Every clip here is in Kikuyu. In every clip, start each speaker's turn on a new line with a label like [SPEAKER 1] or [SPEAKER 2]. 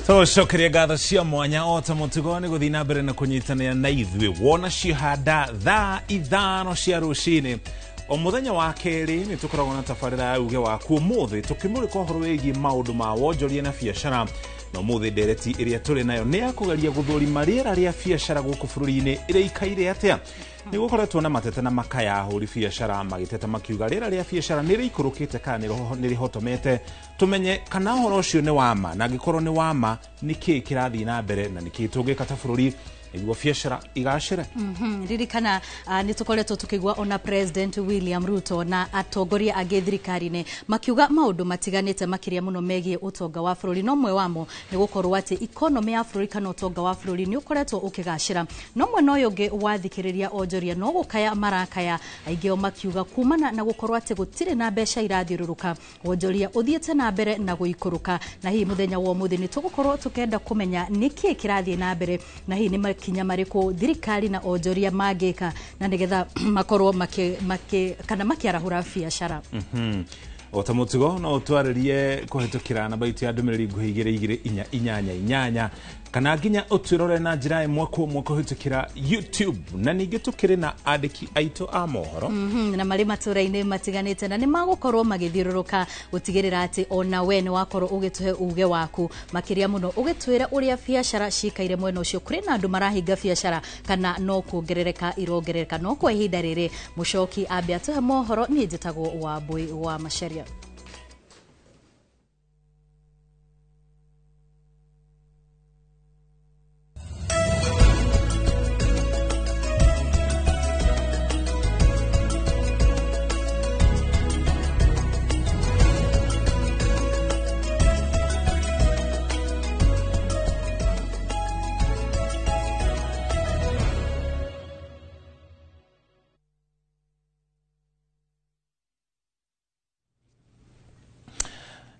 [SPEAKER 1] Tũcokerie ngatho cia mwanya o ta mũtugo nĩ gũthiĩ na mbere na kũnyitanĩra na ithuĩ wona cihanda thaa 5 cia rũcinĩ o mũthenya wa kerĩ nĩ tũkoragwo na tabarĩra ya uge waku. Ũmũthĩ tũkĩmũrĩka ũhoro wĩgiĩ maũndũ ma wonjoria na biacara, na ũmũthĩ ndereti ĩrĩa tũrĩ nayo nĩ ya kũgeria gũthũrima rĩera rĩa biacara gũkũ bũrũri-inĩ ĩrĩikaire atĩa. Nĩ gũkoretwo na mateta na makaya ahũri biacara magĩteta makiuga rĩera rĩa biacara nĩ rĩikũrũkĩte kana nĩ rĩhotomete. Tũmenye kana ũhoro ũcio nĩ wama, na angĩkorwo nĩ wama nĩ kĩĩ kĩrathiĩ na mbere na nĩ kĩĩ tũngĩka ta bũrũri nĩguo biacara igacĩre.
[SPEAKER 2] Ririkana nĩ tũkoretwo tũkĩigua ona President William Ruto na atongoria angĩ thirikari-inĩ makiuga maũndũ matiganĩte makĩria mũno megiĩ ũtonga wa bũrũri, no ũmwe wamo nĩ gũkorwo atĩ economy ya bũrũri kana ũtonga wa bũrũri nĩ ũkoretwo ũkĩgacĩra. No mwena ũyũ ũngĩ wathikĩrĩria onjoria no gũkaya marakaya, aingĩ ao makiuga kumana na gũkorwo atĩ gũtirĩ na mbeca irathiũrũrũka, wonjoria ũthiĩte na mbere na gũikũrũka. Na hihi mũthenya wa ũmũthĩ nĩ tũgũkorwo tũkĩenda kũmenya nĩkĩĩ kĩrathiĩ na mbere na hihi nĩ makinya marĩkũ thirikari na onjoria mangĩka na nĩgetha makorwo kana makĩarahũra biacara.
[SPEAKER 1] O ta mũtugo no ũtwarĩrie kũhĩtũkĩra namba itũ ya ndũmĩrĩri nguhĩ 2 2 4 8 8 kana nginya ũtwĩrore na njĩra ĩmwe kwa ĩmwe kũhĩtũkĩra YouTube, na ningĩ tũkĩrĩ na andĩki aitũ a mohoro
[SPEAKER 2] na marĩ matũra-inĩ matiganĩte, na nĩ magũkorwo magĩthiũrũrũka gũtigĩrĩra atĩ ona we nĩ wakorwo ũgĩtũhe uge waku makĩria mũno ũgĩtwĩra ũrĩa biacara cikaire mwena ũcio. Kũrĩ na andũ marahinga biacara kana no kuongerereka irongerereka, no kwa ihinda rĩrĩ mũcoki ambe atũhe mohoro. Niĩ njĩtagwo Wambui wa Macharia.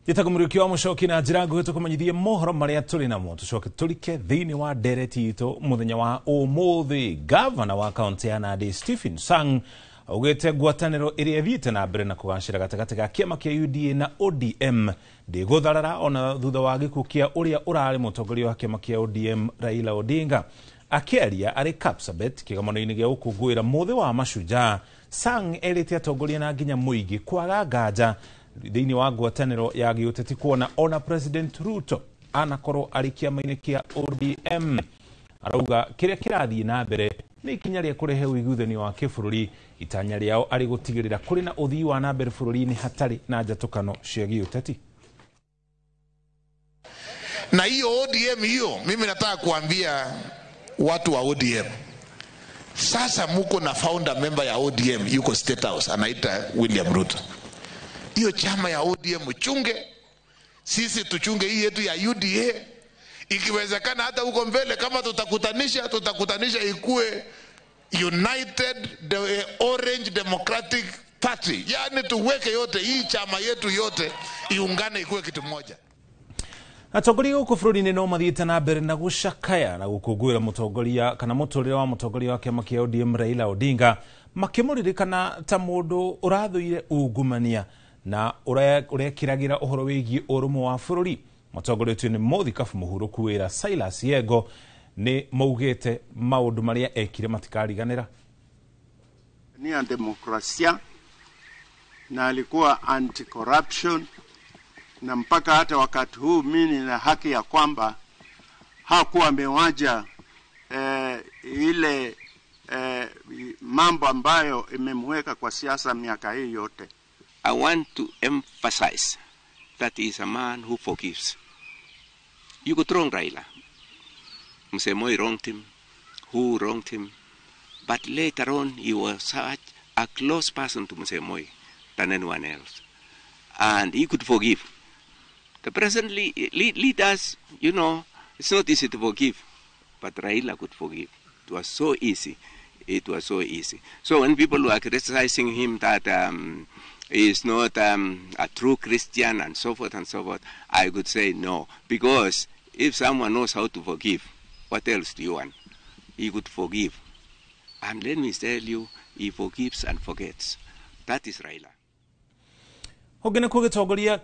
[SPEAKER 1] Njĩtagwo Mũriũki wa Mũcoki na njĩra nguhĩ tũkũmenyithie mohoro marĩa tũrĩ namo, tũcoke tũrike thĩinĩ wa ndereti itũ mũthenya wa ũmũthĩ. Gavana wa kaunti ya Nandi Stephen Sang augĩte ngwatanĩro ĩrĩa ĩthiĩte na mbere na kũgacĩra gatagatĩ ga kĩama kĩa UDA na ODM ndĩgũtharara ona thutha wa gĩkuũ kĩa ũrĩa ũrarĩ mũtongoria wa kĩama kĩa ODM Raila Odinga. Akĩaria arĩ Kapsabet kĩgomano-inĩ gĩa gũkũngũĩra mũthĩ wa mashujaa, Sang erĩte atongoria na nginya mũingĩ kwaga nganja thĩinĩ wa ngwatanĩro ya gĩũteti kuona ona President Ruto anakorwo arĩ kĩama-inĩ kĩa ODM. Arauga kĩrĩa kĩrathiĩ na mbere nĩ ikinya rĩa kũrehe ũiguithanio wa kĩbũrũri, itanya rĩao arĩ gũtigĩrĩra kũrĩ na ũthii wa na mbere bũrũri-inĩ hatarĩ na njatũkano cia gĩũteti.
[SPEAKER 3] Na hiyo ODM hiyo, mimi nataka kuambia watu wa ODM, sasa muko na founder member ya ODM yuko State House anaita William Ruto. Hiyo chama ya ODM chunge, sisi tuchunge hii yetu ya UDA. Ikiwezekana hata huko mbele kama tutakutanisha ikue United the Orange Democratic Party. Yani tuweke yote hii chama yetu yote iungane ikue kitu moja.
[SPEAKER 1] Atongoria gũkũ bũrũri-inĩ no mathiĩte na mbere na gũcakaya na gũkũngũĩra mũtongoria kana mũtũrĩre wa mũtongoria wa kĩama kĩa ODM Raila Odinga, makĩmũririkana ta mũndũ ũrathũire ungumania na ũrekĩragĩra ũhoro wĩgiĩ ũrũmwe wa bũrũri. Matongoretio nĩ mũthikabu mũhurũku wĩra Silas Yego nĩ maugĩte maũndũ marĩa ekire matikariganĩra.
[SPEAKER 4] Ni demokrasia na alikuwa anti-corruption, na mpaka hata wakati huu mimi nina haki ya kwamba hakuwa amewaja ile mambo ambayo imemweka kwa siasa miaka hii yote.
[SPEAKER 5] I want to emphasize that he is a man who forgives. You could wrong Raila. Mzee Moi wronged him, who wronged him, but later on he was such a close person to Mzee Moi than anyone else. And he could forgive. The present leaders, you know, it's not easy to forgive, but Raila could forgive. It was so easy. It was so easy. So when people were criticizing him that he is not a true Christian and so forth and so forth, I could say no. Because if someone knows how to forgive, what else do you want? He could forgive. And let me tell you, he forgives and forgets. That is Raila.
[SPEAKER 1] Ũngĩ nĩ gũgĩtongoria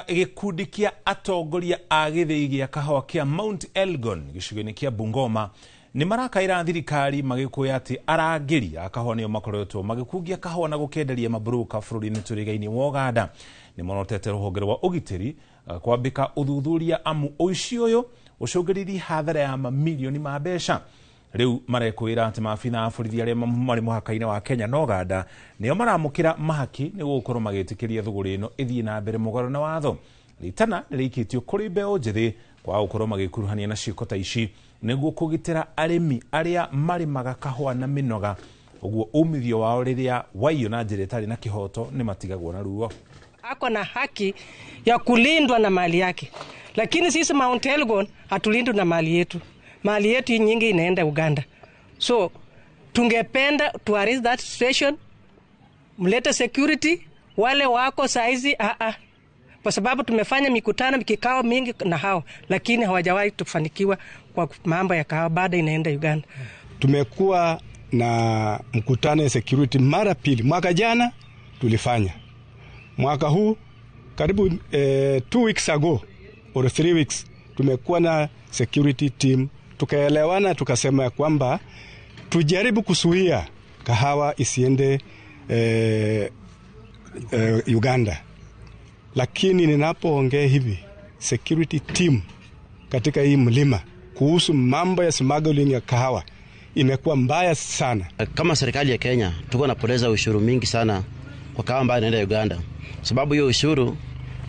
[SPEAKER 1] gĩkundi kĩa atongoria a gĩthĩi gĩa kahũa kĩa Mount Elgon gĩcigo-inĩ kĩa Bungoma nĩ marakaĩra thirikari magĩkũya atĩ arangĩri a kahũa nĩo makoretwo magĩkungia kahũa na gũkenderia maburuka bũrũri-inĩ tũrĩga-inĩ wa Uganda. Nĩ monotete rũhonge rwa ũgitĩri kwambĩka ũthuthuria amu ũici ũyũ ũcũngĩrĩirie hathara ya mamirioni ma mbeca. Rĩu marekwĩra atĩ maabitha a borithi arĩa marĩ mũhaka-inĩ wa Kenya na Uganda nĩo maramũkĩra mahaki nĩ gũkorwo magĩtĩkĩria thũgũrĩ ĩno ĩthiĩ na mbere mũgarũ na watho. Ritana nĩrĩikĩtio kũrĩ mbeũ njĩthĩ kwaga gũkorwo magĩkuruhania na ciĩko ta ici nĩguo kũgitĩra arĩmi arĩa marĩmaga kahũa na mĩnoga, ũguo umithio wao rĩrĩa waiywo na njĩra ĩtarĩ na kĩhoto nĩ matigagwo na ruo.
[SPEAKER 6] Ako na haki ya kulindwa na mali yake, lakini sisi Mount Elgon hatulindwi na mali yetu. Mali yetu nyingi inaenda Uganda. So tungependa to arrest that situation, mlete security wale wako saizi kwa sababu tumefanya mikutano kikao mingi na hao, lakini hawajawahi tufanikiwa kwa mambo ya kahawa bado inaenda Uganda.
[SPEAKER 7] Tumekuwa na mkutano ya security mara pili. Mwaka jana tulifanya. Mwaka huu karibu 2 weeks ago or 3 weeks tumekuwa na security team, tukaelewana, tukasema kwamba tujaribu kuzuia kahawa isiende Uganda. Lakini ninapoongea hivi, security team katika hii mlima kuhusu mambo ya smuggling ya kahawa imekuwa mbaya sana.
[SPEAKER 8] Kama serikali ya Kenya tuko napoteza ushuru mingi sana kwa kahawa ambayo inaenda Uganda. Sababu hiyo ushuru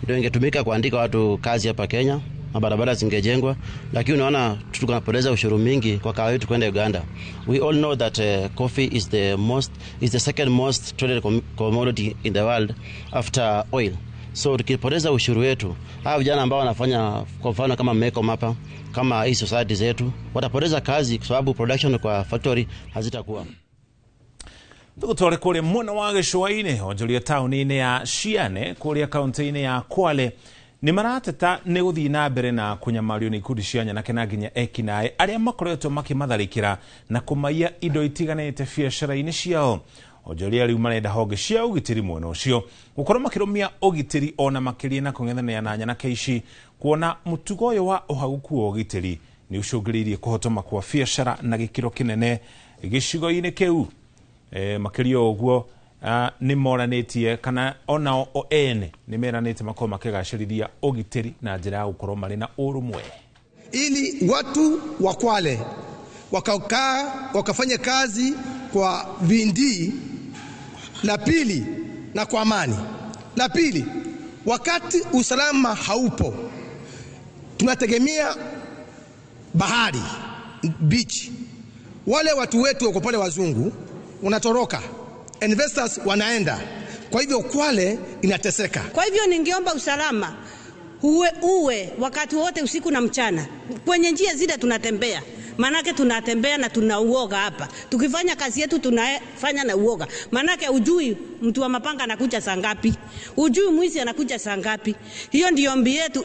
[SPEAKER 8] ndio ingetumika kuandika watu kazi hapa Kenya na barabara zingejengwa, lakini unaona tuko napoteza ushuru mingi kwa kahawa yetu kwenda Uganda. We all know that coffee is the second most traded commodity in the world after oil. So tukipoteza ushuru wetu, hawa vijana ambao wanafanya kwa mfano kama Meko mapa, kama hii society zetu, watapoteza kazi kwa sababu production kwa factory hazitakuwa.
[SPEAKER 1] Tugutware kũrĩa mwena wa gĩcũa-inĩ onjoria taũni-inĩ ya Ciane kũrĩa kaunti-inĩ ya Kwale nĩ marateta nĩ gũthiĩ na mbere na kũnyamario nĩ ikundi cia nyanake na nginya ekinaĩ arĩa makoretwo makĩmatharĩkĩra na kũmaiya indo itiganĩte biacara-inĩ ciao. Onjoria rĩu marenda honge cia ũgitĩri mwena ũcio gũkorwo makĩrũmia ũgitĩri ona makĩria na kũng'ethanĩra na nyanake ici kuona mũtugo ũyũ wa ũhagũku wa ũgitĩri nĩ ũcũngĩrĩirie kũhotoma kwa biacara na gĩkĩro kĩnene gĩcigo-inĩ kĩu. Makĩria ũguo nĩ moranĩtie kana onao o ene nĩ meranĩte makorwo makĩgacĩrithia ũgitĩri na njĩra ya gũkorwo marĩ na ũrũmwe,
[SPEAKER 9] ili watu wa Kwale wakakaa wakafanya kazi kwa bidii, la pili na kwa amani. La pili, wakati usalama haupo tunategemea bahari, beach. Wale watu wetu wako pale wazungu wanatoroka, investors wanaenda, kwa hivyo Kwale inateseka.
[SPEAKER 10] Kwa hivyo ningeomba usalama uwe wakati wote usiku na mchana kwenye njia zile tunatembea. Manake tunatembea na tunauoga hapa. Tukifanya kazi yetu tunafanya na uoga. Manake ujui mtu wa mapanga anakuja saa ngapi, ujui mwizi anakuja saa ngapi. Hiyo ndio ombi yetu.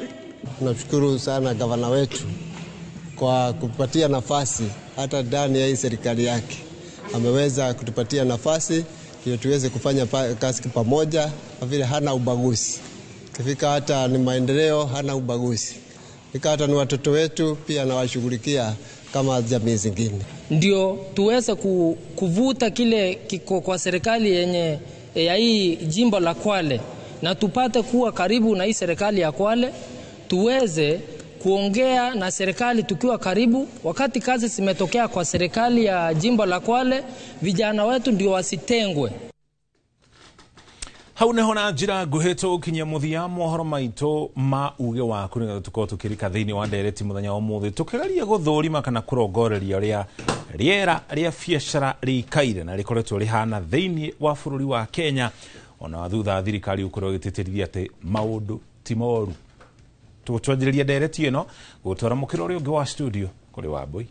[SPEAKER 11] Tunashukuru sana gavana wetu kwa kupatia nafasi hata ndani ya hii serikali yake. Ameweza kutupatia nafasi ili tuweze kufanya kazi pamoja, kwa vile hana ubaguzi. Kifika hata ni maendeleo hana ubaguzi. Kifika hata ni watoto wetu pia anawashughulikia kama jamii zingine.
[SPEAKER 12] Ndio tuweze kuvuta kile kiko kwa serikali yenye ya hii jimbo la Kwale, na tupate kuwa karibu na hii serikali ya Kwale, tuweze kuongea na serikali tukiwa karibu. Wakati kazi zimetokea kwa serikali ya jimbo la Kwale, vijana wetu ndio wasitengwe.
[SPEAKER 1] Hau niho na njira nguhĩ tũgũkinyia mũthia mohoro maitũ ma uge waku nĩgetha tũkorwo tũkĩrika thĩinĩ wa ndereti mũthenya wa ũmũthĩ tũkĩgeria gũthũrima kana kũrongoreria ũrĩa rĩera rĩa biacara rĩikaire na rĩkoretwo rĩhana thĩinĩ wa bũrũri wa Kenya ona thutha thirikari gũkorwo ĩgĩtĩtĩrithia atĩ maũndũ ti moru. Tũgũtwanjĩrĩria ndereti ĩno gũtwara mũkĩra ũrĩa ũngĩ wa studio kũrĩ Wambui.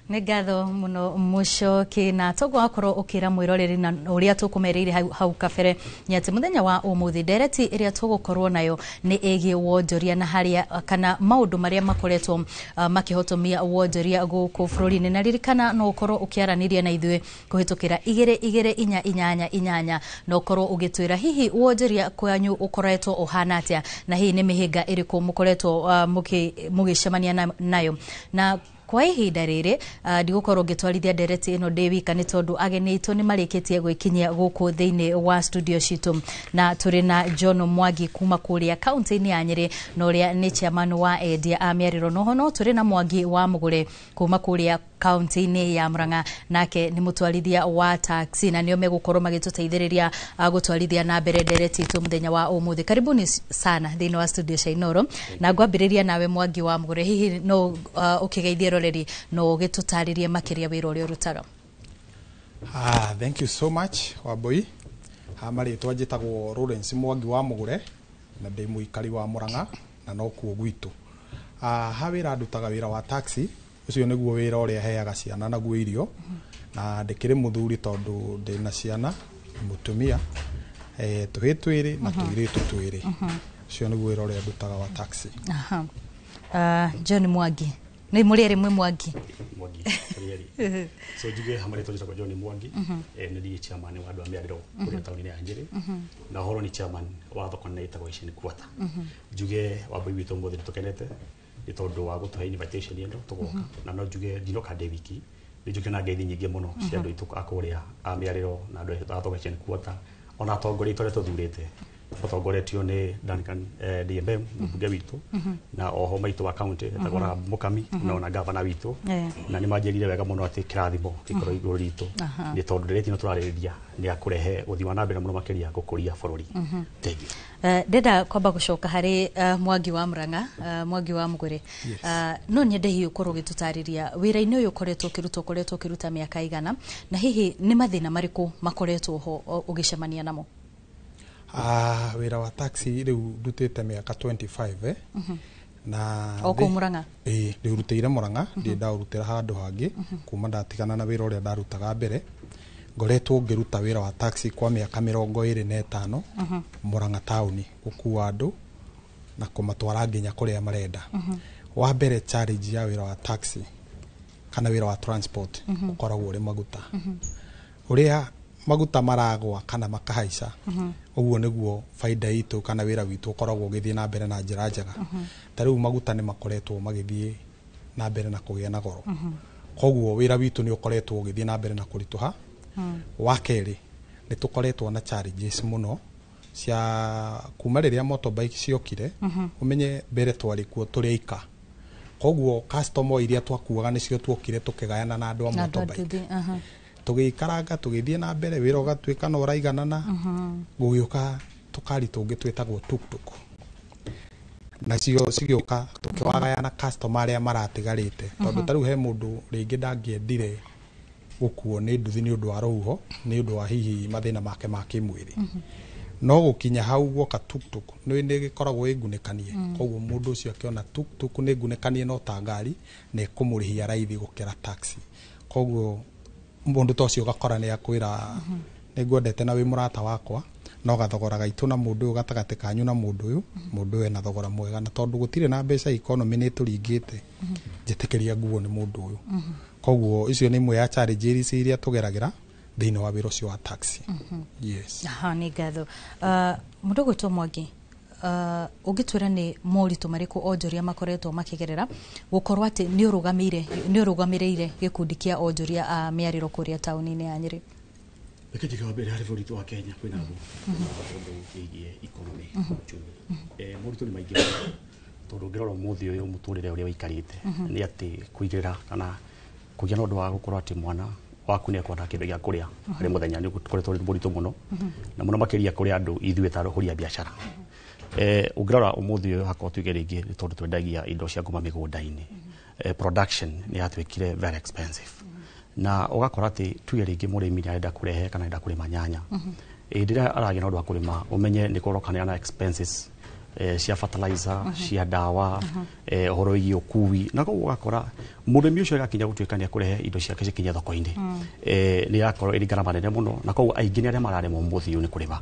[SPEAKER 2] Nĩ ngatho mũno Mũcoki, na toguo wakorwo ũkĩra mwĩroreri na ũrĩa tũkũmereire hau kabere nĩ atĩ mũthenya wa ũmũthĩ ndereti ĩrĩa tũgũkorwo nayo nĩ ĩgiĩ wonjoria na harĩa kana maũndũ marĩa makoretwo makĩhotomia wonjoria gũkũ bũrũri-inĩ. Na ririkana no ũkorwo ũkĩaranĩria na ithuĩ kũhĩtũkĩra 2 2 4 8 8 na ũkorwo ũgĩtwĩra hihi wonjoria kwanyu ũkoretwo ũhana atĩa na hihi nĩ mĩhĩnga ĩrĩkũ mũkoretwo mũgĩcemania nayo. Na kwa ihinda rĩrĩ ndigũkorwo ngĩtwarithia ndereti ĩno ndĩ wika nĩ tondũ ageni aitũ nĩ marĩkĩtie gwĩkinyia gũkũ thĩinĩ wa studio citũ, na tũrĩ na John Mwangi kuma kũrĩa kaunti-inĩ ya Nyĩrĩ na ũrĩa nĩ chairman wa endia a mĩarĩro. Noho no tũrĩ na Mwangi wa Mũgũre kuma kũrĩa kaunti-inĩ ya Murang'a, nake nĩ mũtwarithia wa taxi na nĩo megũkorwo magĩtũteithĩrĩria gũtwarithia na mbere ndereti itũ mũthenya wa ũmũthĩ. Karibuni sana thĩinĩ wa studio cia Inooro, na ngwambĩrĩria nawe Mwangi wa Mũgũre, hihi no ũkĩgeithie roreri no ũgĩtũtarĩrie makĩria wĩra ũrĩa ũrutaga?
[SPEAKER 13] Thank you so much Wambui. Ha marĩtwa njĩtagwo Lawrence Mwangi wa Mũgũre na ndĩ mũikari wa Murang'a na nokuo gwitũ. Ha wĩra ndutaga wĩra wa taxi, ũcio nĩguo wĩra ũrĩa heaga ciana naguo irio, na ndĩkĩrĩ mũthuri tondũ ndĩna ciana mũtumia tũhĩĩ twĩrĩ na tũirĩtu twĩrĩ. Ũcio nĩguo wĩra ũrĩa ndutaga wa taxi.
[SPEAKER 2] John Mwangi, nĩ mũrĩ erĩ mwĩ Mwangi?
[SPEAKER 14] Mwangi tũrĩ erĩ. So njuge hamwe rĩtwa njĩtagwo John Mwangi, nĩ ndiĩ chairman wa andũ a mĩarĩro kũrĩa taũni-inĩ ya Nyĩrĩ, na ũhoro nĩ chairman wa thoko nene ĩtagwo Asian Quarter. Njuge Wambui witũ ũmũthĩ nĩtũkenete nĩ tondũ wa gũtũhe invitation ĩno tũgoka, na no njuge ndinoka ndĩ wiki, nĩ njuge na ngeithi nyingĩ mũno cia andũ aitũ a kũrĩa a mĩarĩro na andũ a thoko Asian Quarter, ona atongoria aitũ arĩa tũthurĩte matongoretio nĩ Duncan DMM mũmbunge witũ, na oho maitũ wa county etagwo Rahab Mukami, na ona gavana witũ, na nĩ manjĩrire wega mũno atĩ kĩrathimo gĩkorwo igũrũ ritũ nĩ tondũ ndereti ĩno tũrarĩrĩria nĩ ya kũrehe ũthii wa na mbere mũno makĩria gũkũria bũrũri. Thank you.
[SPEAKER 2] Ndenda kwamba gũcoka harĩ Mwangi wa Murang'a, Mwangi wa Mũgũre. No nyende hihi ũkorwo ũgĩtũtarĩria wĩra-inĩ ũyũ ũkoretwo ũkĩruta ũkoretwo ũkĩruta mĩaka igana, na hihi nĩ mathĩna marĩkũ makoretwo ho ũgĩcemania namo?
[SPEAKER 13] Wĩra wa taxi rĩu ndutĩte mĩaka 25 na
[SPEAKER 2] o kũu Murang'a?
[SPEAKER 13] Ĩĩ, ndĩũrutĩire Murang'a, ndirĩ ndaũrutĩra handũ hangĩ kuma ndatigana na wĩra ũrĩa ndarutaga mbere. Ngoretwo ngĩruta wĩra wa taxi kwa mĩaka 25 Murang'a taũni, gũkua andũ na kũmatwara nginya kũrĩa marenda. Wa mbere, challenge ya wĩra wa taxi kana wĩra wa transport ũkoragwo ũrĩ maguta. Ũrĩa maguta maragwa kana makahaica, ũguo nĩguo baida itũ kana wĩra witũ ũkoragwo ũgĩthiĩ na mbere na njĩra njega. Ta rĩu maguta nĩ makoretwo magĩthiĩ na mbere na kũgĩa na goro, koguo wĩra witũ nĩ ũkoretwo ũgĩthiĩ na mbere na kũritũha. Wa kerĩ, nĩ tũkoretwo na challenges mũno cia kuma rĩrĩa motorbike ciokire. Ũmenye mbere twarĩ kuo tũrĩ aika, koguo customer iria twakuaga nĩcio tuokire tũkĩgayana na andũ a motorbike, tũgĩikaranga tũgĩthiĩ na mbere wĩra ũgatuĩka no ũraiganana. Gũgĩũka tũkari tũngĩ twĩtagwo tuktuk, nacio cigĩũka tũkĩwagayana customer arĩa maratigarĩte, tondũ ta rĩu he mũndũ rĩngĩ ndangĩendire gũkuo nĩ nduthi nĩ ũndũ wa rũhuho, nĩ ũndũ wa hihi mathĩna make ma kĩmwĩrĩ. No gũkinya hau guoka tuktuk nĩ gĩkoragwo ĩ ngunĩkanie, koguo mũndũ ũcio akĩona tuktuk nĩ ngunĩkanie no ta ngari na ĩkũmũrĩhia raithi gũkĩra taxi, koguo mũndũ ta ũcio ũgakora nĩ akwĩra nĩ ngwendete na wĩ mũrata wakwa, no gathogora gaitũ na mũndũ ũyũ gatagatĩ kanyu na mũndũ ũyũ ena thogora mwega, na tondũ gũtirĩ na mbeca economy nĩ ĩtũringĩte, njĩtĩkĩria nguo nĩ mũndũ ũyũ. Koguo icio nĩ imwe ya challenges iria tũgeragĩra thĩinĩ wa wĩra ũcio wa taxi. Yes.
[SPEAKER 2] Aha, nĩ ngatho. Mũndũ ũgwĩtwo Mwangi, ũngĩtwĩra nĩ moritũ marĩkũ onjoria makoretwo makĩgerera gũkorwo atĩ nĩ ũrũgamĩrĩire gĩkundi kĩa onjoria a mĩarĩro kũrĩa taũni-inĩ ya Nyĩrĩ?
[SPEAKER 14] Reke njige wa mbere harĩ bũrũri witũ wa Kenya kwĩna thũ ũndũ wĩgiĩ economy, uchumi. Moritũ nĩ maingĩ tondũ ũngĩrora ũmũthĩ ũyũ mũtũrĩre ũrĩa ũikarĩte nĩ atĩ kũigĩrĩra kana kũgĩa na ũndũ wa gũkorwo atĩ mwana waku nĩ ekuona kĩndũ gĩa kũrĩa harĩ mũthenya nĩ ũkoretwo ũrĩ mũritũ mũno, na mũno makĩria kũrĩ andũ ithuĩ ta ahũri a biacara. Ũngĩrora ũmũthĩ ũyũ hakorwo tuge rĩngĩ nĩ tondũ twendagia indo cia kuma mĩgũnda-inĩ, production nĩ yatuĩkire very expensive, na ũgakora atĩ tuge rĩngĩ mũrĩmi nĩ arenda kũrehe kana arenda kũrĩma nyanya, hĩndĩ ĩrĩa aragĩa na ũndũ wa kũrĩma ũmenye nĩ kũrokanĩra na expenses Cia fertilizer, cia ndawa, ũhoro wĩgiĩ ũkui, na koguo ũgakora mũrĩmi ũcio agakinya gũtuĩka nĩ akũrehe indo ciake cikinye thoko-inĩ, nĩ irakorwo ĩrĩ ngarama nene mũno, na koguo aingĩ nĩ arĩa mararemwo mũthĩ ũyũ nĩ kũrĩma.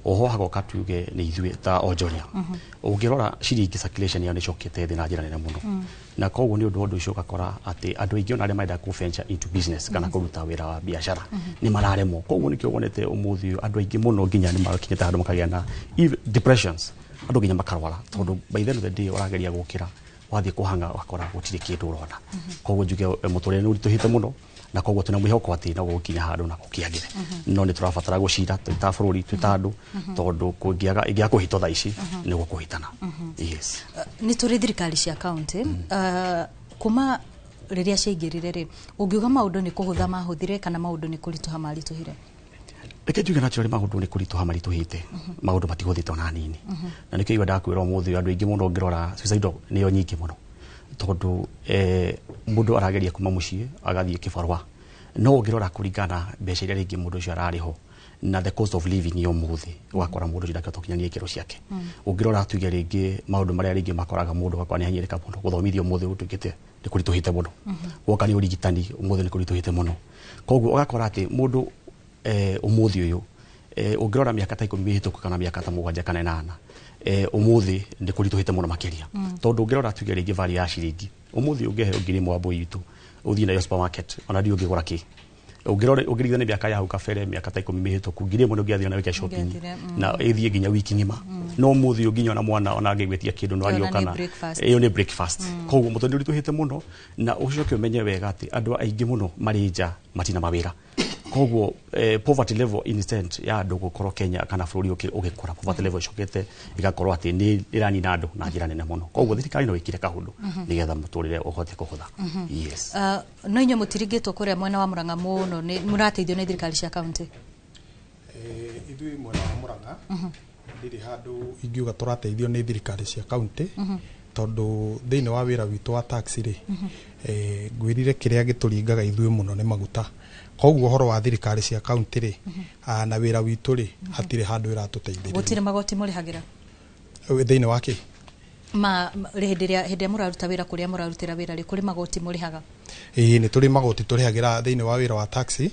[SPEAKER 14] Oho hagoka tuge nĩ ithuĩ ta onjoria, ũngĩrora ciringi circulation yao nĩ ĩcokete thĩ na njĩra nene mũno, na koguo nĩ ũndũ wa ũndũ ũcio ũgakora atĩ andũ aingĩ ona arĩa marenda kũ venture into business kana kũruta wĩra wa biacara nĩ mararemwo. Koguo nĩkĩo wonete ũmũthĩ ũyũ andũ aingĩ mũno nginya nĩ makinyĩte handũ makagĩa na depressions, andũ nginya makarwara, tondũ by the end of the day ũrageria gũkĩra wathiĩ kũhanga ũgakora gũtirĩ kĩndũ ũrona. Koguo njuge mũtũrĩre nĩ ũritũhĩte mũno, na koguo twĩna mwĩhoko atĩ no gũgũkinya handũ na gũkĩagĩre, no nĩ tũrabatara gũcira twĩ ta bũrũri, twĩ ta andũ, tondũ kũngĩaga ĩngĩaga kũhĩtwo thaa ici nĩ gũkũhĩtana, yes.
[SPEAKER 2] Nĩ tũrĩ thirikari cia kaunti, kuma rĩrĩa ciaingĩrire rĩ, ũngiuga maũndũ nĩ kũhũtha mahũthire kana maũndũ nĩ kũritũha maritũhire?
[SPEAKER 14] Reke njuge naturally maũndũ nĩ kũritũha maritũhĩte, maũndũ matigũthĩte ona hanini, na nĩkĩo igua ndakwĩra ũmũthĩ ũyũ andũ aingĩ mũno ũngĩrora suicidal nĩyo nyingĩ mũno, tondũ mũndũ arageria kuma mũciĩ agathiĩ kĩbarũa, no ũngĩrora kũringana na mbeca iria rĩngĩ mũndũ ũcio ararĩhwo na the cost of living ya ũmũthĩ, ũgakora mũndũ ũcio ndangĩhota gũkinyanĩria ikĩro ciake. Ũngĩrora tuge rĩngĩ maũndũ marĩa rĩngĩ makoraga mũndũ, ũgakora nĩ ahinyĩrĩka mũno. Gũthomithio ũmũthĩ gũtuĩkĩte nĩ kũritũhĩte mũno, woka nĩ ũrigitani ũmũthĩ nĩ kũritũhĩte mũno. Koguo ũgakora atĩ mũndũ ũmũthĩ ũyũ, ũngĩrora mĩaka ta 10 mĩhĩtũku kana mĩaka ta 7 kana 8, ũmũthĩ nĩ kũritũhĩte mũno makĩria, tondũ ũngĩrora tuge rĩngĩ value ya ciringi ũmũthĩ, ũngĩheo 1000 mbũi itũ ũthiĩ nayo supermarket ona ndiũ ũngĩgũra kĩ. Ũngĩrora ũngĩringithania mĩaka ya hau kabere, mĩaka ta 10 mĩhĩtũku, 1000 nĩ ũngĩathiĩ na wĩke shopping
[SPEAKER 2] Ũngĩathire,
[SPEAKER 14] na ĩthiĩ nginya wiki ng'ima, no ũmũthĩ ũyũ nginya ona mwana ona angĩgwĩtia kĩndũ no
[SPEAKER 2] Ĩyo na
[SPEAKER 14] arĩo
[SPEAKER 2] nĩ
[SPEAKER 14] kana
[SPEAKER 2] breakfast.
[SPEAKER 14] Ĩyo nĩ breakfast. Koguo mũtũrĩre nĩ ũritũhĩte mũno, na ũcoke ũmenye wega atĩ andũ aingĩ mũno marĩ nja matina mawĩra. Koguo poverty level instant ya andũ gũkorwo Kenya kana bũrũri ũgĩkũra, poverty level ĩcokete ĩgakorwo atĩ nĩ ĩranina andũ na njĩra nene mũno. Koguo thirikari no ĩkire kaũndũ nĩgetha mũtũrĩre ũhote kũhũtha, yes.
[SPEAKER 2] No inyuĩ mũtiringĩtwo kũrĩa mwena wa Murang'a mũno, nĩ mũrateithio nĩ thirikari cia kaunti?
[SPEAKER 13] Ithuĩ mwena wa Murang'a ndirĩ handũ ingiuga tũrateithio nĩ thirikari cia kaunti, tondũ thĩinĩ wa wĩra witũ wa taxi rĩ, ngwĩrire kĩrĩa gĩtũringaga ithuĩ mũno nĩ maguta. Koguo ũhoro wa thirikari cia kaunti rĩ, na wĩra witũ rĩ, hatirĩ handũ ĩratũteithĩrĩria.
[SPEAKER 2] Gũtirĩ magoti mũrĩhagĩra?
[SPEAKER 13] Thĩinĩ wa kĩ?
[SPEAKER 2] Ma hĩndĩ ĩrĩa mũraruta wĩra, kũrĩa mũrarutĩra wĩra rĩ, kũrĩ magoti mũrĩhaga?
[SPEAKER 13] Ĩĩ, nĩ tũrĩ magoti tũrĩhagĩra thĩinĩ wa wĩra wa taxi.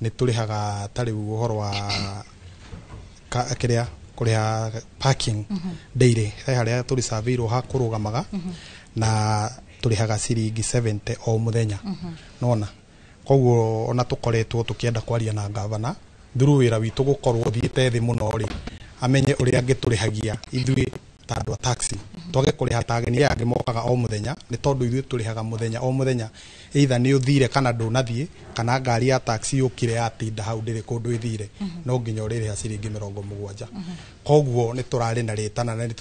[SPEAKER 13] Nĩ tũrĩhaga ta rĩu ũhoro wa kĩrĩa kũrĩha parking daily, he harĩa tũrĩcavĩirwo ha kũrũgamaga, na tũrĩhaga ciringi 70 o mũthenya, nona koguo ona tũkoretwo tũkĩenda kwaria na gavana through wĩra witũ gũkorwo ũthiĩte thĩ mũno rĩ, amenye ũrĩa angĩtũrĩhagia ithuĩ ta andũ a taxi, twage kũrĩha ta ageni aya angĩ mokaga o mũthenya, nĩ tondũ ithuĩ tũrĩhaga mũthenya o mũthenya, either nĩ ũthire kana ndũnathiĩ, kana ngari ya taxi yũkire yatinda hau ndĩrĩ kũndũ ĩthire, no nginya ũrĩrĩha ciringi 70. Koguo nĩ tũrarĩ na rĩtana na nĩ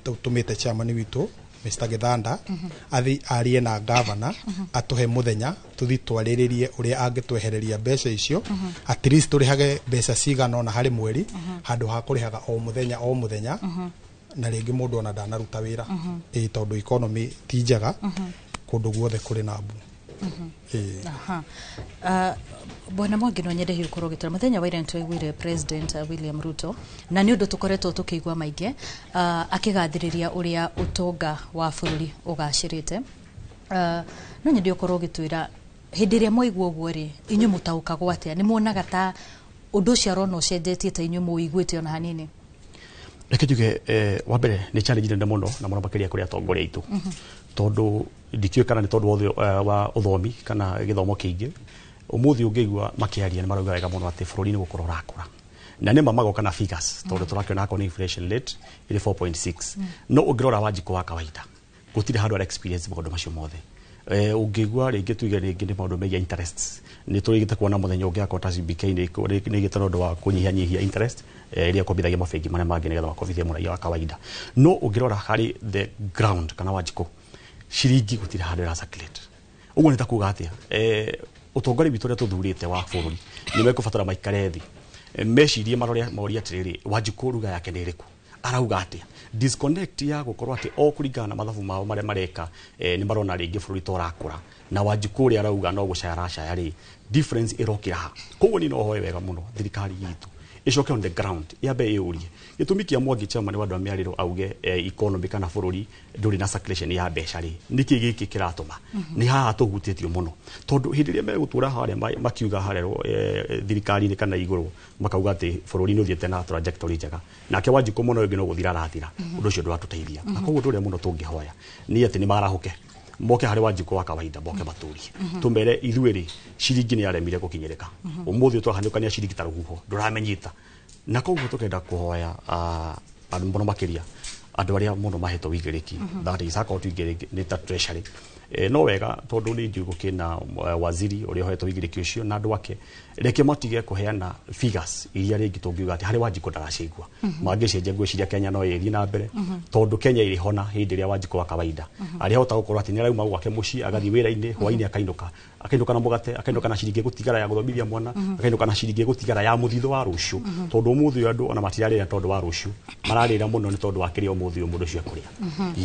[SPEAKER 13] tũtũmĩte chairman witũ Mr. Githanda athi arie na gavana atũhe mũthenya tũthi twarĩrĩrie ũrĩa angĩtwehereria mbeca icio, at least tũrĩhage mbeca cigana ona harĩ mweri handũ ha kũrĩhaga o mũthenya o mũthenya, na rĩngĩ mũndũ ona ndanaruta wĩra. Ĩĩ, tondũ economy ti njega kũndũ guothe kũrĩ na mbu, ĩĩ.
[SPEAKER 2] Aha. Bwana Mwangi, no nyende hihi ũkorwo ũgĩtwĩra, mũthenya wa ira nĩtwaiguire President William Ruto, na nĩ ũndũ tũkoretwo tũkĩigua maingĩ, akĩgathĩrĩria ũrĩa ũtonga wa bũrũri ũgacĩrĩte. No nyende ũkorwo ũgĩtwĩra, hĩndĩ ĩrĩa mwaigua ũguo rĩ, inyuĩ mũtaũkagwo atĩa? Nĩ muonaga ta ũndũ ũcio arona ũcenjetie, ta inyuĩ mũiguĩte ona hanini?
[SPEAKER 14] Reke njuge, wa mbere nĩ challenge nene mũno na mũno makĩria kũrĩ atongoria aitũ, tondũ ndikĩũĩ kana nĩ tondũ wa ũthomi kana gĩthomo kĩingĩ, ũmũthĩ ũngĩigua makĩaria nĩ marauga wega mũno atĩ bũrũri nĩ gũkũra ũrakũra, na nĩ ma magoka na figures, tondũ tũrakĩona akorwo nĩ inflation rate ĩrĩ 4.6, no ũngĩrora Wanjikũ wa kawaida gũtirĩ handũ ara experience maũndũ macio mothe. Ũngĩigua rĩngĩ tuge rĩngĩ nĩ maũndũ megiĩ interests, nĩ tũrĩgĩte kuona mũthenya ũngĩ akorwo ta CBK nĩ ĩgĩte na ũndũ wa kũnyihanyihia interest ĩrĩa ĩkombithagia mabengi marĩa mangĩ nĩgetha makombithie mũraiya wa kawaida, no ũngĩrora harĩ the ground kana Wanjikũ, ciringi gũtirĩ handũ ĩra circulate. Ũguo nĩ ta kuga atĩa, ũtongoria witũ ũrĩa tũthurĩte wa bũrũri nĩ mekũbatara maikare thĩ, mecirie, marore, morie atĩrĩrĩ, Wanjikũ ruga yake nĩ ĩrĩkũ, arauga atĩa? Disconnect ya gũkorwo atĩ o kũringana na mathabu mao marĩa mareka, nĩ marona rĩngĩ bũrũri ta ũrakũra, na Wanjikũ ũrĩa arauga no gũcaya aracaya rĩ, difference ĩrokĩra ha? Koguo niĩ no hoe wega mũno thirikari itũ Ĩcoke on the ground yambe ĩyũrie gĩtũmi kĩa Mwangi chairman wa andũ a mĩarĩro auge economy kana bũrũri ndũrĩ na circulation ya mbeca rĩ, nĩkĩ gĩkĩ kĩratũma nĩ haha tũhutĩtio mũno, tondũ hĩndĩ ĩrĩa megũtũra harĩa makiuga harĩa thirikari-inĩ kana igũrũ makauga atĩ bũrũri nĩ ũthiĩte na trajectory njega, nake Wanjikũ mũno ũngĩ no gũthira arathira, ũndũ ũcio ndũratũteithia. Na koguo ũndũ ũrĩa mũno tũngĩhoya nĩ atĩ nĩ marahũke moke harĩ Wanjikũ wa kawaida, moke matũrie tumere ithuĩ rĩ, ciringi nĩ yaremire gũkinyĩrĩka ũmũthĩ twahanyũkania ciringi ta rũhuho ndũramenyita. Na koguo tũkenda kũhoya andũ mũno makĩria andũ arĩa mũno mahetwo wĩigĩrĩki, that is akorwo tuigĩrĩki nĩ ta treasury, no wega tondũ nĩ njũĩ gũkĩna waziri ũrĩa ũhetwo wĩigĩrĩki ũcio na andũ ake, reke matige kũheana figures iria rĩngĩ tũngiuga atĩ harĩ Wanjikũ ndaraciigua, mangĩcenjia ngwĩciria Kenya no ĩthiĩ na mbere, tondũ Kenya ĩrĩhona hĩndĩ ĩrĩa Wanjikũ wa kawaida arĩhota gũkorwo atĩ nĩarauma gwake mũciĩ agathiĩ wĩra-inĩ hwaĩ-inĩ akainũka, akainũka na mũgate, akainũka na ciringi ĩgũtigara ya gũthomithia mwana, akainũka na ciringi ĩgũtigara ya mũthithũ wa rũciũ, tondũ ũmũthĩ ũyũ andũ ona matirarĩra tondũ wa rũciũ, mararĩra mũno nĩ tondũ wa kĩrĩa ũmũthĩ ũyũ mũndũ ũcio ekũrĩa.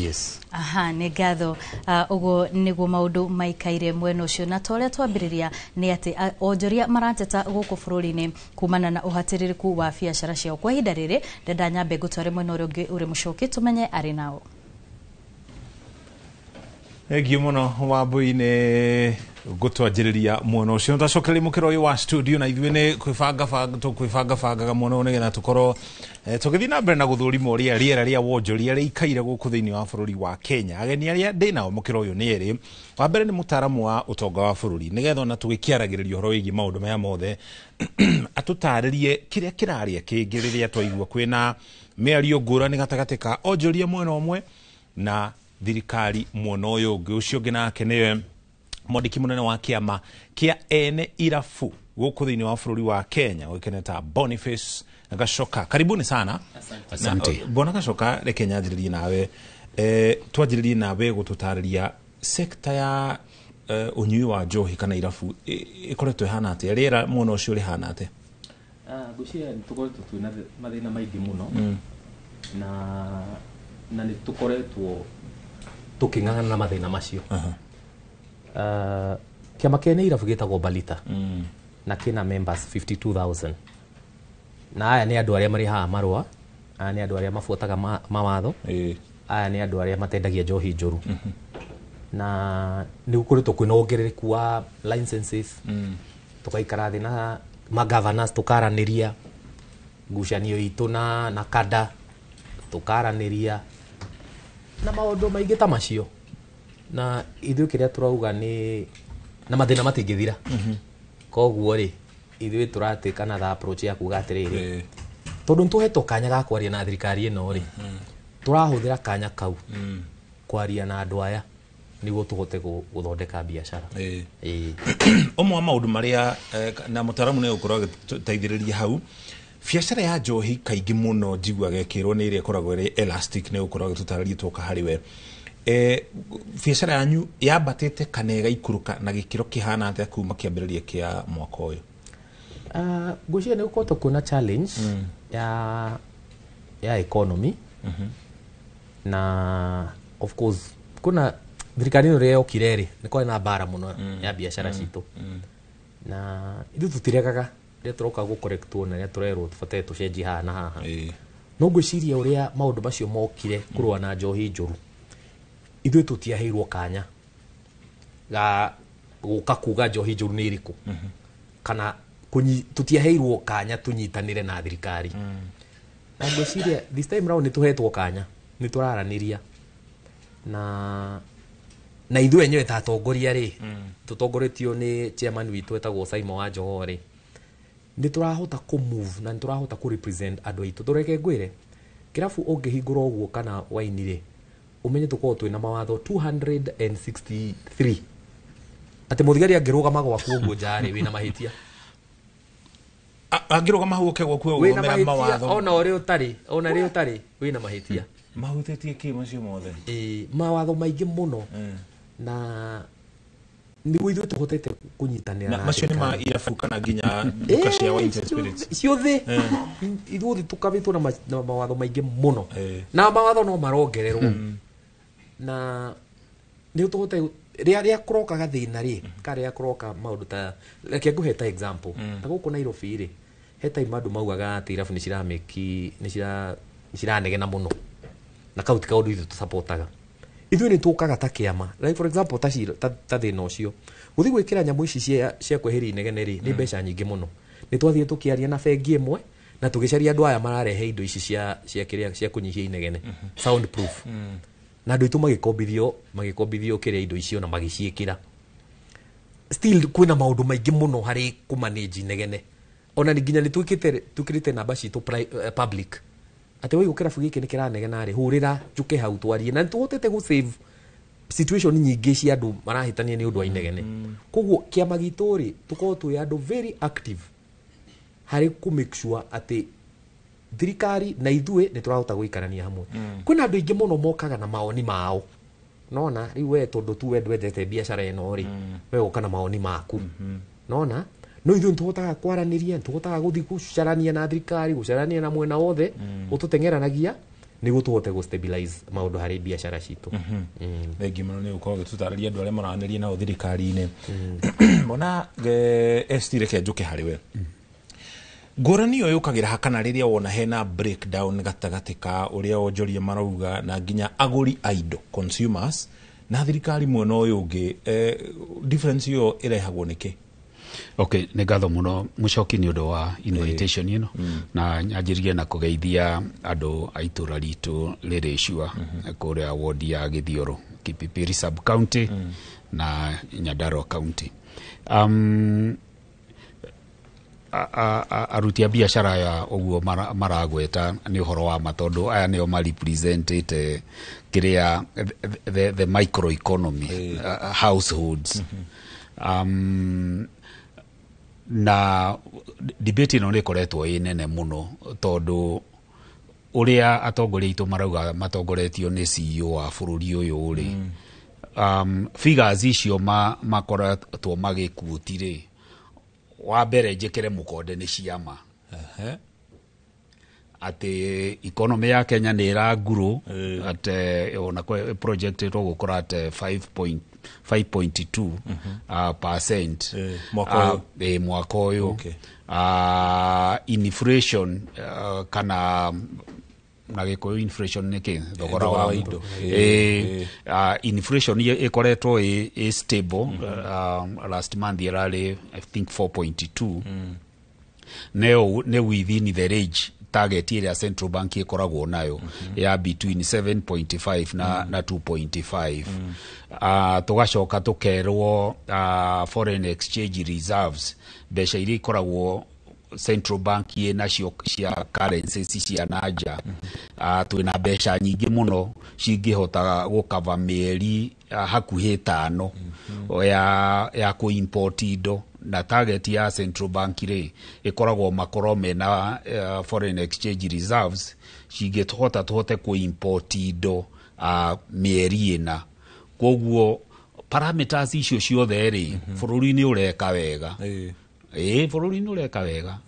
[SPEAKER 14] Yes.
[SPEAKER 2] Aha, nĩ ngatho. Ũguo nĩguo maũndũ maikaire mwena ũcio, na ta ũrĩa twambĩrĩria nĩ atĩ onjoria marateta gũkũ bũrũri-inĩ kumana na ũhatĩrĩrĩku wa biacara ciao. Kwa ihinda rĩrĩ ndenda nyambe ngũtware mwena ũrĩa ũngĩ ũrĩ mũcoki tũmenye arĩ nao.
[SPEAKER 1] Thengiũ mũno Wambui-inĩ gũtwanjĩrĩria mwena ũcio. Twacokereria mũkĩra ũyũ wa studio na ithuĩ nĩ kwĩbangabangaga mũno nĩgetha tũkorwo tũgĩthiĩ na mbere na gũthũrima ũrĩa rĩera rĩa wonjoria rĩikaire gũkũ thĩinĩ wa bũrũri wa Kenya. Ageni arĩa ndĩ nao mũkĩra ũyũ nĩ erĩ. Wa mbere nĩ mũtaaramu wa ũtonga wa bũrũri, nĩgetha ona tũgĩkĩaragĩrĩria ũhoro wĩgiĩ maũndũ maya mothe atũtarĩrie kĩrĩa kĩrarĩa kĩngĩ rĩrĩa twaigua kwĩna mĩario ngũrani gatagatĩ ka onjoria mwena ũmwe na thirikari mwena ũyũ ũngĩ. Ũcio ũngĩ nake nĩwe mwandĩki mũnene wa kĩama kĩa ene irabu gũkũ thĩinĩ wa bũrũri wa Kenya ũĩkaine ta Boniface Gachoka. Karibuni sana.
[SPEAKER 15] Asante.
[SPEAKER 1] Bwana Gachoka, reke nyanjĩrĩrie nawe, twanjĩrĩrie nawe gũtũtarĩria sekta ya ũnyui wa njohi kana irabu ĩkoretwo ĩhana atĩa, rĩera mwena ũcio rĩhana atĩa?
[SPEAKER 15] Ngwĩciria nĩ tũkoretwo twĩna mathĩna maingĩ mũno, na nĩ tũkoretwo tũkĩng'ang'ana na mathĩna macio. Kĩama kĩa irabu gĩtagwo Balita na kĩna members 52,000, na aya nĩ andũ arĩa marĩhaga marũa, aya nĩ andũ arĩa mabuataga mawatho, aya nĩ andũ arĩa matendagia njohi njũru, na nĩ gũkoretwo kwĩna wongerereku wa licenses, tũgaikara thĩ na magovernors tũkaranĩria ngucanio itũ na kada tũkaranĩria na maũndũ maingĩ ta macio, na ithuĩ kĩrĩa tũrauga nĩ na mathĩna matingĩthira. Koguo rĩ, ithuĩ tũratĩka na the approach ya kuga atĩrĩrĩ, tondũ nĩtũhetwo kanya ga kwaria na thirikari ĩno rĩ, tũrahũthĩra kanya kau kwaria na andũ aya nĩguo tũhote gũthondeka biacara.
[SPEAKER 1] Ũmwe wa maũndũ marĩa na mũtaaramu nĩ ũgũkorwo agĩteithĩrĩria hau, biacara ya njohi kaingĩ mũno njiguaga ĩkĩrwo nĩ ĩrĩa ĩkoragwo ĩrĩ elastic, nĩ ũgũkorwo agĩtũtarĩria twoka harĩ we. Biacara yanyu yambatĩte kana ĩgaikũrũka na gĩkĩro kĩhana atĩa kuma kĩambĩrĩria kĩa mwaka ũyũ?
[SPEAKER 15] Ngwĩciria nĩ gũkoretwo kwĩna challenge ya economy, na of course kuna thirikari ĩno rĩrĩa yokire rĩ, nĩ kwarĩ na mbara mũno ya biacara citũ, na ithuĩ tũtiregaga rĩrĩa tũroka gũkorektwo na rĩrĩa tũrerwo tũbataire tũcenjie haha na haha. No ngwĩciria ũrĩa maũndũ macio mokire kũrũa na njohi njũru, ithuĩ tũtiaheirwo kanya ga gũka kuga njohi njũru nĩ ĩrĩkũ, kana tũtiaheirwo kanya tũnyitanĩre na thirikari. Na ngwĩciria this time round nĩ tũhetwo kanya, nĩ tũraranĩria na ithuĩ enyewe ta atongoria rĩ, tũtongoretio nĩ chairman witũ etagwo Simon wa Njogoo rĩ, nĩ tũrahota kũ move na nĩ tũrahota kũ represent andũ aitũ. Tũreke ngwĩre, kĩrabu ũngĩhingũra ũguo kana waini rĩ, ũmenye tũkoragwo twĩna mawatho 263 atĩ mũthigari angĩrũgama gwaku ũguo nja rĩ, wĩna mahĩtia.
[SPEAKER 1] Angĩrũgama hau ũke gwaku
[SPEAKER 15] wĩna
[SPEAKER 1] ũgũthomera
[SPEAKER 15] mahĩtia,
[SPEAKER 1] mawatho.
[SPEAKER 15] Ona ũrĩa ũtarĩ, ona ũrĩa ũtarĩ wĩna mahĩtia.
[SPEAKER 1] Mahutĩtie kĩ macio mothe?
[SPEAKER 15] Mawatho maingĩ mũno, na nĩguo ithuĩ tũhotete kũnyitanĩra
[SPEAKER 1] na macio nĩ ma irabu kana nginya nduka cia wines and spirits?
[SPEAKER 15] Ciothe ithuothe tũkabĩtwo na mawatho maingĩ mũno, na mawatho no marongererwo, na nĩ tũhote rĩrĩa kũroka gathĩna rĩ, kana rĩrĩa kũroka maũndũ ta, reke ngũhe ta example, ta gũkũ Nairobi rĩ, He time andũ maugaga atĩ irabu nĩ ciramĩki nĩ ciranegena mũno, na kau ti kaũndũ ithuĩ tũsapotaga. Ithuĩ nĩ tũkaga ta kĩama, like for example ta ta thĩna ũcio gũthiĩ gwĩkĩra nyamũ ici cia kweheria inegene rĩ, nĩ mbeca nyingĩ mũno. Nĩ twathiĩ tũkĩaria na bengi ĩmwe na tũgĩcaria andũ aya mararehe indo ici cia kĩrĩa cia kũnyihia inegene, sound proof, na andũ aitũ magĩkombithio kĩrĩa indo icio na magĩciĩkĩra. Still kwĩna maũndũ maingĩ mũno harĩ kũmanage inegene. Ona nĩ nginya nĩ twĩkĩrĩte namba citũ public atĩ waigua kĩrabu gĩkĩ nĩ kĩranegena rĩ, hũrĩra njũke hau twarie, na nĩ tũhotete gũ save situation nyingĩ cia andũ marahĩtania nĩ ũndũ wa inegene. Koguo kĩama gitũ rĩ, tũkorwo twĩ andũ very active harĩ kũ make sure atĩ thirikari na ithuĩ nĩ tũrahota gũikarania hamwe. Kwĩna andũ aingĩ mũno mokaga na mawoni mao, nona rĩu we tondũ tu we ndwendete biacara ĩno rĩ, we ũka na mawoni maku, nona no ithuĩ nĩtũhotaga kwaranĩria, nĩtũhotaga gũthiĩ gũcarania na thirikari, gũcarania na mwena wothe ũtũteng'eranagia nĩguo tũhote gũ stabilize maũndũ harĩ biacara citũ.
[SPEAKER 1] Thengi mũno nĩ gũkorwo ũgĩtũtarĩria andũ arĩa maranĩria nao thirikari-inĩ. Mbona ST, reke njũke harĩ we. Ngũrani ĩyo yũkagĩra ha, kana rĩrĩa wona hena breakdown gatagatĩ ka ũrĩa onjoria marauga na nginya agũri a indo, consumers, na thirikari mwena ũyũ ũngĩ, difference ĩyo ĩrehagwo nĩkĩ?
[SPEAKER 16] Okay, nĩ ngatho mũno Mũcoki nĩ ũndũ wa invitation ĩno, na nyanjĩrĩrie na kũgeithia andũ a itũra ritũ rĩrĩcua kũrĩa wodi ya Gĩthioro, Kipipiri sub county na Nyandarua county. Aruti a biacara aya ũguo maragweta nĩ ũhoro wa ma, tondũ aya nĩo marepresentĩte kĩrĩa the microeconomy, households, na debate ĩno nĩ ĩkoretwo ĩ nene mũno, tondũ ũrĩa atongoria aitũ marauga matongoretio nĩ CEO wa bũrũri ũyũ rĩ, figures icio makoretwo magĩkuti rĩ, wa mbere njĩkĩre mũkonde nĩ ciama atĩ economy ya Kenya nĩ ĩrangurũ at ona projected gũkũra at 5.2 percent.
[SPEAKER 1] Mwaka ũyũ.
[SPEAKER 16] Mwaka ũyũ. Inflation, kana na Gĩkũyũ inflation nĩ kĩ? Thogora
[SPEAKER 1] thogora
[SPEAKER 16] wa
[SPEAKER 1] wa indo.
[SPEAKER 16] Inflation ĩkoretwo ĩ stable. Last month ĩrarĩ I think 4.2, nĩ within the range target ĩrĩa central bank ĩkoragwo nayo ya between 7.5 na 2.5. Tũgacoka tũkerwo foreign exchange reserves, mbeca iria ikoragwo central bank ĩ nacio cia currencies cia nanja, twĩna mbeca nyingĩ mũno cingĩhota gũkava mĩeri hakuhĩ 5 ya kũ-import indo, na target ya central bank rĩ ĩkoragwo makorwo mena foreign exchange reserves cingĩhota tũhote kũ-import indo mĩeri 4. Koguo parameters icio ciothe rĩ, bũrũri nĩ ũreka wega. Ĩĩ, bũrũri nĩ ũreka wega,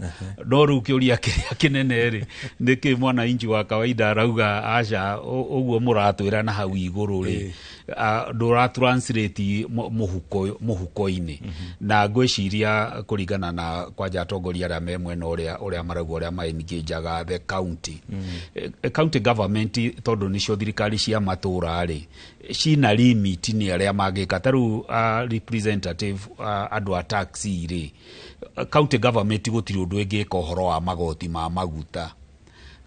[SPEAKER 16] no rĩu kĩũria kĩrĩa kĩnene rĩ, nĩkĩ mwananchi wa kawaida arauga aca, ũguo mũratwĩra na hau igũrũ rĩ, ndũra translate mũhuko-inĩ. Na ngwĩciria kũringana na kwanja atongoria arĩa me mwena ũrĩa marauga ũrĩa ma-engageaga the county, county government, tondũ nĩcio thirikari cia matũra rĩ, cina limit nĩ arĩa mangĩka. Ta rĩu representative, andũ a taxi rĩ, county government gũtirĩ ũndũ ĩngĩka ũhoro wa magoti ma maguta.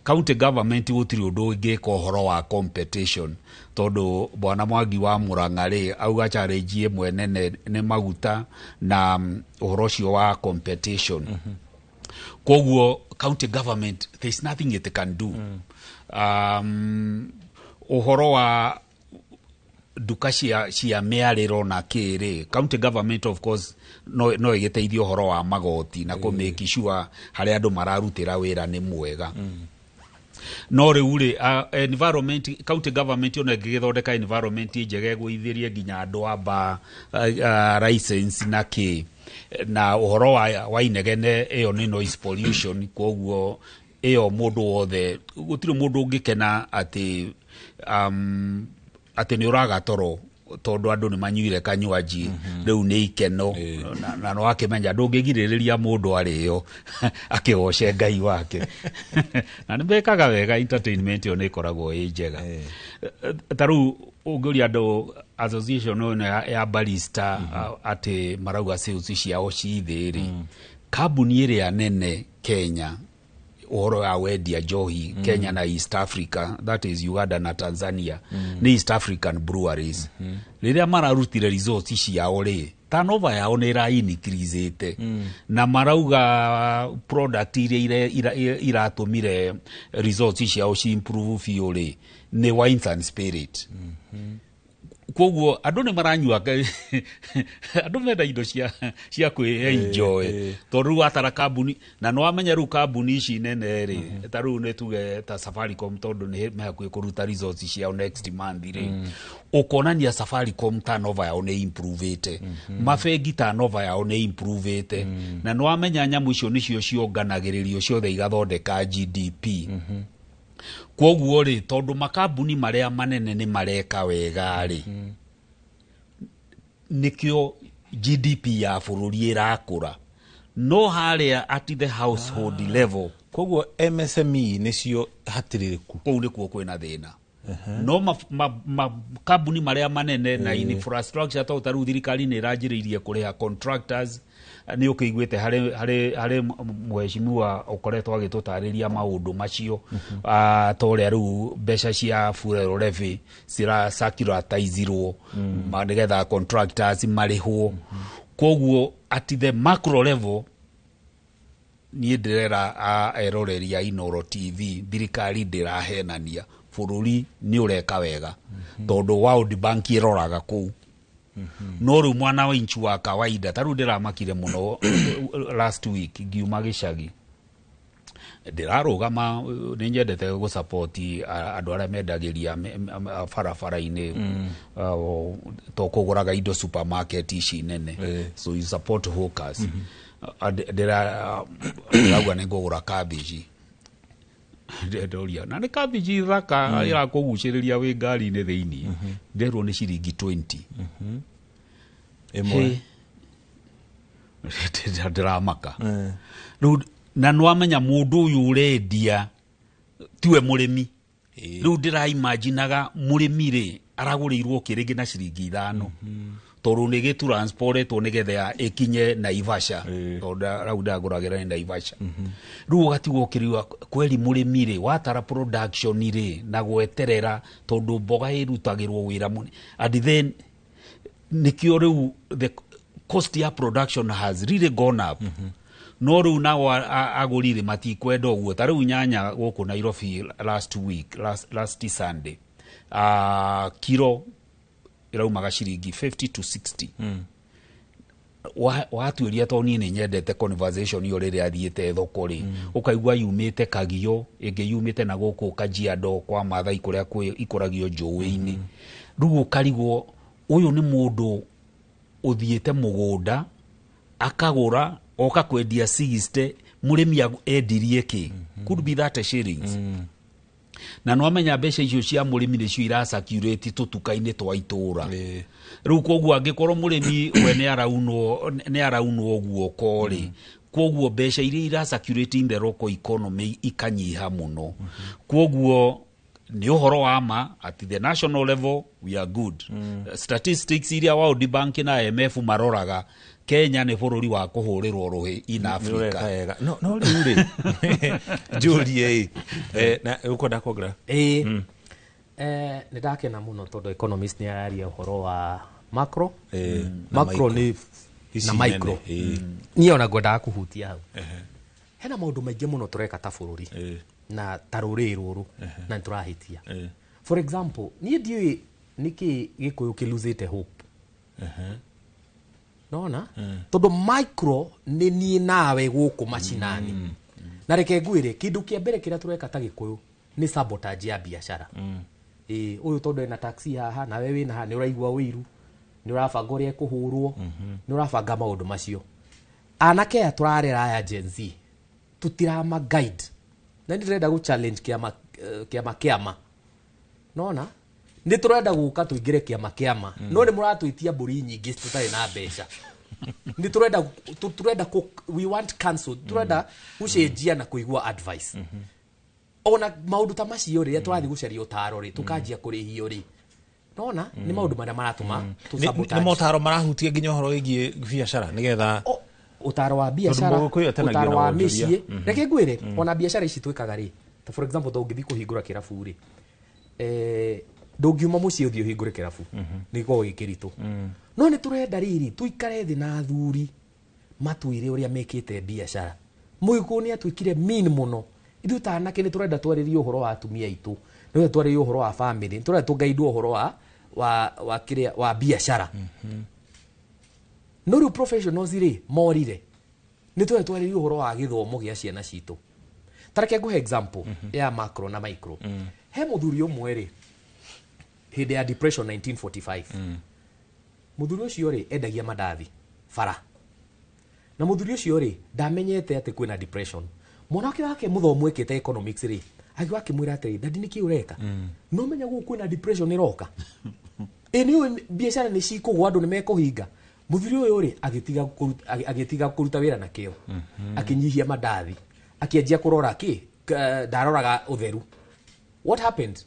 [SPEAKER 16] County government gũtirĩ ũndũ ĩngĩka ũhoro wa competition, tondũ bwana Mwangi wa Murang'a rĩ auga challenge ĩmwe nene nĩ maguta na ũhoro ũcio wa competition. Koguo county government, there is nothing it can do. Ũhoro wa nduka cia mĩarĩro na kĩrĩ, county government of course no ĩgĩteithie ũhoro wa magoti na kũ make sure harĩa andũ mararutĩra wĩra nĩ mwega. No rĩu rĩ, environment, county government ona ĩngĩgĩthondeka environment njega ĩgũithĩrie nginya andũ amba license na kĩ na ũhoro wa inegene, ĩyo nĩ noise pollution. Koguo ĩyo mũndũ wothe, gũtirĩ mũndũ ũngĩkena atĩ nĩ ũraga toro. Tondũ andũ nĩ manyuire kanywaji, rĩu nĩ ikeno, na no akĩmenya ndũngĩgirĩrĩria mũndũ arĩo akĩgoce Ngai wake, na nĩ mekaga wega. Entertainment ĩyo nĩ ĩkoragwo ĩ njega. Ta rĩu ũngĩũria andũ association ĩno ya barista atĩ marauga sales ciao ci thĩ rĩ, kambuni ĩrĩa nene Kenya ũhoro wa wendia njohi, Kenya na East Africa, that is Uganda na Tanzania, nĩ East African Breweries. Rĩrĩa mararutire results ciao rĩ, turnover yao nĩ ĩra increase, na marauga product iria iratũmire results ciao ci improve biũ rĩ, nĩ wines and spirit. Koguo andũ nĩ maranyua, andũ menda indo cia kwĩ enjoy, tondũ rĩu watara kambuni na nĩ wamenya rĩu kambuni ici nene rĩ, ta rĩu nĩ tuge ta Safaricom, tondũ nĩ mehakuhĩ kũruta results ciao next month rĩ, ũkonania Safaricom turnover yao nĩ improvĩte, mabengi turnover yao nĩ improvĩte, na nĩ wamenya nyamũ icio nĩcio cionganagĩrĩrio ciothe igathondeka GDP. Koguo rĩ, tondũ makambuni marĩa manene nĩ mareka wega rĩ, nĩkĩo GDP ya bũrũri ĩrakũra, no harĩa at the household level.
[SPEAKER 1] Koguo MSME nĩcio hatirĩrĩku.
[SPEAKER 16] Kũu nĩkuo kwĩna thĩna, no makambuni marĩa manene na infrastructure, tondũ ta rĩu thirikari nĩ ĩranjĩrĩirie kũrĩha contractors. Nĩ ũkĩiguĩte harĩ mheshimiwa ũkoretwo agĩtũtarĩria maũndũ macio, ta ũrĩa rĩu mbeca cia fuel levy cira circulatizirwo nĩgetha contractors marĩhwo. Koguo at the macro level, niĩ ndĩrera eroreri a Inoro TV, thirikari ndĩrahenania, bũrũri nĩ ũreka wega, tondũ World Bank ĩroraga kũu. No rĩu mwana wa inchi wa kawaida, ta rĩu ndĩramakire mũno last week ngiuma gĩcagi, ndĩrarũgama, nĩ nyendete gũsapoti andũ arĩa mendagĩria barabara-inĩ, to kũgũraga indo supermarket ici nene, so you support hawkers. Ndĩrauga nĩ ngũgũra cabbage. Ndoria na nĩ cabbage thaka ĩrakũgucĩrĩria wĩ ngari-inĩ thĩiniĩ, nderwo nĩ ciringi 20
[SPEAKER 1] ĩmwe.
[SPEAKER 16] Ndĩramaka rĩu, na nĩwamenya mũndũ ũyũ ũrendia tiwe mũrĩmi. Rĩu ndĩraimaginaga mũrĩmi rĩ, aragũrĩirwo kĩrĩngĩ na ciringi 5, tondũ nĩ gĩtransportwo nĩgetha ĩkinye Naivasha, tondũ rau ndagũragĩra nĩ Naivasha. Rĩu ũgatigwo ũkĩriwa kweri mũrĩmi rĩ, watara production rĩ, na gweterera, tondũ mboga ĩrutagĩrwo wĩra mũnene, and then nĩkĩo rĩu the cost ya production has really gone up. No rĩu nao agũri rĩ, matikwenda ũguo. Ta rĩu nyanya gũkũ Nairobi last week, last Sunday, kiro ĩraumaga ciringi 50 to 60. Watuĩria, tondũ niĩ nĩ nyendete conversation ĩyo rĩrĩa thiĩte thoko rĩ, ũkaigua yumĩte Kagio, ĩngĩ yumĩte na gũkũ Kajiado kwa Mathai kũrĩa kwĩ ikũragio njũĩ-inĩ. Rĩu ũkarigwo ũyũ nĩ mũndũ ũthiĩte mũgũnda akagũra oka kwendia 60, mũrĩmi endirie kĩ? Could be 30 shillings. Na nwamenya mbeca icio cia mũrĩmi nĩcio iracirculate tũtuka-inĩ twa itũra rĩu. Koguo angĩkorwo mũrĩmi we nĩ araunwo guoko rĩ, koguo mbeca iria iracirculate in the local economy ikanyiha mũno. Koguo nĩ ũhoro wa ma, at the national level we are good. Statistics iria World Bank na IMF maroraga, Kenya nĩ bũrũri wa kũhũrĩrwo rũhĩ in Africa.
[SPEAKER 1] Nĩũreka wega. No rĩu rĩ, njũrie ĩ, na ũkwenda kuongerera?
[SPEAKER 15] Ĩĩ. Nĩ ndakena mũno tondũ economist nĩ araria ũhoro wa macro,
[SPEAKER 1] na
[SPEAKER 15] macro
[SPEAKER 1] micro.
[SPEAKER 15] nĩ
[SPEAKER 1] Ici
[SPEAKER 15] na micro.
[SPEAKER 1] nene, ĩĩ.
[SPEAKER 15] Niĩ ona ngwendaga kũhutia hau. Hena maũndũ maingĩ mũno tũreka ta bũrũri na ta rũrĩrĩ rũrũ na nĩ tũrahĩtia. For example, niĩ ndiũĩ nĩkĩ Gĩkũyũ kĩlosete hope, nona tondũ micro nĩ niĩ nawe gũkũ macinani. Na reke ngwĩre, kĩndũ kĩa mbere kĩrĩa tũreka ta Gĩkũyũ nĩ sabotage ya biacara. Ĩĩ, ũyũ tondũ ena taxi haha nawe wĩna haha, nĩ ũraigua ũiru, nĩ ũrabanga ũrĩa ĩkũhũrwo, nĩ ũrabanga maũndũ macio. Anake aya tũrarera aya Gen Z, tũtirama guide, na nĩ ndĩrenda gũ challenge kĩama, kĩama nona Nĩ tũrenda gũka tũingĩre kĩama kĩama, no nĩ mũratwĩtia mbũri nyingĩ tũtarĩ na mbeca. Nĩ tũrenda tũrenda we want counsel, tũrenda gũcenjia na kũigua advice. Ona maũndũ ta macio rĩrĩa tũrathiĩ gũcaria ũtaro rĩ, tũkanjia kũrĩhio rĩ, nona nĩ maũndũ marĩa maratũma tũ
[SPEAKER 1] Nĩ
[SPEAKER 15] sabotage.
[SPEAKER 1] nĩ motaro marahutia nginya ũhoro wĩgiĩ biacara nĩgetha
[SPEAKER 15] Ũtaro wa biacara,
[SPEAKER 1] Tondũ Mũgĩkũyũ atenagio
[SPEAKER 15] ũtaro
[SPEAKER 1] na
[SPEAKER 15] wa
[SPEAKER 1] wonjoria.
[SPEAKER 15] mĩciĩ. Reke ngwĩre, ona biacara ici twĩkaga rĩ, ta for example ta ũngĩthiĩ kũhingũra kĩrabu rĩ, ndũngiuma mũciĩ ũthiĩ ũhingũre kĩrabu, nĩ gĩkoragwo gĩ kĩritũ. No nĩ tũrenda rĩrĩ tũikare thĩ na athuri matwĩre ũrĩa mekĩte biacara. Mũgĩkũyũ nĩ atuĩkire mean mũno. Ithuĩ ta anake nĩ tũrenda twarĩrie ũhoro wa atumia aitũ, nĩ tũrenda twarĩrie ũhoro wa family, nĩ tũrenda tũgaidwo ũhoro wa kĩrĩa wa biacara. No rĩu professionals rĩ morire, nĩ tũrenda twarĩrie ũhoro wa gĩthomo gĩa ciana citũ. Ta reke ngũhe example ya macro na micro. He mũthuri ũmwe rĩ, hĩndĩ ya depression 1945, mũthuri ũcio rĩ endagia mandathi bara, na mũthuri ũcio rĩ ndamenyete atĩ kwĩna depression. Mwana wake wake mũthomu ekĩte economics rĩ, agĩũka akĩmwĩra atĩrĩ, "Dadi, nĩkĩ ũreka? No menya gũkũ kwĩna depression ĩroka, ĩ nĩ ũĩ biacara nĩ cikũgwa, andũ nĩ mekũhinga." Mũthuri ũyũ rĩ agĩtiga kũruta wĩra na kĩo, akĩnyihia mandathi, akĩanjia kũrora kĩ ndaroraga ũtheru. What happened?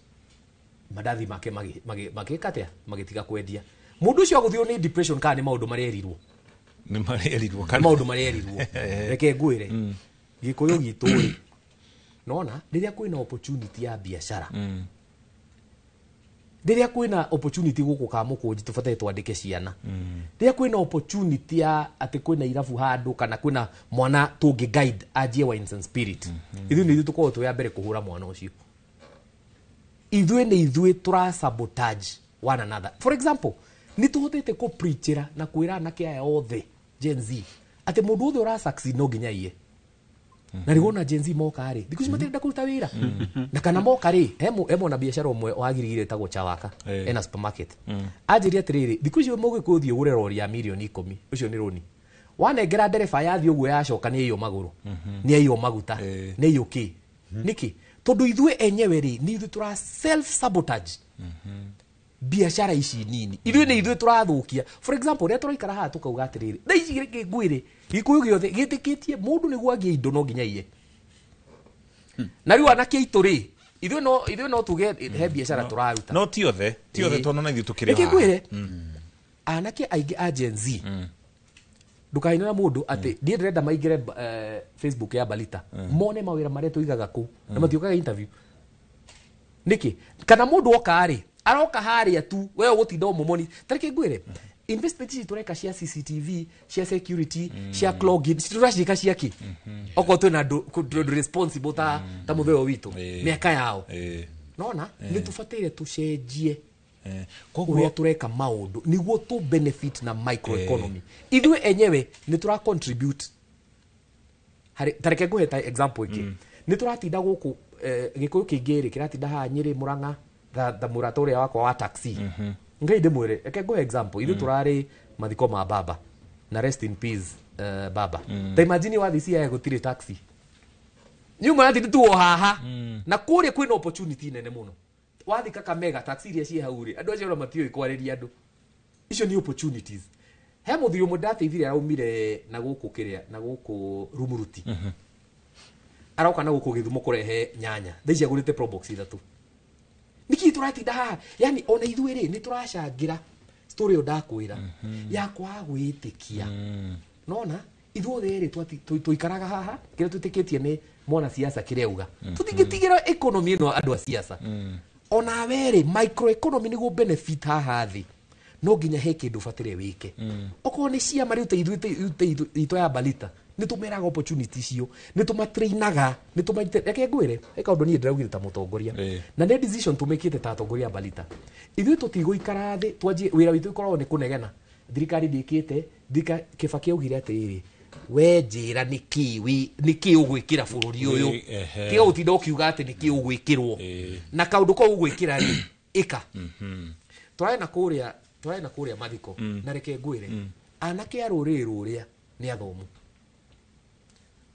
[SPEAKER 15] Mandathi make magĩka atĩa? Magĩtiga kwendia. Mũndũ ũcio agũthirwo nĩ depression kana nĩ maũndũ marĩa erirwo?
[SPEAKER 1] Nĩ marĩa erirwo.
[SPEAKER 15] Nĩ maũndũ marĩa erirwo. Reke ngwĩre, Gĩkũyũ gitũ rĩ, nona rĩrĩa kwĩna opportunity ya biacara, rĩrĩa kwĩna opportunity gũkũ Kamũkũnji tũbataire twandĩke ciana, rĩrĩa kwĩna opportunity ya atĩ kwĩna irabu handũ kana kwĩna mwana tũngĩ guide anjie wines and spirit, ithuĩ nĩ ithuĩ tũkoragwo twĩ a mbere kũhũra mwana ũcio. Ithuĩ nĩ ithuĩ tũra sabotage one another. For example, nĩ tũhotete kũ preachĩra na kwĩra anake aya othe Gen Z atĩ mũndũ wothe ũra succeed no nginya iye. Na rĩu ona Gen Z moka rĩ, thikũ ici matirenda kũruta wĩra, na kana moka rĩ, he mwana biacara ũmwe wagirigire ĩtagwo Chawaka, ena supermarket, anjĩrie atĩrĩrĩ, thikũ icio mũgĩkũyũ ũthiĩ ũgũre rori ya mirioni 10, ũcio nĩ rũni wanengera ndereba, yathiĩ ũguo yacoka nĩ aiywo magũrũ, nĩ aiywo maguta, nĩ aiywo kĩ. Nĩkĩ? Tondũ ithuĩ enyewe rĩ, nĩ ithuĩ tũra self sabotage biacara ici nini. Ithuĩ nĩ ithuĩ tũrathũkia. For example, rĩrĩa tũraikara haha tũkauga atĩrĩrĩ, thaa ici reke ngwĩre, Gĩkũyũ gĩothe gĩtĩkĩtie mũndũ nĩguo agĩe indo no nginya iye. Na rĩu anake aitũ rĩ, ithuĩ no tuge he biacara tũraruta.
[SPEAKER 1] No ti othe, tondũ na ithuĩ tũkĩrĩ
[SPEAKER 15] Reke
[SPEAKER 1] haha.
[SPEAKER 15] ngwĩre, anake aingĩ a Gen Z, ndũkaine na mũndũ atĩ niĩ ndĩrenda maingĩre Facebook ya Balita mone mawĩra marĩa tũigaga kũu na matiũkaga interview. Nĩkĩ? Kana mũndũ oka rĩ, aroka harĩa tu we ũgũtinda ũmũmoni. Tareke ngwĩre, investment ici tũreka cia CCTV, cia security, cia clogging, tũraciĩka cia kĩ okorwo twĩna andũ responsible ta mũtheo witũ mĩaka yao? Nona nĩ tũbataire tũcenjie ũrĩa tũreka maũndũ nĩguo tũ benefit na microeconomy. Ithuĩ enyewe nĩ tũra contribute harĩ. Tareke ngũhe ta example ĩngĩ. Nĩ tũratinda gũkũ, Gĩkũyũ kĩingĩ rĩ kĩratinda haha Nyĩrĩ, Mũrang'a, tha mũrata ũrĩa wakwa wa taxi. Ngai ndĩmwĩre, reke ngũhe example. Ithuĩ tũrarĩ mathiko ma baba, na rest in peace, baba. Ta imagine wathiĩ Siaya gũtirĩ taxi, nyuma ratindi tu o haha, na kũrĩa kwĩna opportunity nene mũno. Wathiĩ Kakamega, taxi iria ciĩ hau rĩ, andũ acio ona matiũĩ kwarĩria andũ. Icio nĩ opportunities. He mũthuri ũmwe ndateithirie, araumire na gũkũ kĩrĩa na gũkũ Rumuruti, aroka na gũkũ Gĩthumo kũrehe nyanya. Thaa ici agũrĩte probox ithatũ. Nĩkĩ tũratinda haha? Yani ona ithuĩ rĩ, nĩ tũracangĩra story ĩyo ndakwĩra ya kwaga gwĩtĩkia. Nona ithuothe rĩ, tũikaraga haha, kĩrĩa twĩtĩkĩtie nĩ mwana siasa kĩrĩa auga. Tũtingĩtigĩra economy ĩno andũ a siasa. Onawe rĩ, microeconomy nĩguo benefit haha thĩ, no nginya he kĩndũ ũbatĩre wĩke. Okorwo nĩ ciama rĩu ta ithuĩ itũ ya Balita, nĩ tũmeraga opportunity icio, nĩ tũmatrainaga, nĩ tũmaite. Reke ngwĩre, he kaũndũ niĩ ndĩraugire ta mũtongoria, na nĩ decision tũmĩkĩte ta atongoria a Balita. Ithuĩ tũtigũikara thĩ twanjie wĩra witũ ũkoragwo nĩ kũnegena thirikari ndĩkĩte thirikari. Kĩbaki augire atĩrĩrĩ, we njĩra nĩkĩ nĩkĩ ũgwĩkĩra bũrũri ũyũ. Tiga gũtinda ũkiuga atĩ nĩkĩ ũgwĩkĩrwo na kaũndũ kau ũgwĩkĩra rĩ, ĩka. Tũrarĩ na kũrĩa mathiko, na reke ngwĩre, anake a rũrĩrĩ rũrĩa nĩ athomu.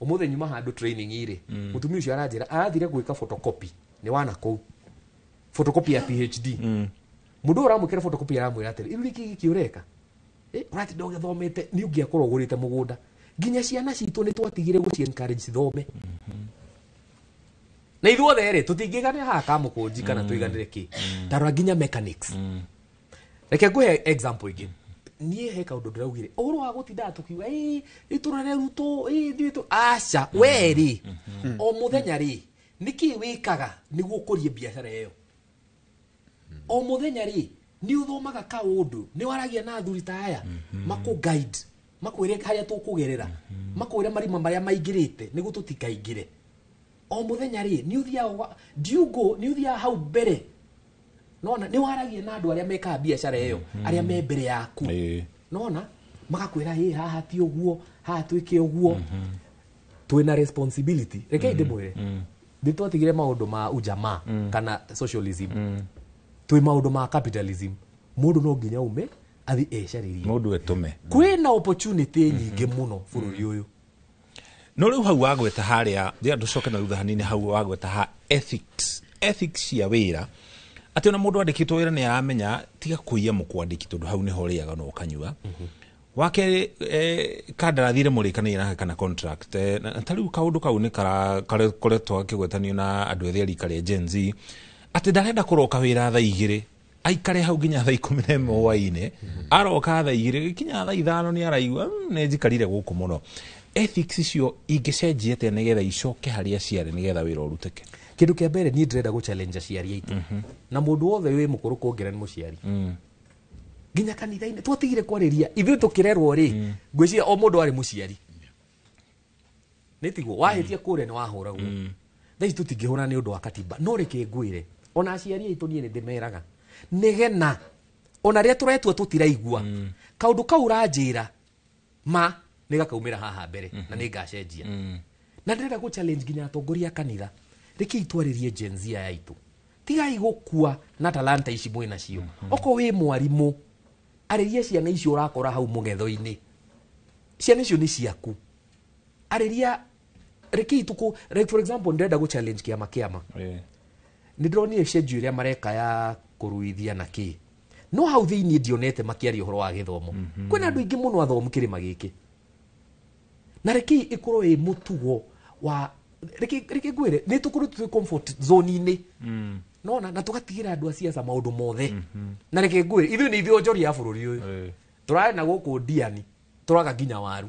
[SPEAKER 15] Ũmũthĩ nyuma handũ training rĩ, mũtumia ũcio aranjĩra arathire gwĩka photocopy, nĩ wana kũu photocopy ya PhD. Mũndũ ũyũ ũramwĩkĩra photocopy aramwĩra atĩrĩ, rĩu nĩkĩ gĩkĩ ũreka? Ũratinda ũgĩthomete nĩ ũngĩakorwo ũgũrĩte mũgũnda. Nginya ciana citũ nĩ twatigire gũci encourage cithome. Na ithuothe rĩ tũtingĩiganĩra haha Kamũkũnji kana tũiganĩre kĩ. Tarora nginya mechanics. Reke ngũhe example ĩngĩ. Niĩ he kaũndũ ndĩraugire ũhoro wa gũtindaga tũkiuga ĩ itũra rĩa Ruto ĩ ithuĩ tũ aca we rĩ o mũthenya rĩ nĩkĩ wĩkaga nĩguo ũkũrie biacara ĩyo? O mũthenya rĩ nĩ ũthomaga kaũndũ, nĩ waragia na athuri ta aya makũ guide, makwĩre harĩa tũkũgerera, makwĩre marima marĩa maingĩrĩte nĩguo tũtikaingĩre. O mũthenya rĩ nĩ ũthiaga ndiungo, nĩ ũthiaga hau mbere, nona nĩ waragia na andũ arĩa mekaga biacara ĩyo, arĩa me mbere yaku, nona magakwĩra ĩ haha ti ũguo, haha twĩke ũguo. Twĩna responsibility. Rekei ndĩmwĩre, nĩ twatigire maũndũ ma ujamaa kana socialism, twĩ maũndũ ma capitalism. Mũndũ no nginya ume athi ecarĩrie,
[SPEAKER 1] mũndũ etũme.
[SPEAKER 15] Kwĩna opportunity nyingĩ mũno bũrũri ũyũ.
[SPEAKER 1] No rĩu hau wagweta harĩa ndĩrenda tũcoke na thutha hanini, hau wagweta ha ethics, ethics cia wĩra, atĩ ona mũndũ andĩkĩtwo wĩra nĩ aramenya tiga kũiya mũkwandĩki tondũ hau nĩho ũrĩaga na ũkanyua. Wa kerĩ, kandarathi ĩrĩa mũrĩkanĩire nake kana contract, na ta rĩu kaũndũ kau nĩ koretwo gakĩgwetanio na andũ ethĩ a rika rĩa Gen Z, atĩ ndarenda kũroka wĩra thaa 2 aikare hau nginya thaa 11 hwaĩ-inĩ, aroka thaa 2 gĩkinya thaa 5 nĩ araigua nĩ njikarire gũkũ mũno. Ethics icio ingĩcenjia atĩa nĩgetha icoke harĩa ciarĩ nĩgetha wĩra ũrutĩke?
[SPEAKER 15] Kĩndũ kĩa mbere niĩ ndĩrenda gũ challenge aciari aitũ na mũndũ wothe wĩ mũkũrũ kuongerera nĩ mũciari. Nginya kanitha-inĩ twatigire kwarĩria ithuĩ tũkĩrerwo rĩ, ngwĩciria o mũndũ arĩ mũciari nĩ tiguo wahĩtia kũrĩa nĩ wahũragwo. Thaa ici tũtingĩhũra nĩ ũndũ wa katiba, no reke ngwĩre ona aciari aitũ niĩ nĩ ndĩmeraga nĩgena ona rĩrĩa tũretua tũtiraigua kaũndũ kau ũranjĩra ma nĩ gakaumĩra haha mbere na nĩ ngacenjia. Na ndĩrenda gũ challenge nginya atongoria a kanitha, rekei twarĩrie Gen Z aya aitũ, tigai gũkua na talanta ici mwĩ nacio. Okorwo wĩ mwarimũ, arĩria ciana icio ũrakora hau mũgetho-inĩ, ciana icio nĩ ciaku, arĩria. Rekei tũkũ, like for example ndĩrenda gũ challenge kĩama kĩama, nĩ ndĩronire schedule ĩrĩa mareka ya kũruithia na kĩ, no hau thĩiniĩ ndionete makĩaria ũhoro wa gĩthomo. Kwĩna andũ aingĩ mũno athomu kĩrĩma gĩkĩ, na rekei ĩkorwo ĩ mũtugo wa reke ngwĩre nĩ tũkorwo twĩ comfort zone-inĩ, nona na tũgatigĩra andũ a siasa maũndũ mothe. Na reke ngwĩre ithuĩ nĩ ithuĩ onjoria a bũrũri ũyũ, tũrarĩ na gũkũ Ndiani tũraga nginya waru,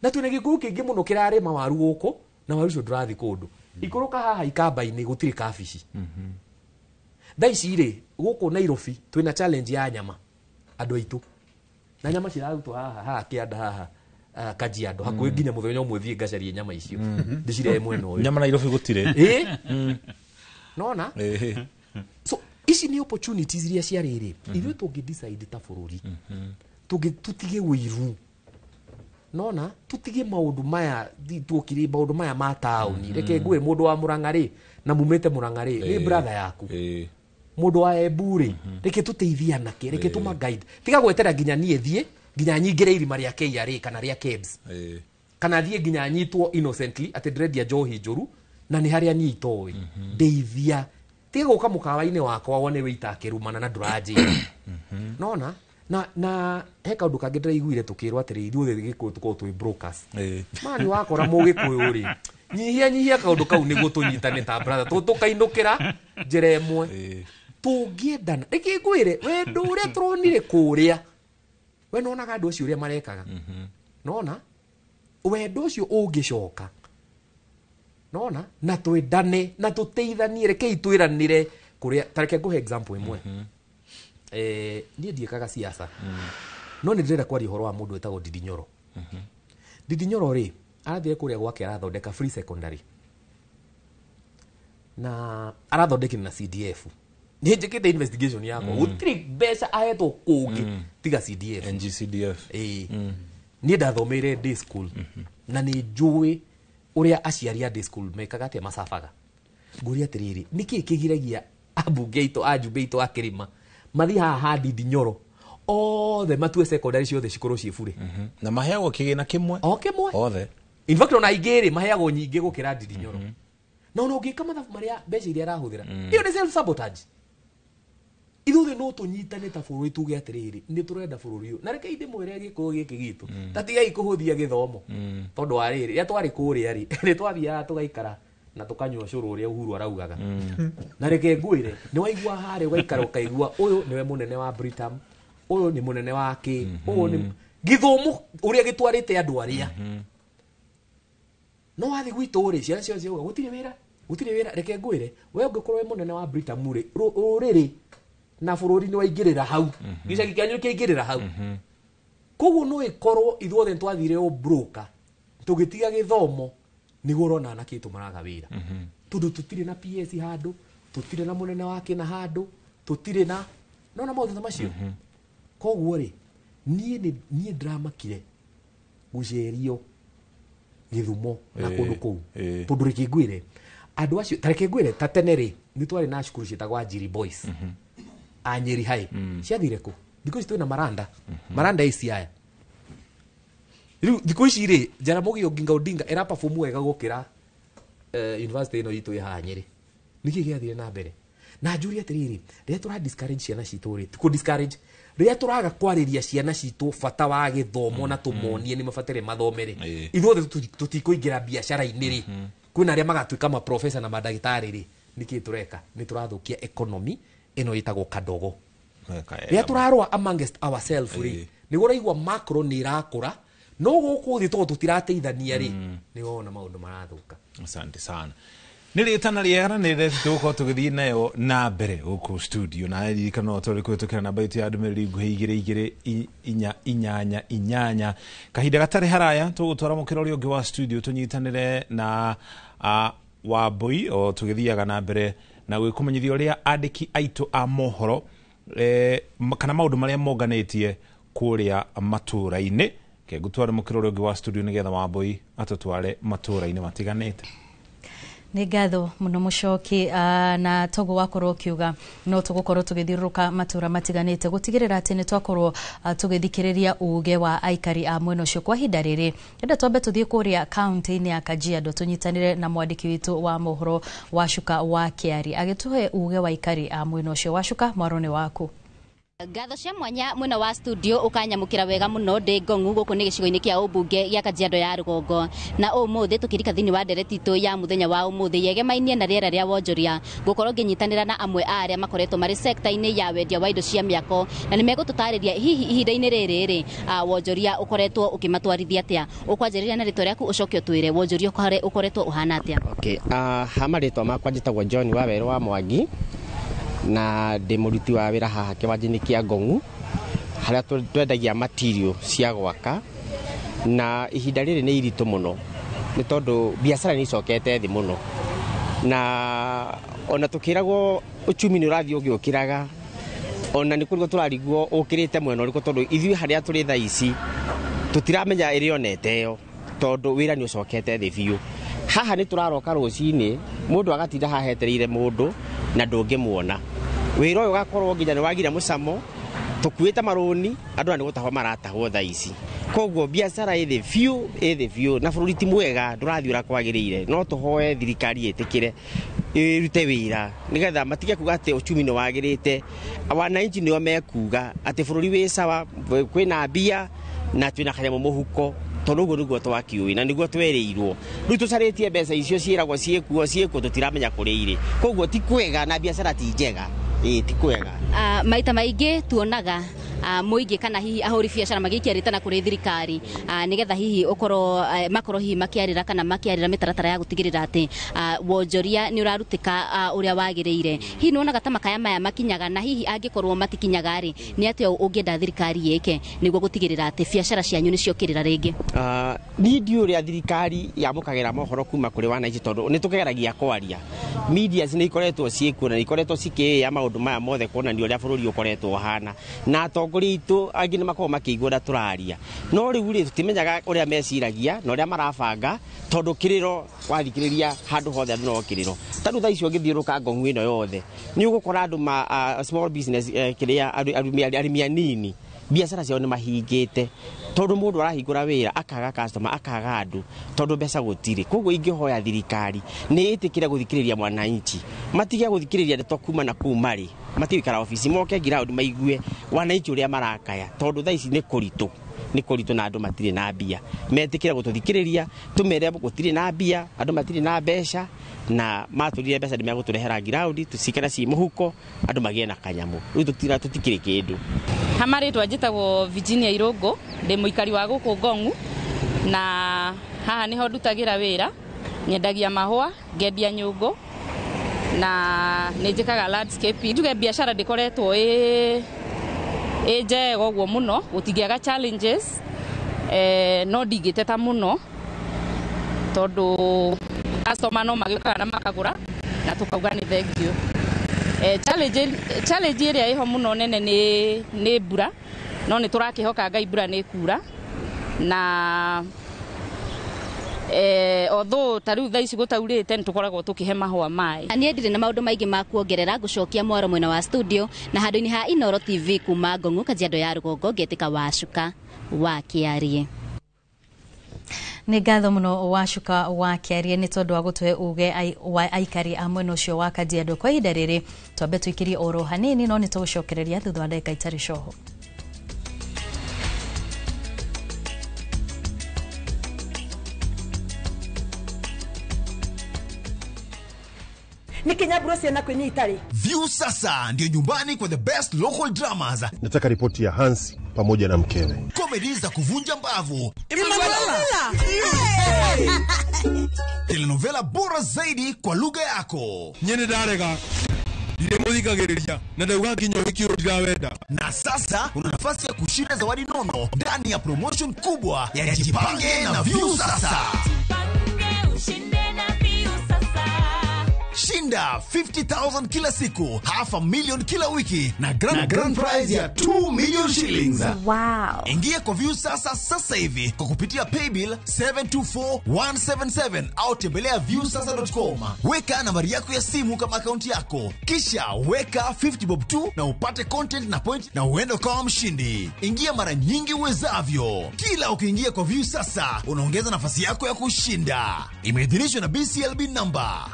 [SPEAKER 15] na twĩna gĩkũyũ kĩingĩ mũno kĩrarĩma waru gũkũ, na waru ũcio ndũrathiĩ kũndũ. Ikũrũka haha ikamba-inĩ gũtirĩ kabici. Thaa ici rĩ gũkũ Nairobi twĩna challenge ya nyama andũ aitũ, na nyama cirarutwo haha haha kĩanda haha Kajiado hakuhĩ nginya mũthenya ũmwe thiĩ ngacarie nyama icio ndĩcirehe mwena ũyũ.
[SPEAKER 1] Nyama Nairobi gũtirĩ.
[SPEAKER 15] Nona so ici nĩ opportunities iria ciarĩ rĩ ithuĩ tũngĩ decide ta bũrũri, tũtige ũiru, nona tũtige maũndũ maya tuokire maũndũ maya ma taũni. Reke ngwĩre mũndũ wa Murang'a rĩ na mumĩte Murang'a rĩ nĩ brother yaku, mũndũ wa Embu rĩ, reke tũteithie anake, reke tũma guide, tiga gwetera nginya niĩ thiĩ nginya nyingĩre irima rĩa KRA kana rĩa KEBS, kana thiĩ nginya nyitwo innocently atĩ ndĩrendia njohi njũru na nĩ harĩa niĩ itoĩ. Ndeithia, tiga gũka mũkawa-inĩ wakwa wone wĩita akĩrumana na ndũranjĩra. Nona na he kaũndũ kangĩ ndĩraiguire tũkĩrwo atĩrĩ ithuothe Gĩkũyũ tũkorwo twĩ brokers. Mani wakora mũgĩkũyũ rĩ, nyihia nyihia kaũndũ kau nĩguo tũnyitane ta brother, tũkainũkĩra njĩra ĩmwe. Tũngĩendana, reke ngwĩre wendo ũrĩa tũronire kũrĩa, we nonaga andũ acio ũrĩa marekaga, nona wendo ũcio ũngĩcoka, nona na twendane na tũteithanie, rekei twĩranĩre kũrĩa. Ta reke ngũhe example ĩmwe. Niĩ ndiĩkaga siasa, no nĩ ndĩrenda kwaria ũhoro wa mũndũ wĩtagwo Ndindi Nyoro. Ndindi Nyoro rĩ arathire kũrĩa gwake arathondeka free secondary na arathondekire na CDF. Nĩ njĩkĩte investigation yakwa, gũtirĩ mbeca ahetwo kũngĩ tiga CDF.
[SPEAKER 1] NGCDF.
[SPEAKER 15] Niĩ ndathomeire day school na nĩ njũĩ ũrĩa aciari a day school mekaga atĩa macabaga. Ngũria atĩrĩrĩ, nĩkĩĩ kĩgiragia ambunge aitũ ajumbe aitũ a kĩrĩma mathiĩ haha ha Ndindi Nyoro othe matue secondary ciothe cikorwo ciĩ bure?
[SPEAKER 1] Na maheagwo kĩgĩna kĩmwe
[SPEAKER 15] o kĩmwe
[SPEAKER 1] othe.
[SPEAKER 15] In fact ona aingĩ rĩ maheagwo nyingĩ gũkĩra Ndindi Nyoro. Na ona ũngĩka mathabu marĩa mbeca iria arahũthĩra, ĩyo nĩ self sabotage.
[SPEAKER 17] Ithuothe no tũnyitane ta bũrũri tuge atĩrĩrĩ, nĩ tũrenda bũrũri ũyũ. Na reke ndĩmwĩre Gĩkũyũ gĩkĩ gitũ, ta tigai kũhũthia gĩthomo. Tondũ wa rĩrĩ, rĩrĩa twarĩ kũrĩa rĩ, nĩ twathiaga tũgaikara na tũkanyua cũrũ ũrĩa Uhuru araugaga. Na reke ngwĩre, nĩ waigua harĩa ũgaikara ũkaigua ũyũ nĩwe mũnene wa Britam, ũyũ nĩ mũnene wa kĩ, ũyũ nĩ gĩthomo ũrĩa gĩtwarĩte andũ arĩa. No wathiĩ gwitũ rĩ, ciana ciothe ciauga gũtirĩ wĩra, gũtirĩ wĩra. Reke ngwĩre, we ũngĩkorwo wĩ mũnene wa Britam rĩ, rũrĩrĩ na bũrũri nĩ waingĩrĩra hau. Gĩcagi kĩanyu kĩaingĩrĩra hau. Koguo no ĩkorwo ithuothe nĩtwathire ũbroka tũgĩtiga gĩthomo nĩguo ũrona anake aitũ maraga wĩra. Tondũ tũtirĩ na PS handũ, tũtirĩ na mũnene wa kĩna handũ, tũtirĩ na nona maũndũ ta macio. Koguo rĩ, niĩ ndĩramakire gũcerio Gĩthumo na kũndũ kũu. Tondũ reke ngwĩre, andũ acio, ta reke ngwĩre, ta tene rĩ, nĩ twarĩ na cukuru ciĩtagwo Anjiri Boys. Anyeri High. Ciathire kũ? Thikũ ici twĩna Maranda. Maranda ĩ Siaya. Rĩu thikũ ici rĩ, Jaramogi Oginga Odinga ĩra perform wega gũkĩra university ĩno itũ ĩ haha Nyĩrĩ. Nĩkĩ gĩathire na mbere? Na njũrie atĩrĩrĩ, rĩrĩa tũra discourage ciana citũ rĩ, ti kũ discourage, rĩrĩa tũraga kwarĩria ciana citũ bata wa gĩthomo na tũmonie nĩ mabatarĩ mathome rĩ, ithuothe tũtikũingĩra biacara-inĩ rĩ, kwĩna arĩa magatuĩka maprofesa na mandagĩtarĩ rĩ, nĩkĩ tũreka? Nĩ tũrathũkia economy ĩno ĩtagwo kadogo. Rĩrĩa tũrarũa amongst ourselves rĩ, nĩguo ũraigua macro nĩ ĩrakũra, no gũkũ thĩ tondũ tũtirateithania rĩ, nĩ wona maũndũ marathũka.
[SPEAKER 1] Asante sana. Nĩ rĩtana rĩega na nĩ rĩrĩa tũgũkorwo tũgĩthiĩ nayo na mbere gũkũ studio. Na ririkana tũrĩ kũhĩtũkĩra namba itũ ya ndũmĩrĩri nguhĩ 2 2 4 8 8. Kahinda gatarĩ haraya tũgũtwara mũkĩra ũrĩa ũngĩ wa studio tũnyitanĩre na Wambui o tũgĩthiaga na mbere na gwĩkũmenyithia ũrĩa andĩki aitũ a mohoro kana maũndũ marĩa monganĩtie kũrĩa matũũra-inĩ. Kengũtware mũkĩra ũrĩa ũngĩ wa studio nĩgetha Wambui atũtware matũũra-inĩ matiganĩte.
[SPEAKER 2] Nĩ ngatho mũno Mũcoki, na toguo wakorwo ũkiuga no tũgũkorwo tũgĩthiũrũrũka matũũra matiganĩte gũtigĩrĩra atĩ nĩ twakorwo tũgĩthikĩrĩria uge wa aikari a mwena ũcio. Kwa ihinda rĩrĩ enda twambe tũthiĩ kũrĩa kaunti-inĩ ya Kajiado tũnyitanĩre na mwandĩki witũ wa mohoro Wacuka wa Kĩari agĩtũhe uge wa aikari a mwena ũcio. Wacuka, mwaro nĩ waku.
[SPEAKER 18] Ngatho cia mwanya mwena wa studio ukanyamukira wega muno ndi ngongu guku ni gicigo-ini kia ubunge gia Kajiado ya rugongo na umuthi tukirika thiini wa ndereti itu ya muthenya wa umuthi yegemainie na riera ria wonjoria gukorwo nginyitanira na amwe a aria makoretwo mari sekta-ini ya wendia wa indo cia miako na nimegututariria hihi ihinda-ini riri ri wonjoria ukoretwo ukimatwarithia atia. Ukwanjiriria na ritwa riaku ucoke utwire wonjoria ukoretwo uhana atia.
[SPEAKER 19] Okay, ha maritwa makwa njitagwo John Waweru wa Mwangi na ndĩ mũruti wa wĩra haha kĩwanja-inĩ kĩa Ngong'u harĩa twendagia material cia gwaka, na ihinda rĩrĩ nĩ iritũ mũno nĩ tondũ biacara nĩ icokete thĩ mũno, na ona tũkĩragwo uchumi nĩ ũrathiĩ ũgĩũkĩraga, ona nĩ kũrigwo tũrarigwo ũkĩrĩte mwena ũrĩkũ tondũ ithuĩ harĩa tũrĩ thaa ici tũtiramenya ĩrĩ onete ĩyo tondũ wĩra nĩ ũcokete thĩ biũ. Haha nĩ tũraroka rũcinĩ mũndũ agatinda haha etereire mũndũ na ndũngĩmuona. Wĩra ũyũ ũgakorwo nginya nĩ wagire mũcamo, tũkuĩte marũni andũ aya nĩ gũtahwo maratahwo thaa ici. Koguo biacara ĩthĩ biũ, ĩthĩ biũ, na bũrũri ti mwega, ndũrathiĩ ũrĩa kwagĩrĩire. No tũhoe thirikari ĩtĩkĩre ĩrute wĩra nĩgetha matige kuga atĩ uchumi nĩ wagĩrĩte. Wananchi nĩo mekuga atĩ bũrũri wĩ sawa, kwĩna mbia na twĩna kanyamũ mũhuko, tondũ ũguo nĩguo twakĩũĩ na nĩguo twereirwo. Rĩu tũcarĩtie mbeca icio ciĩragwo ciĩkuo ciĩkuo, tũtiramenya kũrĩa irĩ. Koguo ti kwega na biacara ti njega. Ĩĩ ti kwega.
[SPEAKER 18] Maita maingĩ tuonaga mũingĩ kana hihi ahũri biacara magĩikia rĩtana kũrĩ thirikari nĩgetha hihi ũkorwo makorwo hihi makĩarĩra kana makĩarĩra mĩtaratara ya gũtigĩrĩra atĩ wonjoria nĩ ũrarutĩka ũrĩa wagĩrĩire. Hihi nĩwonaga ta makaya maya makinyaga, na hihi angĩkorwo matikinyaga rĩ, nĩ atĩa ũngĩenda thirikari ĩke nĩguo gũtigĩrĩra atĩ biacara cianyu nĩciokĩrĩra rĩngĩ?
[SPEAKER 19] Niĩ ndiũĩ ũrĩa thirikari yamũkagĩra mohoro kuma kũrĩ wananchi tondũ nĩ tũkĩgeragia kwaria. Medias nĩ ikoretwo ciĩkuo na ikoretwo cikĩĩa maũndũ maya mothe kuonania ũrĩa bũrũri ũkoretwo ũhana, na atongoria aitũ angĩ nĩ makoragwo makĩigua ũrĩa tũraria, no rĩu rĩ tũtimenyaga ũrĩa meciragia na ũrĩa marabanga tondũ kĩrĩro wathikĩrĩria handũ hothe andũ no kĩrĩro. Ta rĩu thaa ici ũngĩthiũrũrũka Ngong'u ĩno yothe nĩ ũgũkora andũ ma small business, kĩrĩa arĩmi anini biacara ciao nĩ mahingĩte tondũ mũndũ arahingũra wĩra akaga customer, akaga andũ tondũ mbeca gũtirĩ. Koguo ingĩhoya thirikari nĩ ĩtĩkĩre gũthikĩrĩria mwananchi, matige gũthikĩrĩria ndeto kuma na kũu marĩ. Matigũikara obici, moke ground maigue wananchi ũrĩa marakaya, tondũ thaa ici nĩ kũritũ, nĩ kũritũ na andũ matirĩ na mbia. Metĩkĩre gũtũthikĩrĩria, tũmere gũtirĩ na mbia, andũ matirĩ na mbeca, na matũrire mbeca nĩ megũtũrehera ground tũcikare ci mũhuko, andũ magĩe na kanyamũ. Rĩu tũtikĩrĩ kĩndũ.
[SPEAKER 20] Ha marĩtwa njĩtagwo Virginia Irũngũ, ndĩ mũikari wa gũkũ Ngong'u, na haha nĩho ndutagĩra wĩra. Nyendagia mahũa, ngendia nyũngũ, na nĩ njĩkaga landscape. Njuge biacara ndĩkoretwo ĩ njega ũguo mũno, gũtingĩaga challenges, no ndingĩteta mũno tondũ customer no magĩũkaga na makagũra na tũkauga nĩ thengiũ. Challenge ĩrĩa ĩho mũno nene nĩ mbura, no nĩ tũrakĩhoka Ngai mbura nĩ ĩkura, na although ta rĩu thaa ici gũtaurĩte nĩ tũkoragwo tũkĩhe mahũa maĩ.
[SPEAKER 18] Niĩ ndirĩ na maũndũ maingĩ ma kuongerera, ngũcokia mwaro mwena wa studio na handũ-inĩ ha Inooro TV kuma Ngong'u, Kajiado ya Rũgongo, ngetĩka Wacuka wa Kĩarie.
[SPEAKER 2] Nĩ ngatho mũno Wacuka wa Kĩarie nĩ tondũ wa gũtũhe uge wa aikari a mwena ũcio wa Kajiado. Kwa ihinda rĩrĩ twambe tũikĩrie oro hanini, no nĩ tũgũcokereria thutha wa ndagĩka itarĩ coho.
[SPEAKER 21] View sasa ndio nyumbani kwa the best local dramas.
[SPEAKER 22] Nataka ripoti ya Hans pamoja na mkewe.
[SPEAKER 21] Comedy za kuvunja mbavu. Telenovela bora zaidi kwa lugha yako.
[SPEAKER 23] Nyene darega.
[SPEAKER 21] Na sasa una nafasi ya kushinda zawadi nono ndani ya promotion kubwa ya Jipange na View Sasa. Shinda 50,000 kila siku, 500,000 kila wiki na grand prize ya 2 million shillings.
[SPEAKER 24] Wow.
[SPEAKER 21] Ingia kwa View Sasa sasa hivi kwa kupitia paybill 724177 au tembelea viewsasa.com. Weka nambari yako ya simu kama akaunti yako, kisha weka 50 bob 2 na upate content na point na uende kama mshindi. Ingia mara nyingi uwezavyo. Kila ukiingia kwa View Sasa unaongeza nafasi yako ya kushinda. Imeidhinishwa na BCLB number.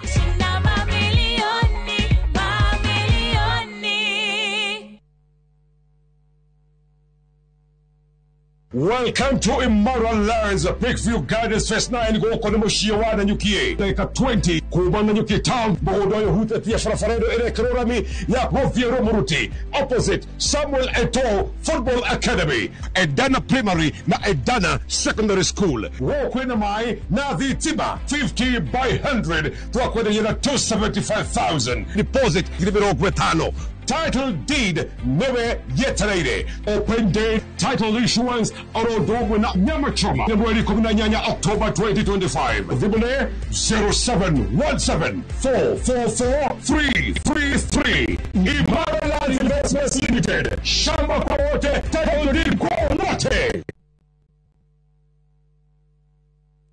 [SPEAKER 23] Welcome to Immoral Lands, Peakview Gardens Phase 9 gũkũ nĩ mũciĩ wa Nanyuki. Ndagĩka 20 kuma Nanyuki town, mũgũnda ũyũ ũhutĩtie barabara ĩno ĩrekĩrwo rami ya gũthiĩ Rũmũruti, opposite Samuel Eto'o Football Academy, Edana Primary na Edana Secondary School. Gũkũ kwĩna maĩ na thitima 50 by 100 twakwenderia na 275,000 deposit 50,000. Title deed newe yetereire. Open day title issuance oro na nyama choma mweri 18 October 2025. Thimũ 0717 444 333. Imara Land Investments Limited. Shamba kwa wote, title deed kwa wote.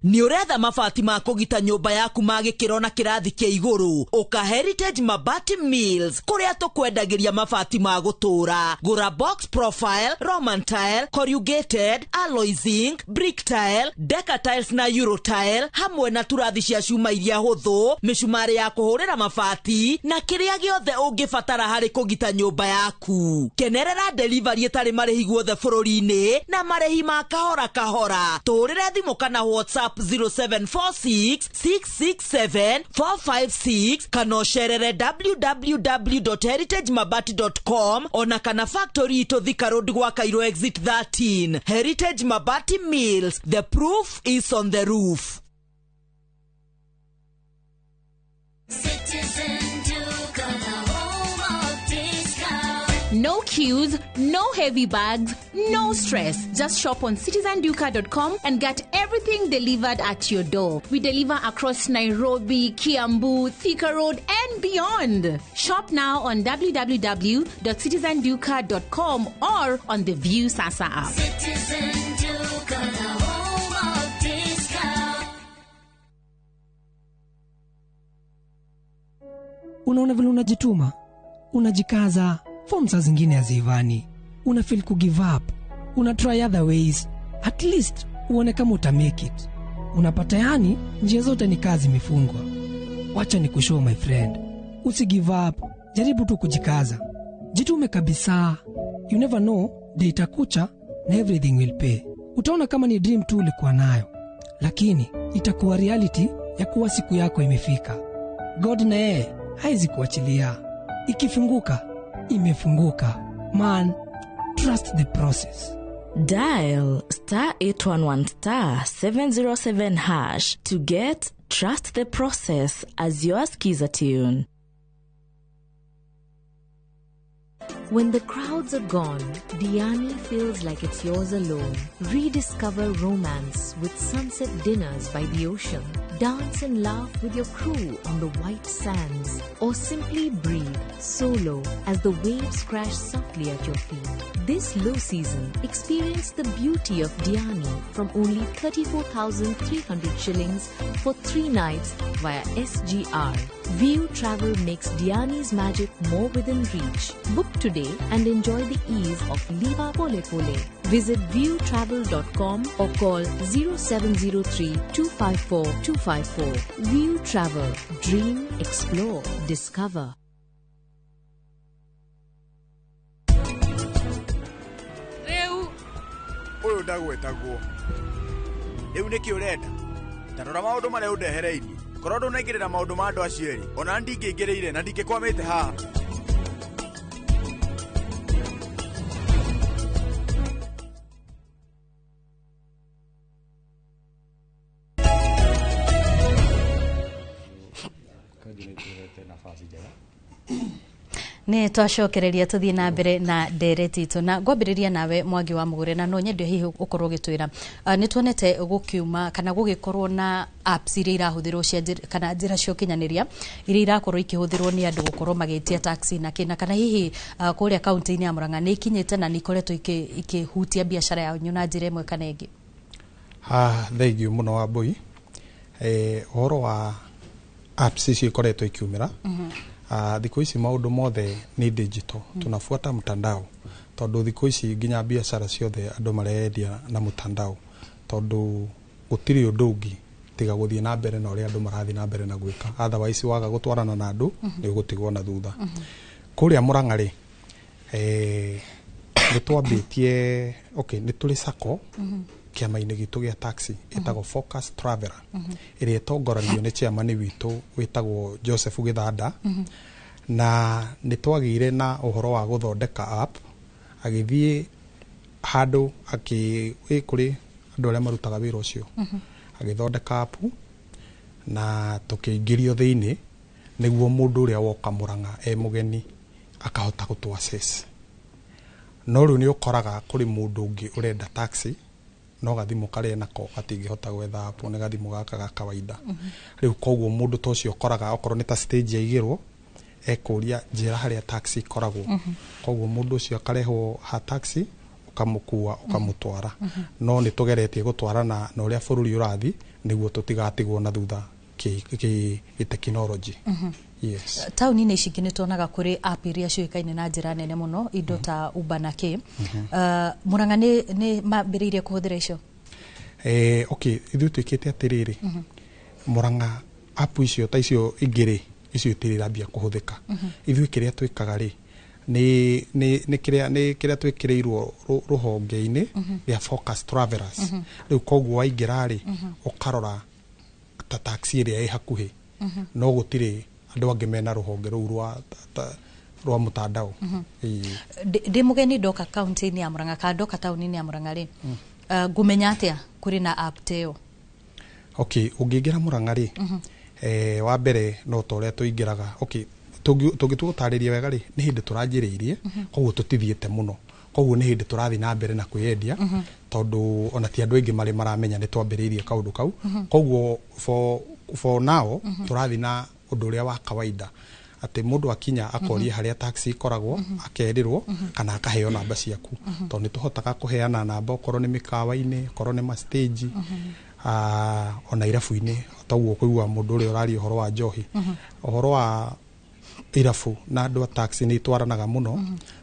[SPEAKER 25] Nĩ ũretha mabati ma kũgita nyũmba yaku ma gĩkĩro na kĩrathi kĩa igũrũ? Ũka Heritage Mabati Mills kũrĩa tũkwendagĩria mabati ma gũtũũra. Gũra box profile, Roman tile, corrugated, alloy zinc, brick tile, deca tiles na euro tile, hamwe na turathi cia cuma iria hũthũ, mĩcumarĩ ya kũhũrĩra mabati na kĩrĩa gĩothe ũngĩbatara harĩ kũgita nyũmba yaku. Kenerera delivery ĩtarĩ marĩhi guothe bũrũri-inĩ na marĩhi ma kahora kahora. Tũhũrĩre thimũ kana WhatsApp 0746 667 456 kana ũcerere www.heritagemabati.com ona kana factory itũ Thika Road gwa Cairo exit 13. Heritage Mabati Mills, the proof is on the roof.
[SPEAKER 26] No queues, no heavy bags, no stress. Just shop on citizenduka.com and get everything delivered at your door. We deliver across Nairobi, Kiambu, Thika Road, and beyond. Shop now on www.citizenduka.com or on the View Sasa app.
[SPEAKER 27] Citizen Duka, the home of discount.
[SPEAKER 28] Unaona vile unajituma, unajikaza, form saa zingine haziivani, una feel ku give up, una try other ways, at least uone kama uta make it. Unapata yani njia zote ni kazi imefungwa. Wacha ni kushow my friend, usi give up, jaribu tu kujikaza. Jitume kabisa. You never know, day itakucha na everything will pay. Utaona kama ni dream tu ulikuwa nayo, lakini itakuwa reality ya kuwa siku yako imefika. God na yeye haizi kuachilia. Ikifunguka, imefunguka. Man, trust the process.
[SPEAKER 3] Dial star 811 star 707 hash to get Trust the Process as your skiza tune.
[SPEAKER 4] When the crowds are gone, Diani feels like it's yours alone. Rediscover romance with sunset dinners by the ocean. Dance and laugh with your crew on the white sands. Or simply breathe solo as the waves crash softly at your feet. This low season, experience the beauty of Diani from only 34,300 shillings for 3 nights via SGR. View Travel makes Diani's magic more within reach. Book today and enjoy the ease of Liva Pole Pole. Visit viewtravel.com or call 0703 254 254. View Travel. Dream, explore, discover.
[SPEAKER 5] Rĩu ũyũ ndagwetagwo rĩu nĩkĩ ũrenda ta rora maũndũ marĩa ũndehereirie korwo ndũnaingĩrĩra maũndũ ma andũ acio erĩ ona ndingĩingĩrĩire na ndingĩkwamĩte haha.
[SPEAKER 2] Nä twacokereria tå thiä na mbere na ndereti itå na ngwambä nawe Mwangi wa Mugure na no nyende hihi å gä twä ra nä tuonete gå kiuma kana gå gä korwo na apps iria irahå thä rwo kana njä ra cia å ria iria irakorwo ikä hå thä rwo nä andå gå korwo magä tia taxi na kä na kana hihi kå rä a kauntä-inä ya Murang'a nä ikinyä na nä ikoretwo ikä hutia biacara yanyu na njä ra ĩmwe kana ĩngĩ.
[SPEAKER 13] Thengiå må no Wambui. Ũhoro wa apps icio ikoretwo ikiumĩra thikũ ici maũndũ mothe nĩ digital. Tunafuata mtandao tondũ thikũ ici nginya biacara ciothe andũ marendia na mtandao tondũ gũtirĩ ũndũ ũngĩ tiga gũthiĩ na mbere na ũrĩa andũ marathiĩ na mbere na gwĩka, otherwise waga gũtwarana na andũ nĩ ũgũtigwo na thutha. Kũrĩa Murang'a rĩ, nĩ twambĩtie okay, nĩ tũrĩ sacco kĩama-inĩ gitũ gĩa taxi ĩtagwo Focus Traveler ĩrĩa ĩtongoragio nĩ chairman witũ wĩtagwo Joseph Gĩthanda. Na nĩ twagĩire na ũhoro wa gũthondeka app, agĩthiĩ handũ kũrĩ andũ arĩa marutaga wĩra ũcio agĩthondeka app na tũkĩingĩrio thĩinĩ nĩguo mũndũ ũrĩa woka Murang'a e mũgeni akahota gũtũ access. No rĩu nĩ ũkoraga kũrĩ mũndũ ũngĩ ũrenda taxi no gathimũ karĩa nako gatingĩhota gwetha app, nĩ gathimũ gaka ga kawaida. Rĩu koguo mũndũ ta ũcio ũkoraga okorwo nĩ ta stage yaigĩrwo ekũria njĩra harĩa taxi ikoragwo, koguo mũndũ ũcio akarehwo ha taxi ũkamũkua ũkamũtwara. No nĩ tũgeretie gũtwarana na ũrĩa bũrũri ũrathiĩ nĩguo tũtigatigwo na thutha kĩ technology. Yes.
[SPEAKER 2] Taũni-inĩ ici ingĩ nĩ tuonaga kũrĩ app iria ciũĩkaine na njĩra nene mũno indo ta Uber na kĩ. Murang'a nĩ mambĩrĩirie kũhũthĩra icio?
[SPEAKER 13] Okay, ithuĩ twĩkĩte atĩrĩrĩ, Murang'a app icio ta icio ingĩ rĩ, icio itirĩ irambia kũhũthĩka. Ithuĩ kĩrĩa twĩkaga rĩ nĩ kĩrĩa twĩkĩrĩirwo rũhonge-inĩ rĩa Focus Travelers. Rĩu koguo waingĩra rĩ ũkarora ta taxi ĩrĩa ĩ hakuhĩ, no gũtirĩ andũ angĩ mena rũhonge rũu rwa mtandao.
[SPEAKER 2] Ndĩ mũgeni ndoka kaunti-inĩ ya Murang'a kana ndoka taũni-inĩ ya Murang'a rĩ, ngũmenya atĩa kũrĩ na app ta ĩyo?
[SPEAKER 13] Okay, ũngĩingĩra Murang'a rĩ, wa mbere no ta ũrĩa tũingĩraga. Okay, tũngĩtua gũtarĩria wega rĩ, nĩ hĩndĩ tũranjĩrĩirie, koguo tũtithiĩte mũno, koguo nĩ hĩndĩ tũrathiĩ na mbere na kwĩyendia tondũ ona ti andũ aingĩ marĩ maramenya nĩ twambĩrĩirie kaũndũ kau. Koguo for now tũrathiĩ na ũndũ ũrĩa wa kawaida atĩ mũndũ akinya akoria harĩa taxi ikoragwo, akerĩrwo kana akaheo namba ciaku, tondũ nĩ tũhotaga kũheana namba okorwo nĩ mĩkawa-inĩ, okorwo nĩ ma stage, ona irabu-inĩ. Toguo kũigua mũndũ ũrĩa ũraria ũhoro wa njohi, ũhoro wa irabu na andũ a taxi nĩ itwaranaga mũno,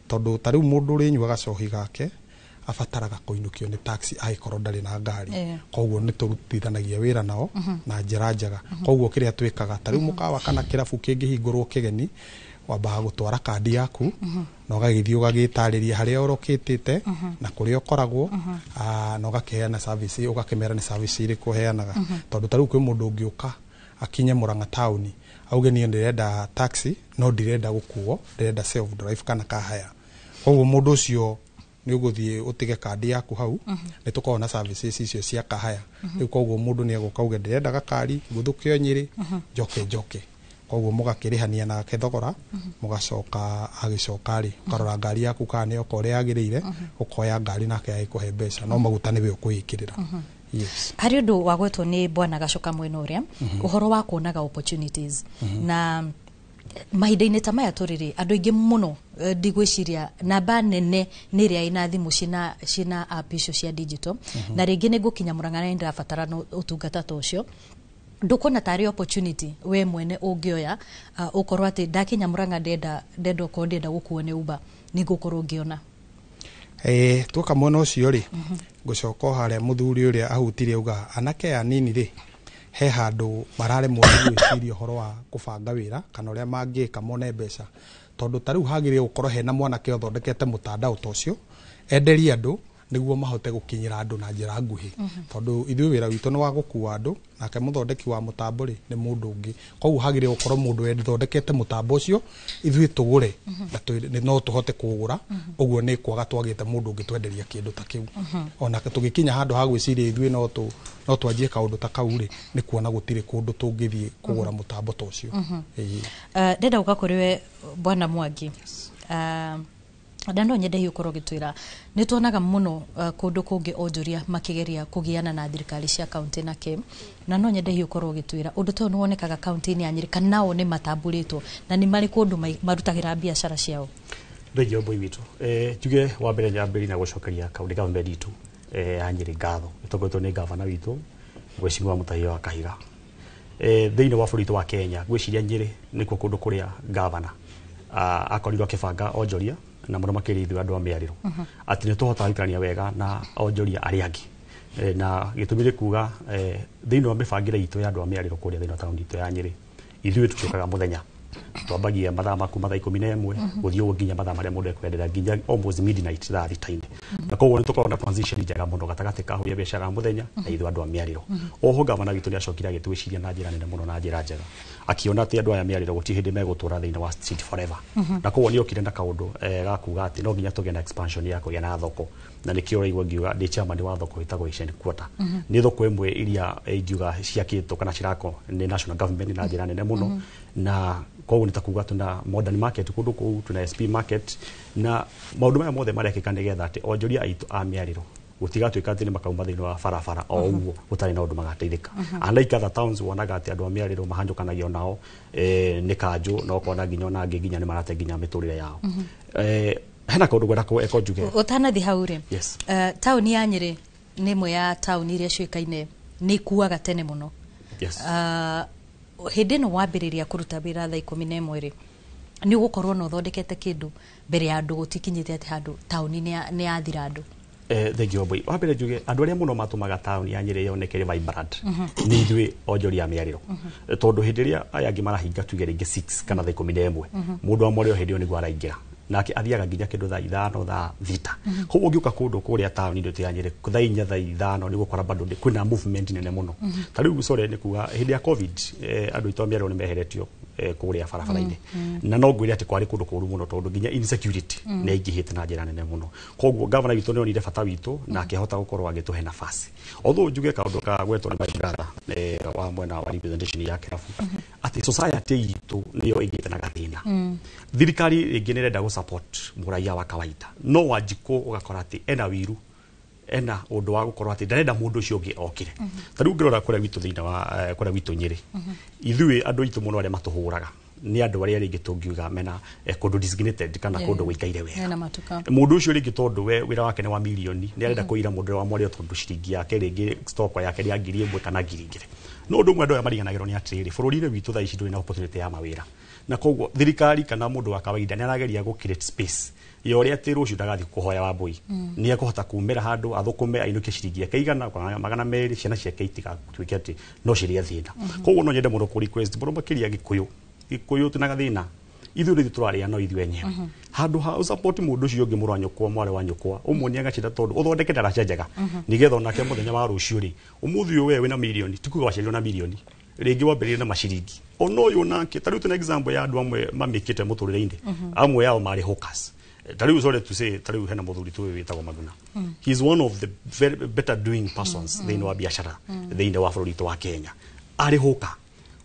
[SPEAKER 13] tondũ ta rĩu mũndũ ũrĩnyuaga cohi gake abataraga kũinũkio nĩ taxi angĩkorwo ndarĩ na ngari. Koguo nĩ tũrutithanagia wĩra nao na njĩra njega. Koguo kĩrĩa twĩkaga ta rĩu mũkawa kana kĩrabu kĩngĩhingũrwo kĩgeni, Wambaga gũtwara kandi yaku na ũgagĩthiĩ ũgagĩtarĩria harĩa ũrokĩtĩte na kũrĩa ũkoragwo, na ũgakĩheana service, ũgakĩmera nĩ service irĩkũ ũheanaga. Tondũ ta rĩu kwĩ mũndũ ũngĩũka akinye Murang'a taũni auge niĩ ndĩrenda taxi no ndirenda gũkuo, ndĩrenda self drive kana car hire. Koguo mũndũ ũcio nĩ ũgũthiĩ ũtige kandi yaku hau, nĩ tũkoragwo na services icio cia car hire. Rĩu koguo mũndũ nĩ egũka auge ndĩrenda gakari ngũthũke o Nyĩrĩ njoke njoke, koguo mũgakĩrĩhania nake thogora, mũgacoka agĩcoka rĩ ũkarora ngari yaku kana nĩ oka ũrĩa yagĩrĩire, ũkoya ngari nake agĩkũhe mbeca, no maguta nĩwe ũkwĩĩkĩrĩra. Yes.
[SPEAKER 2] Harĩ ũndũ wagwetwo nĩ bwana Gacoka mwena ũrĩa ũhoro wa kuonaga opportunities na mahinda-inĩ ta maya tũrĩ rĩ, andũ aingĩ mũno, ndigwĩciria namba nene nĩ ĩrĩa ĩna thimũ ciĩna app icio cia digital, na rĩngĩ nĩ ngũkinya Murang'a na nĩndĩrabatara ũtungata ta ũcio, ndũkuona tarĩ opportunity we mwene ũngĩoya, ũkorwo atĩ ndakinya Murang'a ndenda okorwo ndĩrenda gũkuo nĩ Uber, nĩ ngũkorwo ngĩona?
[SPEAKER 13] Tuoka mwena ũcio rĩ, ngũcoka o harĩa mũthuri ũrĩa ahutirie auga anake aya anini rĩ, he handũ mararemwo nĩ gwĩciria ũhoro wa kũbanga wĩra kana ũrĩa mangĩka mone mbeca. Tondũ ta rĩu hagĩrĩire gũkorwo hena mwanake ũthondekete mũtandao ta ũcio enderie andũ nĩguo mahote gũkinyĩra andũ na njĩra nguhĩ. Tondũ ithuĩ wĩra witũ nĩ wa gũkua andũ, nake mũthondeki wa mũtambo rĩ nĩ mũndũ ũngĩ. Koguo hagĩrĩire gũkorwo mũndũ ũthondekete mũtambo ũcio ithuĩ tũgũre na no tũhote kũũgũra. Ũguo nĩ kwaga twagĩte mũndũ ũngĩ twenderia kĩndũ ta kĩu. Ona tũgĩkinya handũ ha gwĩciria ithuĩ no twanjie kaũndũ ta kau rĩ, nĩ kuona gũtirĩ kũndũ tũngĩthiĩ kũgũra mũtambo ta ũcio.
[SPEAKER 2] Ndĩrenda gũka kũrĩ we bwana Mwangi. Na no nyende hihi ũkorwo ũgĩtwĩra, nĩ tuonaga mũno kũndũ kũngĩ onjoria makĩgeria kũgiana na thirikari cia kaunti na kĩ, na no nyende hihi ũkorwo ũgĩtwĩra ũndũ ta ũyũ nĩ wonekaga kaunti-inĩ ya Nyĩrĩ kana nao nĩ matambũrĩtwo na nĩ marĩ kũndũ marutagĩra biacara ciao?
[SPEAKER 14] Thengiũ mbui witũ. Njuge wa mbere nyambĩrĩrie na gũcokeria kaunti government itũ ya Nyĩrĩ ngatho ĩtongoretio nĩ gavana witũ Mheshimiwa Mutahia wa Kahiga. Thĩinĩ wa bũrũri witũ wa Kenya ngwĩciria Nyĩrĩ nĩkuo kũndũ kũrĩa gavana akorirwo akĩbanga onjoria na mũno makĩria ithuĩ andũ a mĩarĩro atĩ nĩ tũhotaga gũikarania wega na onjoria arĩa angĩ. Na gĩtũmi nĩ kuga thĩinĩ wa mĩbangĩre itũ ya andũ a mĩarĩro kũrĩa thĩinĩ wa taũni itũ ya Nyĩrĩ ithuĩ tũtiũkaga mũthenya, twambagia mathaa ma kuma thaa 11 gũthiĩ ũguo nginya mathaa marĩa mũndũ ekwenderea nginya almost midnight thaa thita-inĩ. Na koguo nĩ tũkoragwo na transition njega mũno gatagatĩ ka ahũri a biacara a mũthenya na ithuĩ andũ a mĩarĩro. Oho gavana witũ nĩ acokire agĩtwĩciria na njĩra nene mũno na njĩra njega, akiona atĩ andũ aya mĩarĩro gũtirĩ hĩndĩ megũtũra thĩinĩ wa street forever. Na koguo nĩ okire na kaũndũ ga kuga atĩ no nginya tũgĩe na expansion ya kũgĩa na thoko, na nĩkĩo ũraigua ngiuga ndĩ chairman wa thoko ĩtagwo Asian Quarter. Nĩ thoko ĩmwe iria ingiuga ciakĩtwo kana cirakwo nĩ national government na njĩra nene mũno, na koguo nĩ ta kuga tuna modern market kũndũ kũu, tuna SP market, na maũndũ maya mothe marekĩka nĩgetha atĩ onjoria aitũ a mĩarĩro gũtigatuĩka atĩ nĩ makauma thĩinĩ wa barabara o ũguo gũtarĩ na ũndũ magateithĩka. Unlike other towns wonaga atĩ andũ a mĩarĩro mahanyũkanagio nao nĩ kanjũ, na ũkona nginya ona angĩ nginya nĩ marate nginya mĩtũrĩre yao. Hena kaũndũ ngwenda eko njuge
[SPEAKER 2] ũtanathiĩ hau rĩ.
[SPEAKER 14] Yes.
[SPEAKER 2] Taũni ya Nyĩrĩ nĩ ĩmwe ya taũni iria ciũĩkaine nĩ ikuaga tene mũno.
[SPEAKER 14] Yes.
[SPEAKER 2] Hĩndĩ ĩno wambĩrĩria kũruta wĩra thaa 11 rĩ, nĩ ũgũkorwo na ũthondekete kĩndũ mbere ya andũ gũtikinyĩte atĩ handũ taũni nĩ yathira andũ?
[SPEAKER 14] Thengiũ mbui. Wa mbere njuge andũ arĩa mũno matũmaga taũni ya Nyĩrĩ yoneke ĩrĩ vibrant nĩ ithuĩ onjoria a mĩarĩro. Tondũ hĩndĩ ĩrĩa aya angĩ marahinga tuge rĩngĩ 6 kana thaa 11, mũndũ wa mwarĩro hĩndĩ ĩyo nĩguo araingĩra, nake athiaga nginya kĩndũ thaa 5 thaa 6. Koguo ũngĩũka kũndũ kũrĩa taũni ĩno ya Nyĩrĩ thaa 4 thaa 5 nĩ ũgũkora bado kwĩna movement nene mũno. Ta rĩu sorry nĩ kuga hĩndĩ ya COVID andũ aitũ a mĩarĩro nĩ meheretio kũrĩa barabara-inĩ, na no ngwĩre atĩ kwarĩ kũndũ kũru mũno tondũ nginya insecurity nĩ yaingĩhĩte na njĩra nene mũno. Koguo gavana witũ nĩ onire bata witũ na akĩhota gũkorwo agĩtũhe nafasi. Although njuge kaũndũ ka gwetwo nĩ my brother wa mwena wa representation ya kĩrabu atĩ society itũ nĩyo ĩgĩte na gathĩna. Thirikari rĩngĩ nĩ ĩrenda gũ support mũraiya wa kawaida, no Wanjikũ ũgakora atĩ ena wiru, ena ũndũ wa gũkorwo atĩ ndarenda mũndũ ũcio ũngĩ okire. Ta rĩu ũngĩrora kũrĩa gwitũ thĩinĩ wa kũrĩa gwitũ Nyĩrĩ, ithuĩ andũ aitũ mũno arĩa matũhũraga nĩ andũ arĩa rĩngĩ tũngiuga mena kũndũ designated kana kũndũ gũikaire wega.
[SPEAKER 2] Mena matuka.
[SPEAKER 14] Mũndũ ũcio rĩngĩ tondũ we wĩra wake nĩ wa mirioni nĩ arenda kũira mũndũ ũrĩa wa mwarĩo tondũ ciringi yake rĩngĩ stock yake nĩ ya 1000 kana 2000. No ũndũ ũmwe andũ aya mariganagĩrwo nĩ atĩrĩrĩ, bũrũri-inĩ witũ thaa ici ndũrĩ na opportunity ya mawĩra, na koguo thirikari kana mũndũ wa kawaida nĩ arageria gũ create space ya ũrĩa atĩ rũciũ ndagathiĩ kũhoya Wambui, nĩ ekũhota kumĩra handũ athũkũme ainũkie ciringi yake 100 kana 200, ciana ciake itigatuĩke atĩ no cirĩe thĩna. Koguo no nyende mũno kũ request mũno makĩria Gĩkũyũ. Gĩkũyũ twĩna gathĩna Ithuĩ rĩu tũrarĩa no ithuĩ enyewe. Handũ ha ũsupport mũndũ ũcio ũngĩ, mũrũ wa nyũkwa, mwarĩ wa nyũkwa, ũmuonie agacĩra, tondũ ũthondeke ndaraca njega nĩgetha onake mũthenya wa rũciũ rĩ, ũmũthĩ ũyũ we wĩna mirioni, ti kuga waciarirwo na mirioni, rĩngĩ wambĩrĩrie na maciringi ona ũyũ nake. Ta rĩu tũna example ya andũ amwe mamĩkĩte mũtũrĩre-inĩ. Amwe ao marĩ hawkers. Ta rĩu, sorry to say, ta rĩu hena mũthuri tu ũyũ wĩtagwo Maguna. He is one of the very better doing persons thĩinĩ wa biacara thĩinĩ wa bũrũri witũ wa Kenya. Arĩ hawker.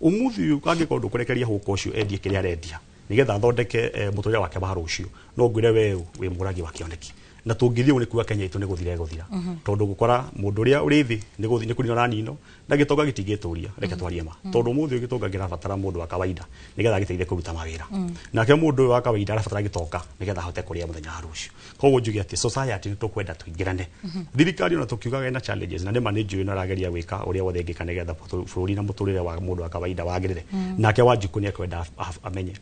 [SPEAKER 14] Ũmũthĩ ũyũ angĩkorwo ndũkũrekeria hawker ũcio endie kĩrĩa arendia nĩgetha athondeke mũtũrĩre wake wa rũciũ, no ngwĩre we wĩ mũragi wa kĩoneki, na tũngĩthiĩ ũguo nĩ kuga Kenya itũ nĩ gũthira ĩgũthira. Tondũ gũkora mũndũ ũrĩa ũrĩ thĩ nĩ gũthi nĩ kũnina ũraninwo, na gĩtonga gĩtingĩtũria. Reke twarie ma. Tondũ ũmũthĩ ũyũ gĩtonga kĩrabatara mũndũ wa kawaida nĩgetha agĩteithie kũruta mawĩra. Nake mũndũ ũyũ wa kawaida arabatara gĩtonga nĩgetha ahote kũrĩa mũthenya wa rũciũ. Koguo njuge atĩ society nĩ tũkwenda tũingĩrane. Thirikari ona tũkiugaga ĩna challenges, na nĩma nĩ njũĩ na arageria gwĩka ũrĩa wothe ĩngĩka nĩgetha bũrũri na mũtũrĩre wa mũndũ wa kawaida wagĩrĩre. Nake Wanjikũ nĩ ekwenda amenye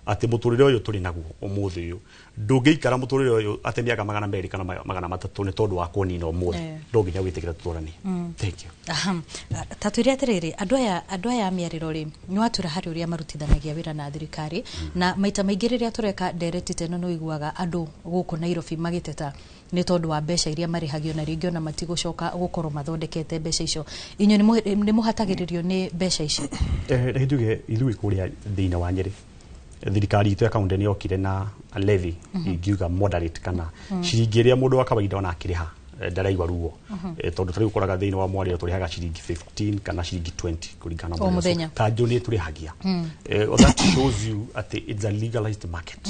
[SPEAKER 14] atĩ mũtũrĩre ũyũ tũrĩ naguo ũmũthĩ ũyũ ndũngĩikara mũtũrĩre ũyũ atĩ mĩaka 200 kana 300 nĩ tondũ wa kũnina ũmũthĩ. No nginya wĩtĩkĩre tũtũranie. Thank you.
[SPEAKER 2] Aha. Ta twĩre atĩrĩrĩ, andũ aya a mĩarĩro rĩ, nĩ watwĩra harĩ ũrĩa marutithanagia wĩra na thirikari. Na maita maingĩ rĩrĩa tũreka ndereti ta ĩno, nĩ ũiguaga andũ gũkũ Nairobi magĩteta nĩ tondũ wa mbeca iria marĩhagio, na rĩngĩ ona matigũcoka gũkorwo mathondekete mbeca icio. Inyuĩ nĩ mũhatagĩrĩrio nĩ mbeca icio?
[SPEAKER 14] Reke njuge ithuĩ kũrĩa thĩinĩ wa Nyĩrĩ, thirikari itũ ya kaunti nĩ yokire na levy ingiuga moderate kana ciringi ĩrĩa mũndũ wa kawaida ona akĩrĩha ndaraigua ruo. Tondũ tarĩu ũkoraga thĩinĩ wa mwarĩro tũrĩhaga ciringi 15 kana ciringi 20 kũringana na
[SPEAKER 2] O
[SPEAKER 14] mũrĩo.
[SPEAKER 2] mũthenya.
[SPEAKER 14] Kanjũ nĩ tũrĩhagia. That shows you atĩ it's a legalized market.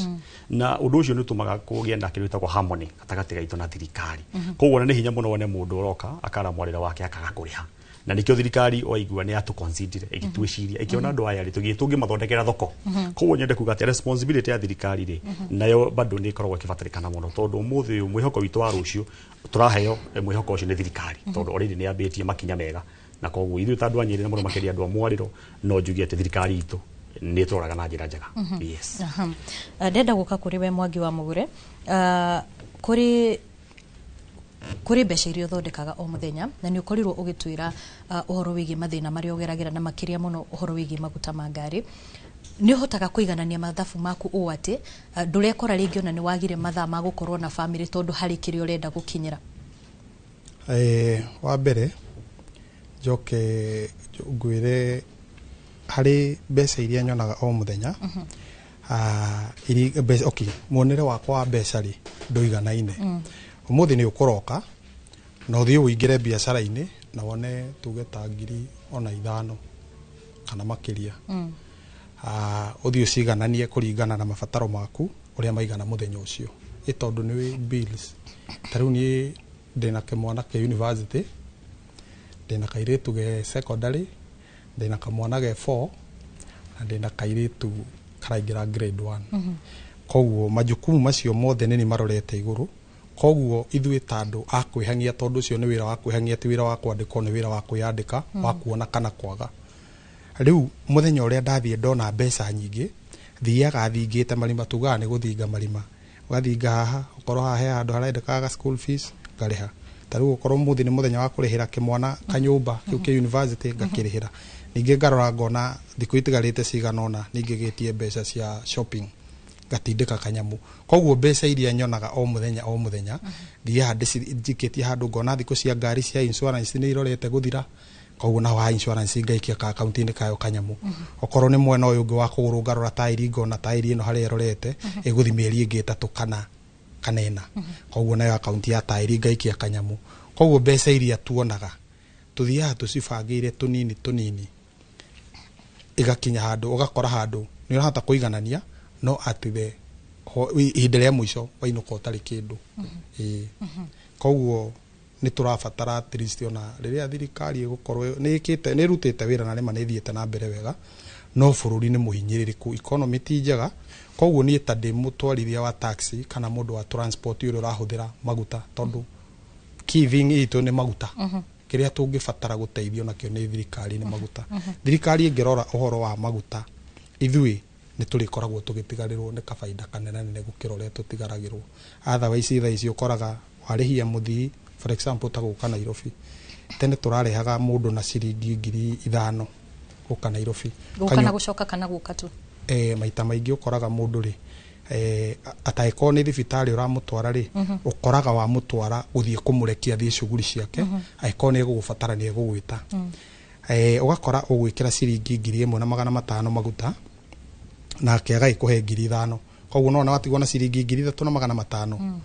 [SPEAKER 14] Na ũndũ ũcio nĩ ũtũmaga kũgĩe na kĩndũ gĩtagwo harmony gatagatĩ gaitũ na thirikari. Koguo ona nĩ hinya mũno wone mũndũ ũroka akara mwarĩro wake akaga kũrĩha, na nĩkĩo thirikari waigua nĩ yatũconsider, ĩgĩtwĩciria, ĩkĩona andũ aya rĩ tũgĩ tũngĩmathondekera thoko. Koguo nyende kuga atĩ responsibility ya thirikari rĩ, nayo bado nĩ ĩkoragwo ĩkĩbatarĩkana mũno, tondũ ũmũthĩ ũyũ mwĩhoko witũ wa rũciũ tũraheo mwĩhoko ũcio nĩ thirikari, tondũ already nĩ yambĩtie makinya mega. Na koguo ithuĩ ta andũ a Nyĩrĩ, na mũno makĩria andũ a mwarĩro, no njuge atĩ thirikari itũ nĩ ĩtũroraga na njĩra njega. Yes.
[SPEAKER 2] Aha. Ndenda gũka kũrĩ we Mwangi wa Mũgure. Kũrĩ mbeca iria ũthondekaga o mũthenya, na nĩ ũkorirwo ũgĩtwĩra ũhoro wĩgiĩ mathĩna marĩa ũgeragĩra, na makĩria mũno ũhoro wĩgiĩ maguta ma ngari. Nĩ ũhotaga kũiganania mathabu maku ũũ atĩ ndũrekora rĩngĩ ona nĩ wagire mathaa ma gũkorwo na famĩlĩ tondũ harĩ kĩrĩa ũrenda gũkinyĩra?
[SPEAKER 13] Wa mbere njoke ngwĩre harĩ mbeca iria nyonaga o mũthenya. Okay, muonere wakwa wa mbeca rĩ ndũiganaine. Ũmũthĩ nĩ ũkũroka na ũthiĩ ũingĩre biacara-inĩ na wone tuge ta 5,000 kana makĩria. Ũthiĩ ũcigananie kũringana na mabataro maku ũrĩa maigana mũthenya ũcio, ĩ tondũ nĩ wĩ bills. Ta rĩu niĩ ndĩna kĩmwana kĩ university, ndĩna kairĩtu ge secondary, ndĩna kamwana ge 4, na ndĩna kairĩtu karaingĩra grade 1. Koguo majukumu macio mothe nĩ marorete igũrũ. Koguo ithuĩ ta andũ a kwĩhang'ia, tondũ ũcio nĩ wĩra wa kwĩhang'ia, ti wĩra wa kwandĩkwo, nĩ wĩra wa kwĩyandĩka. Wa kuona kana kwaga. Rĩu mũthenya ũrĩa ndathiĩ ndona mbeca nyingĩ, thiaga thingĩte marima, tugaga nĩ gũthinga marima, ũgathinga haha, ũkorwo haha he handũ harendekaga school fees, ngarĩha. Ta rĩu ũkorwo mũthĩ nĩ mũthenya wa kũrĩhĩra kĩmwana kanyũmba kĩu kĩ university, ngakĩrĩhĩra. Ningĩ ngarora ngona thikũ itigarĩte cigana ũna ningĩ gĩtie mbeca cia shopping, ngatindĩka kanyamu. Koguo mbeca iria nyonaga o mũthenya o mũthenya, thiaga njikĩtie handũ, ngona thikũ cia ngari cia insurance nĩ irorete gũthira, koguo naho ha insurance ngaikia ka akaunti-inĩ kayo kanyamu. Okorwo nĩ mwena ũyũ ũngĩ wa kũgũrũ, ngarora tairi, ngona tairi ĩno harĩa ĩrorete ĩgũthi mĩeri ĩngĩ 3 kana 4, koguo nayo akaunti ya tairi ngaikia kanyamu. Koguo mbeca iria tuonaga tũthiaga tũcibangĩire tũnini tũnini, igakinya handũ ũgakora handũ nĩ ũrahota kũiganania, no at the ihinda rĩa mũico wainũka ũtarĩ kĩndũ. Ĩĩ, koguo nĩ tũrabatara at least ona rĩrĩa thirikari ĩgũkorwo nĩ ĩkĩte, nĩ ĩrutĩte wĩra na nĩma nĩ ĩthiĩte na mbere wega, no bũrũri nĩ mũhinyĩrĩrĩku, economy ti njega. Koguo niĩ ta ndĩ mũtwarithia wa taxi kana mũndũ wa transport ũrĩa ũrahũthĩra maguta, tondũ key thing itũ nĩ maguta, kĩrĩa tũngĩbatara gũteithio nakĩo nĩ thirikari nĩ maguta. Thirikari ĩngĩrora ũhoro wa maguta, ithuĩ nĩ tũrĩkoragwo tũgĩtigarĩrwo nĩ kabaida kanene nene gũkĩra ũrĩa tũtigaragĩrwo. Otherwise thaa ici ũkoraga warĩhia mũthii, for example ta gũka Nairobi, tene tũrarĩhaga mũndũ na ciringi 5,000 gũka Nairobi.
[SPEAKER 2] Gũka na gũcoka kana gũka tu?
[SPEAKER 13] Maita maingĩ ũkoraga mũndũ rĩ, atangĩkorwo nĩ thibitarĩ ũramũtwara rĩ, ũkoraga wamũtwara gũthiĩ kũmũrekia athiĩ cuguri ciake, angĩkorwo nĩ egũgũbatara nĩ egũgwĩta. Ũgakora ũgwĩkĩra ciringi 1500 maguta, nake agagĩkũhe 5000, koguo nona watigwo na ciringi 3500.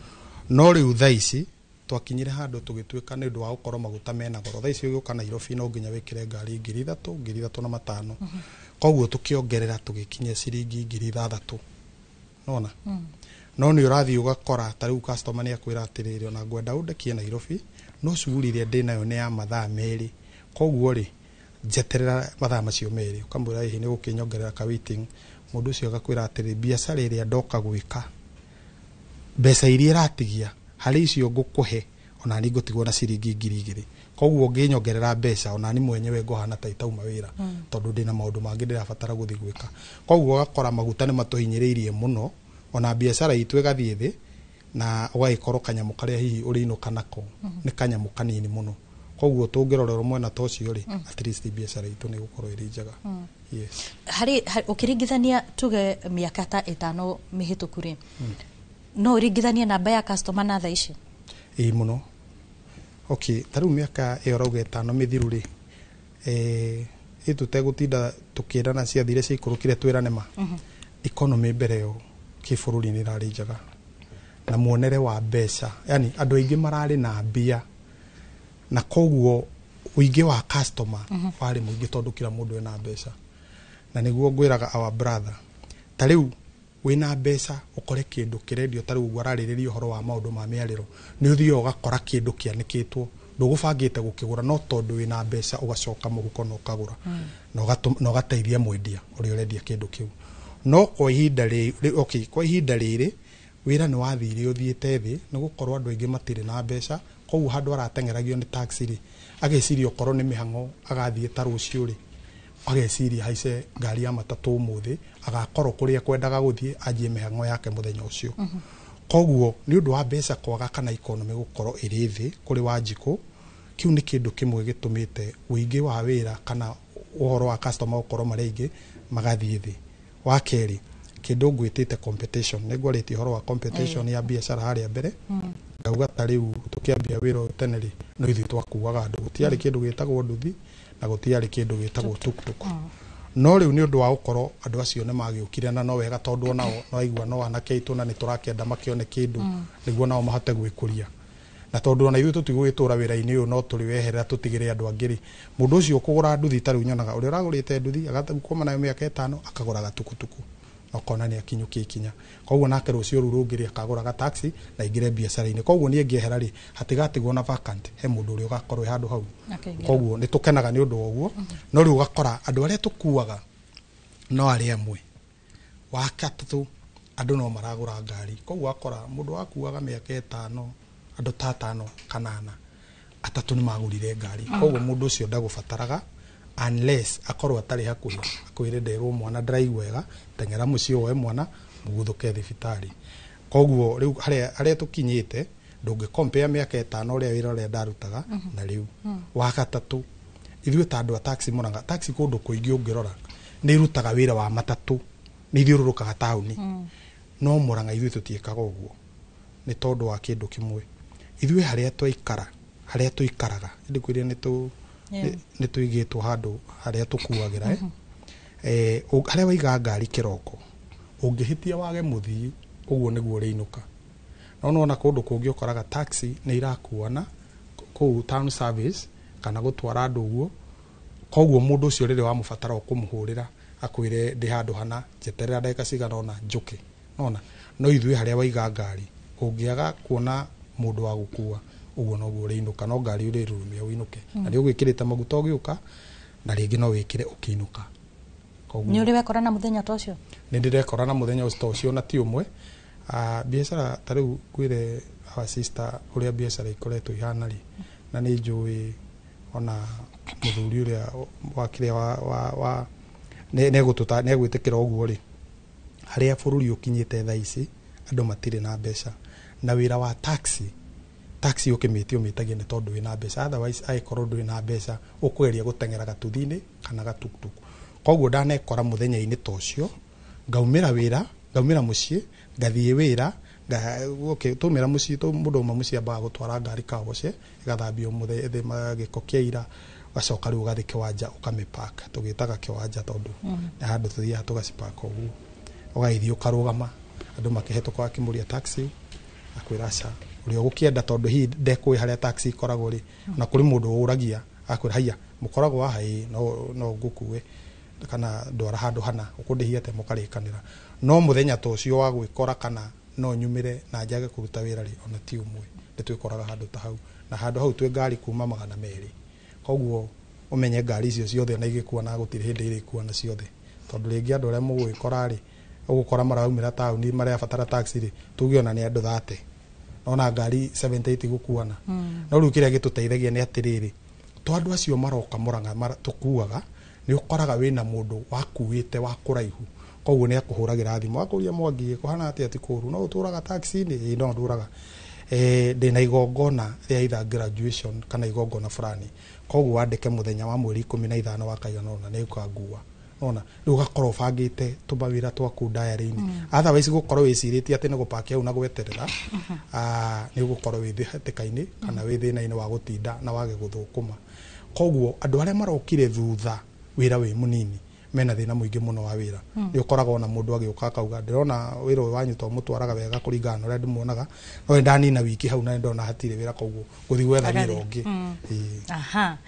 [SPEAKER 13] No rĩu thaa ici twakinyire handũ tũgĩtuĩka nĩ ũndũ wa gũkorwo maguta mena goro, thaa ici ũgĩũka Nairobi no nginya wĩkĩre ngari 3000, 3500. Koguo tũkĩongerera tũgĩkinyia ciringi 6000, nona. No nĩ ũrathiĩ ũgakora ta rĩu customer nĩ akwĩra atĩrĩrĩ, ona ngwenda ũndekie Nairobi, no cuguri ĩrĩa ndĩnayo nĩ ya mathaa 2, koguo rĩ njeterera mathaa macio 2. Ũkamwĩra hihi nĩ gũkĩnyongerera ka waiting. Mũndũ ũcio agakwĩra atĩrĩ, biacara ĩrĩa ndoka gwĩka, mbeca iria ĩratigia harĩ icio ngũkũhe, ona ni ngũtigwo na ciringi 2000, koguo ũngĩnyongerera mbeca ona ni mwenyewe ngũhana ta itauma wĩra, tondũ ndĩna maũndũ mangĩ ndĩrabatara gũthiĩ gwĩka. Koguo ũgakora maguta nĩ matũhinyĩrĩirie mũno, ona biacara itũ ĩgathiĩ thĩ, na ũgagĩkorwo kanyamũ karĩa hihi ũrĩinũka nako nĩ kanyamũ kanini mũno. Koguo tũngĩrorerwo mwena ta ũcio rĩ, at least biacara itũ nĩ ĩgũkorwo ĩrĩ njega. Yes.
[SPEAKER 2] Harĩ ũkĩringithania tuge mĩaka ta 5 mĩhĩtũku rĩ, no ũringithanie namba ya customer na thaa ici?
[SPEAKER 13] Ĩĩ mũno. Okay, ta rĩu mĩaka ĩyo ũrauga 5 mĩthiru rĩ, ĩtũtegũtinda tũkĩrana ciathire ciaikũrũkire twĩrane ma. Economy mbere ĩyo kĩbũrũri nĩ ĩrarĩ njega, na muonere wa mbeca, yani andũ aingĩ mararĩ na mbia, na koguo ũingĩ wa customer warĩ mũingĩ tondũ kila mũndũ ena mbeca. Na nĩguo ngwĩraga our brother, ta rĩu wĩna mbeca ũkore kĩndũ kĩrendio, ta rĩu ũguo ararĩrĩria ũhoro wa maũndũ ma mĩarĩro, nĩ ũthiaga ũgakora kĩndũ kĩanĩkĩtwo, ndũgũbangĩte gũkĩgũra, no tondũ wĩna mbeca ũgacoka mũhuko na ũkagũra, na ũgateithia mwendia ũrĩa ũrendia kĩndũ kĩu. No kwa ihinda rĩrĩ, okay, kwa ihinda rĩrĩ wĩra nĩ wathire ũthiĩte thĩ, nĩ gũkorwo andũ aingĩ matirĩ na mbeca, koguo handũ arateng'eragio nĩ taxi rĩ, ageciria okorwo nĩ mĩhang'o agathiĩ ta rũciũ rĩ, ageciria haice ngari ya matatũ ũmũthĩ, agakorwo kũrĩa kwendaga gũthiĩ anjie mĩhang'o yake mũthenya ũcio. Koguo nĩ ũndũ wa mbeca kwaga kana economy gũkorwo ĩrĩ thĩ kũrĩ Wanjikũ, kĩu nĩ kĩndũ kĩmwe gĩtũmĩte ũingĩ wa wĩra kana ũhoro wa customer gũkorwo marĩ aingĩ magathiĩ thĩ. Wa kerĩ, kĩndũ ngwĩtĩte competition, nĩ ngwarĩtie ũhoro wa competition ya biacara harĩa mbere, ngauga ta rĩu tũkĩambia wĩra ũyũ tene rĩ, no ithuĩ twakuaga andũ, gũtiarĩ kĩndũ gĩtagwo nduthi na gũtiarĩ kĩndũ gĩtagwo tuktuk. No rĩu nĩ ũndũ wa gũkorwo andũ acio nĩ magĩũkire, na no wega tondũ onao no aigua no anake aitũ na nĩ tũrakĩenda makĩone kĩndũ nĩguo nao mahote gwĩkũria. Na tondũ ona ithuĩ tũtigũgĩtũra wĩra-inĩ ũyũ, no tũrĩweherera tũtigĩre andũ angĩ rĩ, mũndũ ũcio ũkũgũra nduthi, ta rĩu nyonaga ũrĩa ũragũrĩte nduthi agakoma nayo mĩaka 5 akagũra gatukutuku, na ũkona nĩ akinyũkia ikinya. Koguo nake rũciũ rũu rũngĩ rĩ, akagũra taxi na aingĩre biacara-inĩ. Koguo niĩ ngĩehera rĩ, hatigatigwo na vacant, he mũndũ ũrĩa ũgakorwo e handũ hau. Koguo nĩ tũkenaga nĩ ũndũ wa ũguo. No rĩu ũgakora andũ arĩa tũkuaga no arĩa amwe. Wa gatatũ, andũ no maragũra ngari, koguo ũgakora mũndũ wakuaga mĩaka 5, andũ ta 5 kana 4, 3 nĩ magũrire ngari. Koguo mũndũ ũcio ndagũbataraga unless akorwo atarĩ hakuhĩ, akwĩre nderwo mwana ndaraigua wega, teng'era mũciĩ woe mwana mũguthũke thibitarĩ. Koguo rĩu harĩa tũkinyĩte, ndũngĩ compare mĩaka 5 ũrĩa wĩra ũrĩa ndarutaga na rĩu. Wa gatatũ, ithuĩ ta andũ a taxi Murang'a, taxi kũndũ kũingĩ ũngĩrora nĩ irutaga wĩra wa matatũ, nĩ ithiũrũrũkaga taũni. No Murang'a ithuĩ tũtiĩkaga ũguo, nĩ tondũ wa kĩndũ kĩmwe. Ithuĩ harĩa twaikara, harĩa tũikaraga, ĩndĩ kwĩrĩa nĩ tũigĩtwo handũ harĩa tũkuagĩra, harĩa waiga ngari kĩroko, ũngĩhĩtia wage mũthii, ũguo nĩguo ũrĩinũka. No nĩwona kũndũ kũngĩ ũkoraga taxi nĩ irakuana kũu town service kana gũtwara andũ ũguo, koguo mũndũ ũcio rĩrĩa wamũbatara ũkũmũhũrĩra akwĩre ndĩ handũ hana, njeterera ndagĩka cigana ũna njũke. Nona no ithuĩ harĩa waiga ngari, ũngĩaga kuona mũndũ wa gũkua, ũguo noguo ũrĩinũka, no ngari ũrĩrurumia ũinũke. Na nĩ ũgwĩkĩrĩte maguta ũgĩũka, na rĩngĩ no wĩkĩre ũkĩinũka.
[SPEAKER 2] Nĩ ũrĩ wekora na mũthenya ta ũcio?
[SPEAKER 13] Nĩ ndĩrekora na mũthenya ta ũcio na ti ũmwe. Biacara ta rĩu ngwĩre our sister ũrĩa biacara ikoretwo ihana rĩ, na nĩ njũĩ ona mũthuri ũrĩa wa kĩrĩa wa nĩegwĩtĩkĩra ũguo rĩ, harĩa bũrũri ũkinyĩte thaa ici, andũ matirĩ na mbeca, na wĩra wa taxi, taxi ũkĩmĩtia ũmĩtagia nĩ tondũ wĩna mbeca, otherwise angĩkorwo ndũrĩ na mbeca ũkũgeria gũteng'era gatuthi-inĩ kana gatuktuk. Koguo ndanekora mũthenya-inĩ ta ũcio Ngaumĩra wĩra, ngaumĩra mũciĩ, ngathiĩ wĩra, okay, twaumĩra mũciĩ, mũndũ auma mũciĩ ambaga gũtwara ngari kawoce, ĩgathambio gĩko kĩa ira, ũgacoka rĩu ũgathiĩ kĩwanja ũkamĩpark. Tũgĩtaga kĩwanja tondũ nĩ handũ tũthiaga tũgacipark ũguo. Ũgagĩthiĩ ũkarũgama, andũ makĩhĩtũka akĩmũria taxi, akwĩra aca, ũrĩa ũgũkĩenda tondũ hihi ndekũĩ harĩa taxi ikoragwo rĩ, na kũrĩ mũndũ ũragia akwĩra haiya mũkoragwo haha, ĩĩ no ngũkue kana ndwara handũ hana, ũkũndĩhia atĩa, mũkarĩkanĩra. No mũthenya ta ũcio wa gwĩkora kana no nyumĩre na njage kũruta wĩra rĩ, ona ti ũmwe, nĩ twĩkoraga handũ ta hau, na handũ hau twĩ ngari kuma 200. Koguo ũmenye ngari icio ciothe ona igĩkuana gũtirĩ hĩndĩ irĩkuana ciothe, tondũ rĩngĩ andũ arĩa mũgũgĩkora rĩ, ũgũkora maraumĩra taũni marabatara taxi rĩ, tuge ona nĩ andũ 30, nona ngari 78 gũkuana. No rĩu kĩrĩa gĩtũteithagia nĩ atĩrĩrĩ, to andũ acio maroka Mũrang'a tũkuaga, nĩ ũkoraga wĩna mũndũ wakuĩte wa kũraihu, koguo nĩ akũhũragĩra thimũ akũria Mwangi kũhana atĩa, ti kũru, no ũtũraga taxi-inĩ? Ĩĩ no ndũraga. Ndĩna igongona rĩa either graduation kana igongona fulani, koguo wandĩke mũthenya wa mweri 15 wa kaigana ũna nĩ ũkangua. Nona rĩu ũgakorwo ũbangĩte tũmawĩra twaku diary-inĩ. Otherwise gũkorwo wĩcirĩtie atĩ nĩ gũpaki hau na gweterera, nĩ ũgũkorwo wĩ hatĩka-inĩ kana wĩ thĩna-inĩ wa gũtinda na wage gũthũkũma. Koguo andũ arĩa marokire thutha wĩra wĩ mũnini mena thĩna mũingĩ mũno wa wĩra. Nĩ ũkoraga ona mũndũ agĩũka akauga ndĩrona wĩra ũyũ wanyu to mũtwaraga wega kũringana na ũrĩa ndĩmuonaga, no ndanina wiki hau na ndona hatirĩ wĩra, koguo gũthiĩ gwetha wĩra ũngĩ.
[SPEAKER 2] Aha.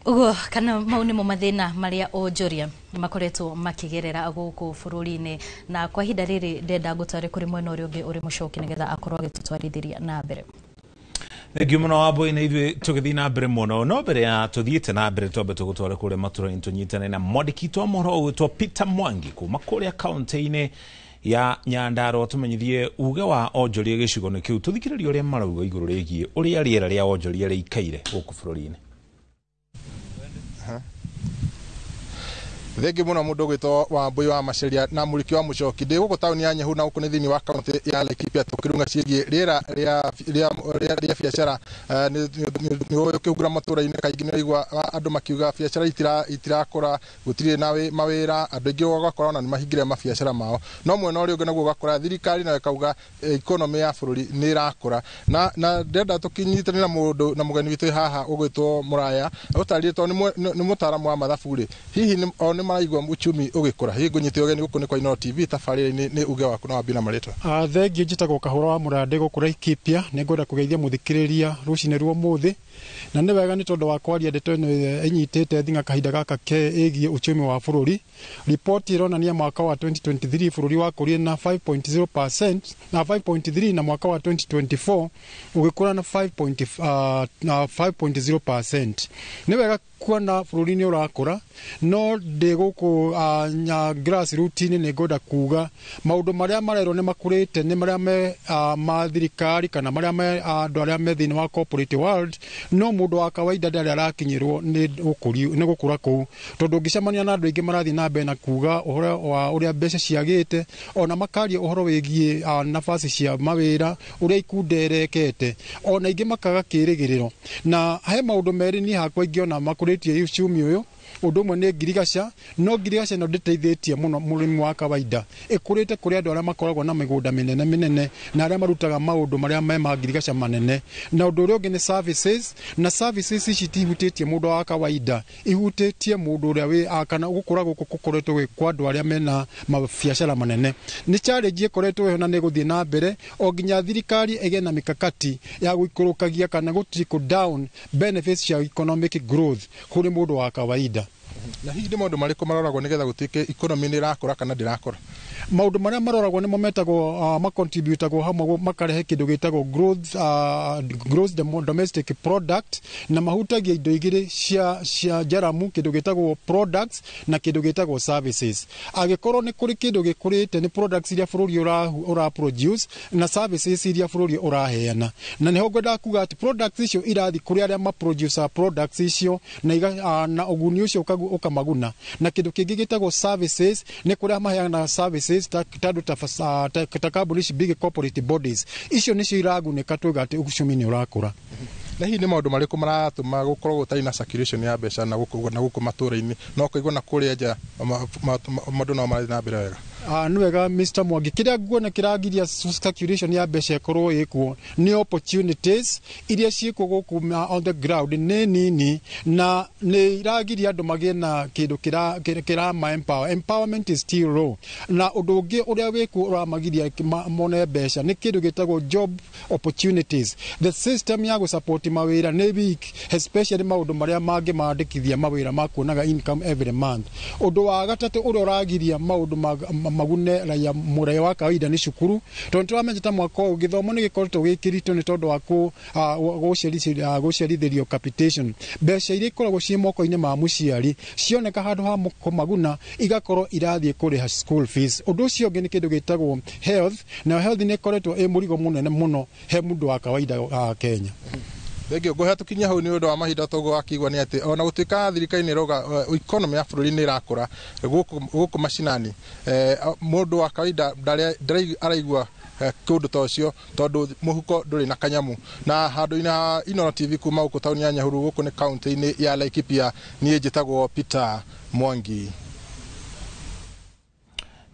[SPEAKER 2] Ũguo kana mau nĩmo mathĩna marĩa onjoria makoretwo makĩgerera gũkũ bũrũri-inĩ, na kwa ihinda rĩrĩ ndenda ngũtware kũrĩ mwena ũrĩa ũngĩ ũrĩ Mũcoki nĩgetha akorwo agĩtũtwarithĩria na mbere.
[SPEAKER 1] Thengiũ mũno Wambui, na ithuĩ tũgĩthiĩ na mbere mũno, no mbere ya tũthiĩte na mbere twambe tũgũtware kũrĩa matũra-inĩ tũnyitane na mwandĩki witũ wa mohoro ũgwĩtwo Peter Mwangi kuma kũrĩa kaũntĩ-inĩ ya Nyandarua, tũmenyithie uge wa onjoria gĩcigo-inĩ kĩu, tũthikĩrĩrie ũrĩa marauga igũrũ rĩgiĩ ũrĩa rĩera rĩa onjoria rĩikaire gũkũ bũrũri-inĩ.
[SPEAKER 6] Thengi muno mundu gwitwo Wambui wa Maceria na Mũriki wa Mũcoki. Ndĩ gũkũ taũni ya Nyahu na gũkũ nĩ thĩinĩ wa kaũntĩ ya Laikipia tũkĩrunga ciĩgiĩ rĩera rĩa biacara. Nĩ ũkĩhungura matũra-inĩ kaingĩ nĩ ũraigua andũ makiuga biacara itirakũra, gũtirĩ na mawĩra, andũ aingĩ ũgakora ona nĩ mahingire mabiacara mao. No mwena ũrĩa ũngĩ naguo ũgakora thirikari nayo ĩkauga economy ya bũrũri nĩ ĩrakũra. Na ndĩrenda tũkĩnyitanĩre na mũndũ na mũgeni witũ haha ũgwĩtwo Mũraya, ũtarĩrie tondũ nĩ mũtaaramu wa mathabu rĩ, hihi o nĩ maraigua uchumi ũgĩkũra? Hihi ngũnyite ũgeni gũkũ nĩ kwa Inooro TV tabarĩra-inĩ nĩ uge waku na wambie na marĩtwa.
[SPEAKER 7] Thengiũ, njĩtagwo Kahũra wa Mũrandĩ gũkũ Laikipia. Nĩ ngwenda kũgeithia mũthikĩrĩria rũcinĩ rwa ũmũthĩ, na nĩ wega nĩ tondũ wa kwaria ndeto ĩno ĩnyitĩte thing'a kahinda gaka ke ĩgiĩ uchumi wa bũrũri. Ripoti ĩronania mwaka wa 2023 bũrũri wakũrire na 5.0% na 5.3, na mwaka wa 2024 ũgĩkũra na 5.0%. Nĩ wega kuona bũrũri nĩ ũrakũra, no ndĩ gũkũ grassroots-inĩ nĩ ngwenda kuga maũndũ marĩa marerwo nĩ makũrĩte nĩ marĩa me ma thirikari kana marĩa me andũ arĩa me thĩinĩ wa corporate world, no mũndũ wa kawaida ndarĩ arakinyĩrwo nĩ gũkũra kũu, tondũ ũngĩcemania na andũ aingĩ marathiĩ na mbere na kuga ũhoro wa ũrĩa mbeca ciagĩte, ona makaria ũhoro wĩgiĩ nafasi cia mawĩra ũrĩa ikunda ĩrekete, ona ingĩ makaga kĩrĩgĩrĩro. Na he maũndũ merĩ niĩ hakwa ingĩona makũrĩtie uchumi ũyũ. Ũndũ ũmwe nĩ ngirigaca, no ngirigaca ĩno ndĩteithĩtie mũno mũrĩmi wa kawaida, ĩkũrĩte kũrĩ andũ arĩa makoragwo na mĩgũnda mĩnene mĩnene na arĩa marutaga maũndũ marĩa me ma ngirigaca manene. Na ũndũ ũrĩa ũngĩ nĩ services, na services ici itihutĩtie mũndũ wa kawaida, ihutĩtie mũndũ ũrĩa wĩ kana gũkũra gũkũ gũkoretwo gwĩ kwa andũ arĩa mena mabiacara manene. Nĩ challenge ĩkoretwo ĩho na nĩ ĩgũthiĩ na mbere o nginya thirikari ĩgĩe na mikakati ya gũikũrũkagia kana gũ trickle down benefits cia economic growth kũrĩ mũndũ wa kawaida.
[SPEAKER 6] Na hihi nĩ maũndũ marĩkũ maroragwo nĩgetha gũtuĩke economy nĩ ĩrakũra kana ndĩrakũra?
[SPEAKER 7] Maũndũ marĩa maroragwo nĩmo metagwo macontributagwo hamwe makarehe kĩndũ gĩtagwo gross domestic product, na mahutagia indo igĩrĩ cia njaramu, kĩndũ gĩtagwo products na kĩndũ gĩtagwo services. Angĩkorwo nĩ kũrĩ kĩndũ gĩkũrĩte nĩ products iria bũrũri ũra produce na services iria bũrũri ũraheana, na nĩho ngwendaga kuga atĩ products icio irathiĩ kũrĩ arĩa maproducer products icio na ũguni ũcio ũkamaguna. Na kĩndũ kĩngĩ gĩtagwo services nĩ kũrĩa maheanaga services ta kambuni ici big corporate bodies, icio nĩcio iragunĩka tuga atĩ uchumi nĩ ũrakũra.
[SPEAKER 6] Na hihi nĩ maũndũ marĩkũ maratũma gũkorwo gũtarĩ na circulation ya mbeca na gũkũ matũra-inĩ, no kũigua na kũrĩa nja maũndũ no marathiĩ na mbere wega?
[SPEAKER 7] Nĩ wega Mr. Mwangi, kĩrĩa nguona kĩragiria circulation ya mbeca ĩkorwo ĩkuo nĩ opportunities iria ciĩkuo gũkũ on the ground nĩ nini, na nĩ iragiria andũ magĩe na kĩndũ kĩrama empower. Empowerment is still low. Na ũndũ ũngĩ ũrĩa wĩkuo ũramagiria mone mbeca nĩ kĩndũ gĩtagwo job opportunities. The system ya gũsupport mawĩra nĩ weak, especially maũndũ marĩa mangĩ mandĩkithia mawĩra ma kuonaga income every month. Ũndũ wa gatatũ ũrĩa ũragiria maũndũ magune raia mũraia wa kawaida nĩ cukuru, tondũ tũramenya ta mwaka ũyũ gĩthomo nĩ gĩkoretwo gĩ kĩritũ nĩ tondũ wa gũcerithĩrio capitation. Mbeca iria ikoragwo ciĩ moko-inĩ ma mũciari cioneka handũ ha kũmaguna igakorwo irathiĩ kũrĩha school fees. Ũndũ ũcio ũngĩ nĩ kĩndũ gĩtagwo health, na health nĩ ĩkoretwo ĩ mũrigo mũnene mũno he mũndũ wa kawaida Kenya.
[SPEAKER 6] Thengio, ngũhe tũkinya hau nĩ ũndũ wa mahinda, toguo wakigua nĩ atĩ ona gũtuĩka thirikari nĩ ĩrauga economy ya bũrũri nĩ ĩrakũra, gũkũ macinani mũndũ wa kawaida ndarĩ araigua kũndũ ta ũcio, tondũ mũhuko ndũrĩ na kanyamu. Na handũ-inĩ ha Inooro TV kuma gũkũ taũni ya Nyahururu, gũkũ nĩ kaũntĩ-inĩ ya Laikipia, niĩ njĩtagwo Peter Mwangi.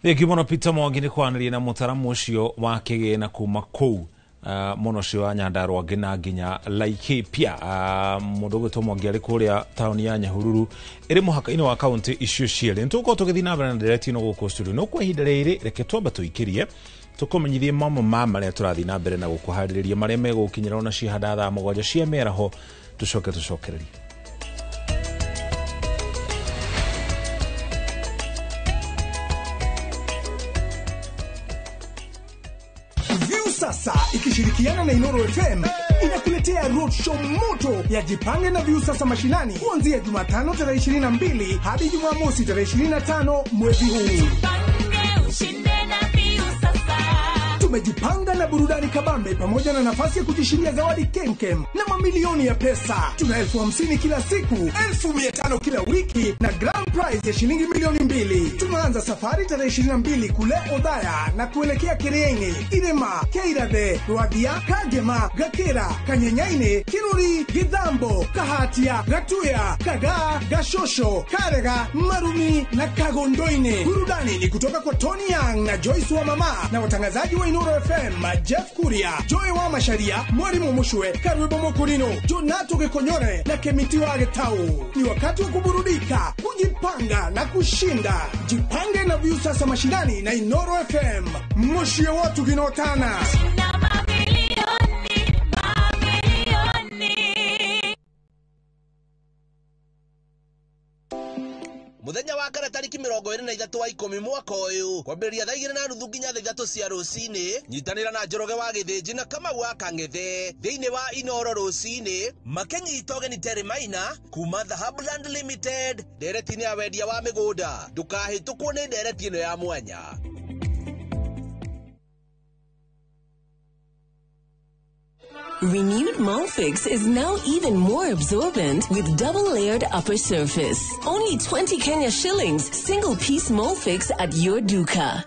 [SPEAKER 1] Thengio mũno Peter Mwangi nĩ kwaranĩria na mũtaramu ũcio wa kĩgĩna kuma kũu mũno ũcio wa Nyandarua nginya Laikipia. Mũndũ ũgwĩtwo Mwangi arĩ kũrĩa taũni ya Nyahururu ĩrĩ mũhaka-inĩ wa kaũntĩ icio cierĩ. Nĩ tũgũkorwo tũgĩthiĩ na mbere na ndereti ĩno gũkũ studio, no kwa ihinda rĩrĩ reke twambe tũikĩrie tũkũmenyithie mamwe ma marĩa tũrathiĩ na mbere na gũkũharĩrĩria marĩa megũkinyĩra ona cihanda thaa 7 cia mĩaraho, tũcoke tũcokererie.
[SPEAKER 8] Sasa ikishirikiana na Inooro FM inakuletea roadshow moto ya Jipange na Viusasa mashinani kuanzia Jumatano tarehe 22 hadi Jumamosi tarehe 25 mwezi huu. Tumejipanga na burudani kabambe pamoja na nafasi ya kujishindia zawadi kemkem na mamilioni ya pesa. Tuna 50,000 kila siku, 500,000 kila wiki na grand prize ya shilingi 2,000,000. Tunaanza safari tarehe 22 kule Odhaya na kuelekea Kiriaini, Irema, Keirade, Rwadia, Kagema, Gakera, Kanyenyaine, Kiruri, Githambo, Kahatia, Gatuya, Kagaa, Gashosho, Karega, Marumi na Kagondoine. Burudani ni kutoka kwa Tony Young na Joyce wa Mama na watangazaji wa Inooro FM, Jeff Kuria, Joy wa Masharia, Mwalimu Mushwe, Karwebo Mokurino, Jonato Gekonyore na Kemiti wa Getau. Ni wakati wa kuburudika, kujipanga na kushinda. Jipange na Viusasa mashinani na Inooro FM. Moshi ya watu kinotana.
[SPEAKER 9] Muthenya wa kana tariki 23 wa 10 mwaka uyu kwambĩrĩria thaa 2:30 nginya thaa 3 cia rũcinĩ, nyitanĩra na Njoroge wa Gĩthĩnji na Kamau wa Kang'ethe thĩinĩ wa Inooro rũcinĩ makĩnyita ũgeni Terry Maina kuma Dhahabuland Limited ndereti-inĩ ya wendia wa mĩgũnda. Ndũkahĩtũkwo nĩ ndereti ĩno ya mwanya.
[SPEAKER 10] Renewed Molfix is now even more absorbent with double-layered upper surface. Only 20 Kenya shillings, single-piece Molfix at your duka.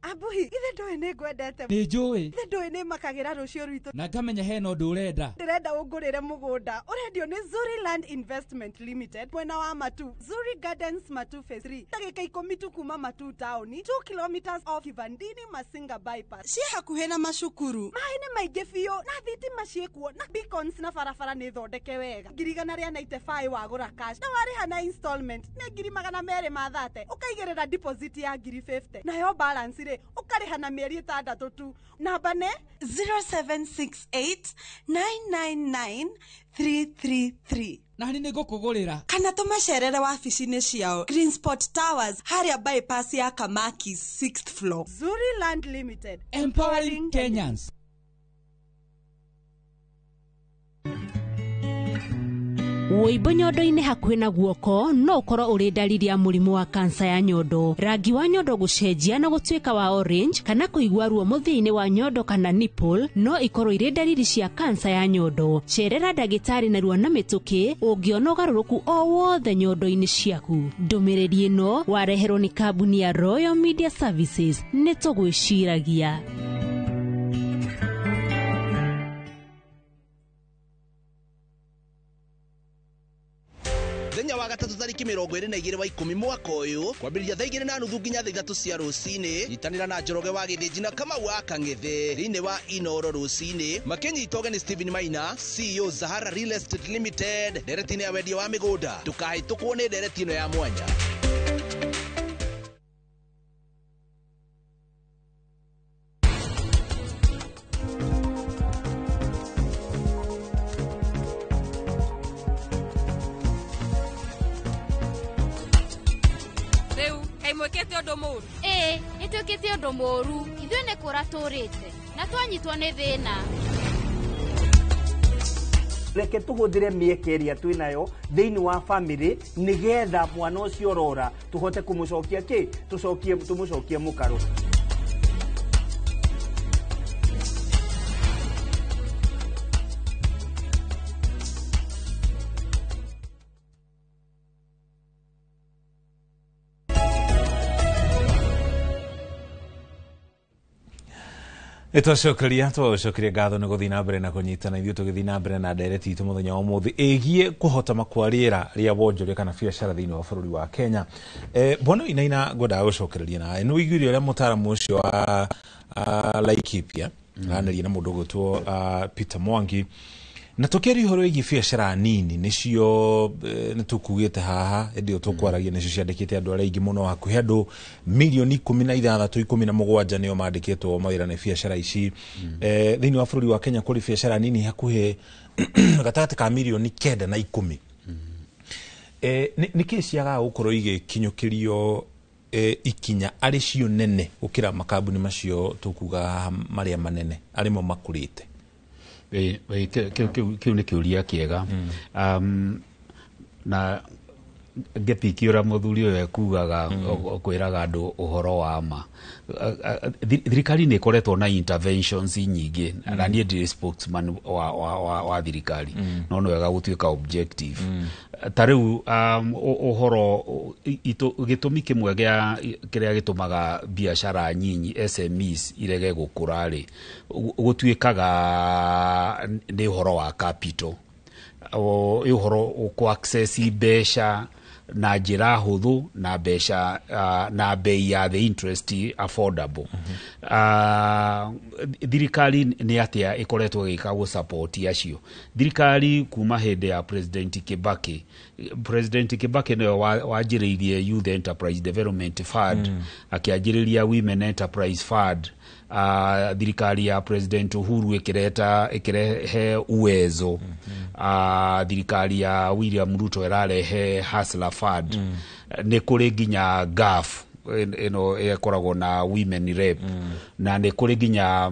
[SPEAKER 11] Abuhi, ithe ndoĩ nĩ ngwendete.
[SPEAKER 12] Nĩ njũĩ.
[SPEAKER 11] Ithe ndoĩ nĩ makagĩra rũciũ rwitũ.
[SPEAKER 12] Na ngamenya hena ũndũ ũrenda.
[SPEAKER 11] Ndĩrenda ũngũrĩre mũgũnda. Ũrendio nĩ Zuri Land Investment Limited mwena wa Matu. Zuri Gardens Matu Phase 3. Ndagĩka 10 tu kuma Matu town, 2 kilometers off Kivandini Masinga bypass.
[SPEAKER 15] Ciĩ hakuhĩ na macukuru.
[SPEAKER 11] Maĩ nĩ maingĩ biũ na thitima ciĩkuo na beacons na barabara nĩ thondeke wega. 195,000 wagũra cash na warĩha na installment nĩ 230,000. Ũkaigĩrĩra deposit ya 50,000. Nayo balance rĩ ũkarĩha na mĩeri 6 tu. Namba nĩ
[SPEAKER 15] 0768 999 333.
[SPEAKER 12] Na nĩ ngũkũgũrĩra.
[SPEAKER 15] Kana tũmacerere wabici-inĩ ciao Green Spot Towers harĩa bypass ya Kamaki 6th floor.
[SPEAKER 11] Zuri Land Limited,
[SPEAKER 12] empowering Kenyans.
[SPEAKER 16] Wũimbo nyondo-inĩ hakuhĩ na guoko no ũkorwo ũrĩ ndariri ya mũrimũ wa kansa ya nyondo. Rangi wa nyondo gũcenjia na gũtuĩka wa orange kana kũigua ruo mũthia-inĩ wa nyondo kana nipple no ikorwo irĩ ndariri cia kansa ya nyondo. Cerera ndagĩtarĩ narua na mĩtũkĩ ũngĩona ũgarũrũku o wothe nyondo-inĩ ciaku. Ndũmĩrĩri ĩno wareherwo nĩ kambuni ya Royal Media Services. Nĩ tũgwĩciragia.
[SPEAKER 9] 22 wa 10 mwaka ũyũ kwambĩrĩria thaa 2:30 nginya thaa 3 cia rũcinĩ. Nyitanĩra na Njoroge wa Gĩthĩnji na Kamau wa Kang'ethe thĩinĩ wa Inoro rũcinĩ makĩnyita ũgeni Stephen Maina, CEO Zahara Real Estate Limited, ndereti-inĩ ya wendia wa mĩgũnda. Ndũkahĩtũkwo nĩ ndereti ĩno ya mwanya.
[SPEAKER 17] Mwĩkĩte ũndũ mũũru?
[SPEAKER 18] Ĩĩ, nĩtwĩkĩte ũndũ mũũru. Ithuĩ nĩ kũra tũrĩte na twanyitwo nĩ thĩna.
[SPEAKER 19] Reke tũhũthĩre mĩeke ĩrĩa twĩ nayo thĩinĩ wa bamĩrĩ nĩgetha mwana ũcio ũrora tũhote kũmũcokia kĩ tũcokie tũmũcokie mũkaro.
[SPEAKER 1] Nĩtwacokeria twagũcokeria ngatho nĩ gũthiĩ na mbere na kũnyitana ithuĩ tũgĩthiĩ na mbere na ndereti itũ mũthenya wa ũmũthĩ ĩgiĩ kũhotama kwa rĩera rĩa wonjoria kana biacara thĩinĩ wa bũrũri wa Kenya. Bwana Wainaina, ngwendaga gũcokereria nawe nĩ ũiguire ũrĩa mũtaaramu ũcio wa Laikipia aranĩria na mũndũ ũgwĩtwo Peter Mwangi, na tũkĩaria ũhoro wĩgiĩ biacara nini nĩcio nĩ tũkugĩte haha ĩndĩ ĩyo tũkwaragia nĩcio ciandĩkĩte andũ arĩa aingĩ mũno, hakuhĩ andũ milioni 16 17 nĩo mandĩkĩtwo mawĩra nĩ biacara ici. Thĩinĩ wa bũrũri wa Kenya kũrĩ biacara nini hakuhĩ gatagatĩ ka milioni 9 na 10. Nĩkĩĩ ciagaga gũkorwo igĩkinyũkĩrio ikinya arĩ cio nene gũkĩra makambuni macio tũkuga haha marĩa manene arĩ mo makũrĩte?
[SPEAKER 20] Kĩu nĩ kĩũria kĩega. Na ngĩpiki ũrĩa mũthuri ũyũ ekugaga kwĩraga andũ ũhoro wa ma. Thirikari nĩ ĩkoretwo na interventions nyingĩ, na niĩ ndirĩ spokesman wa thirikari, no nĩ wega gũtuĩka objective. Ta rĩu ũhoro gĩtũmi kĩmwe gĩa kĩrĩa gĩtũmaga biacara nyinyi SMEs irege gũkũra rĩ, gũtuĩkaga nĩ ũhoro wa capital, ũhoro kũ access mbeca na njĩra hũthũ na mbeca na bei ya the interest affordable. Thirikari nĩ atĩa ĩkoretwo ĩgĩka gũ support acio? Thirikari kuma hĩndĩ ya President Kibaki, President Kibaki nĩwe wanjĩrĩirie Youth Enterprise Development Fund, akĩanjĩrĩria Women Enterprise Fund. Thirikari ya President Uhuru ĩkĩrehe Uwezo. Thirikari ya William Ruto ĩrarehe Hustler Fund. Nĩ kũrĩ nginya GAF ĩno ĩkoragwo na women rep, na nĩ kũrĩ nginya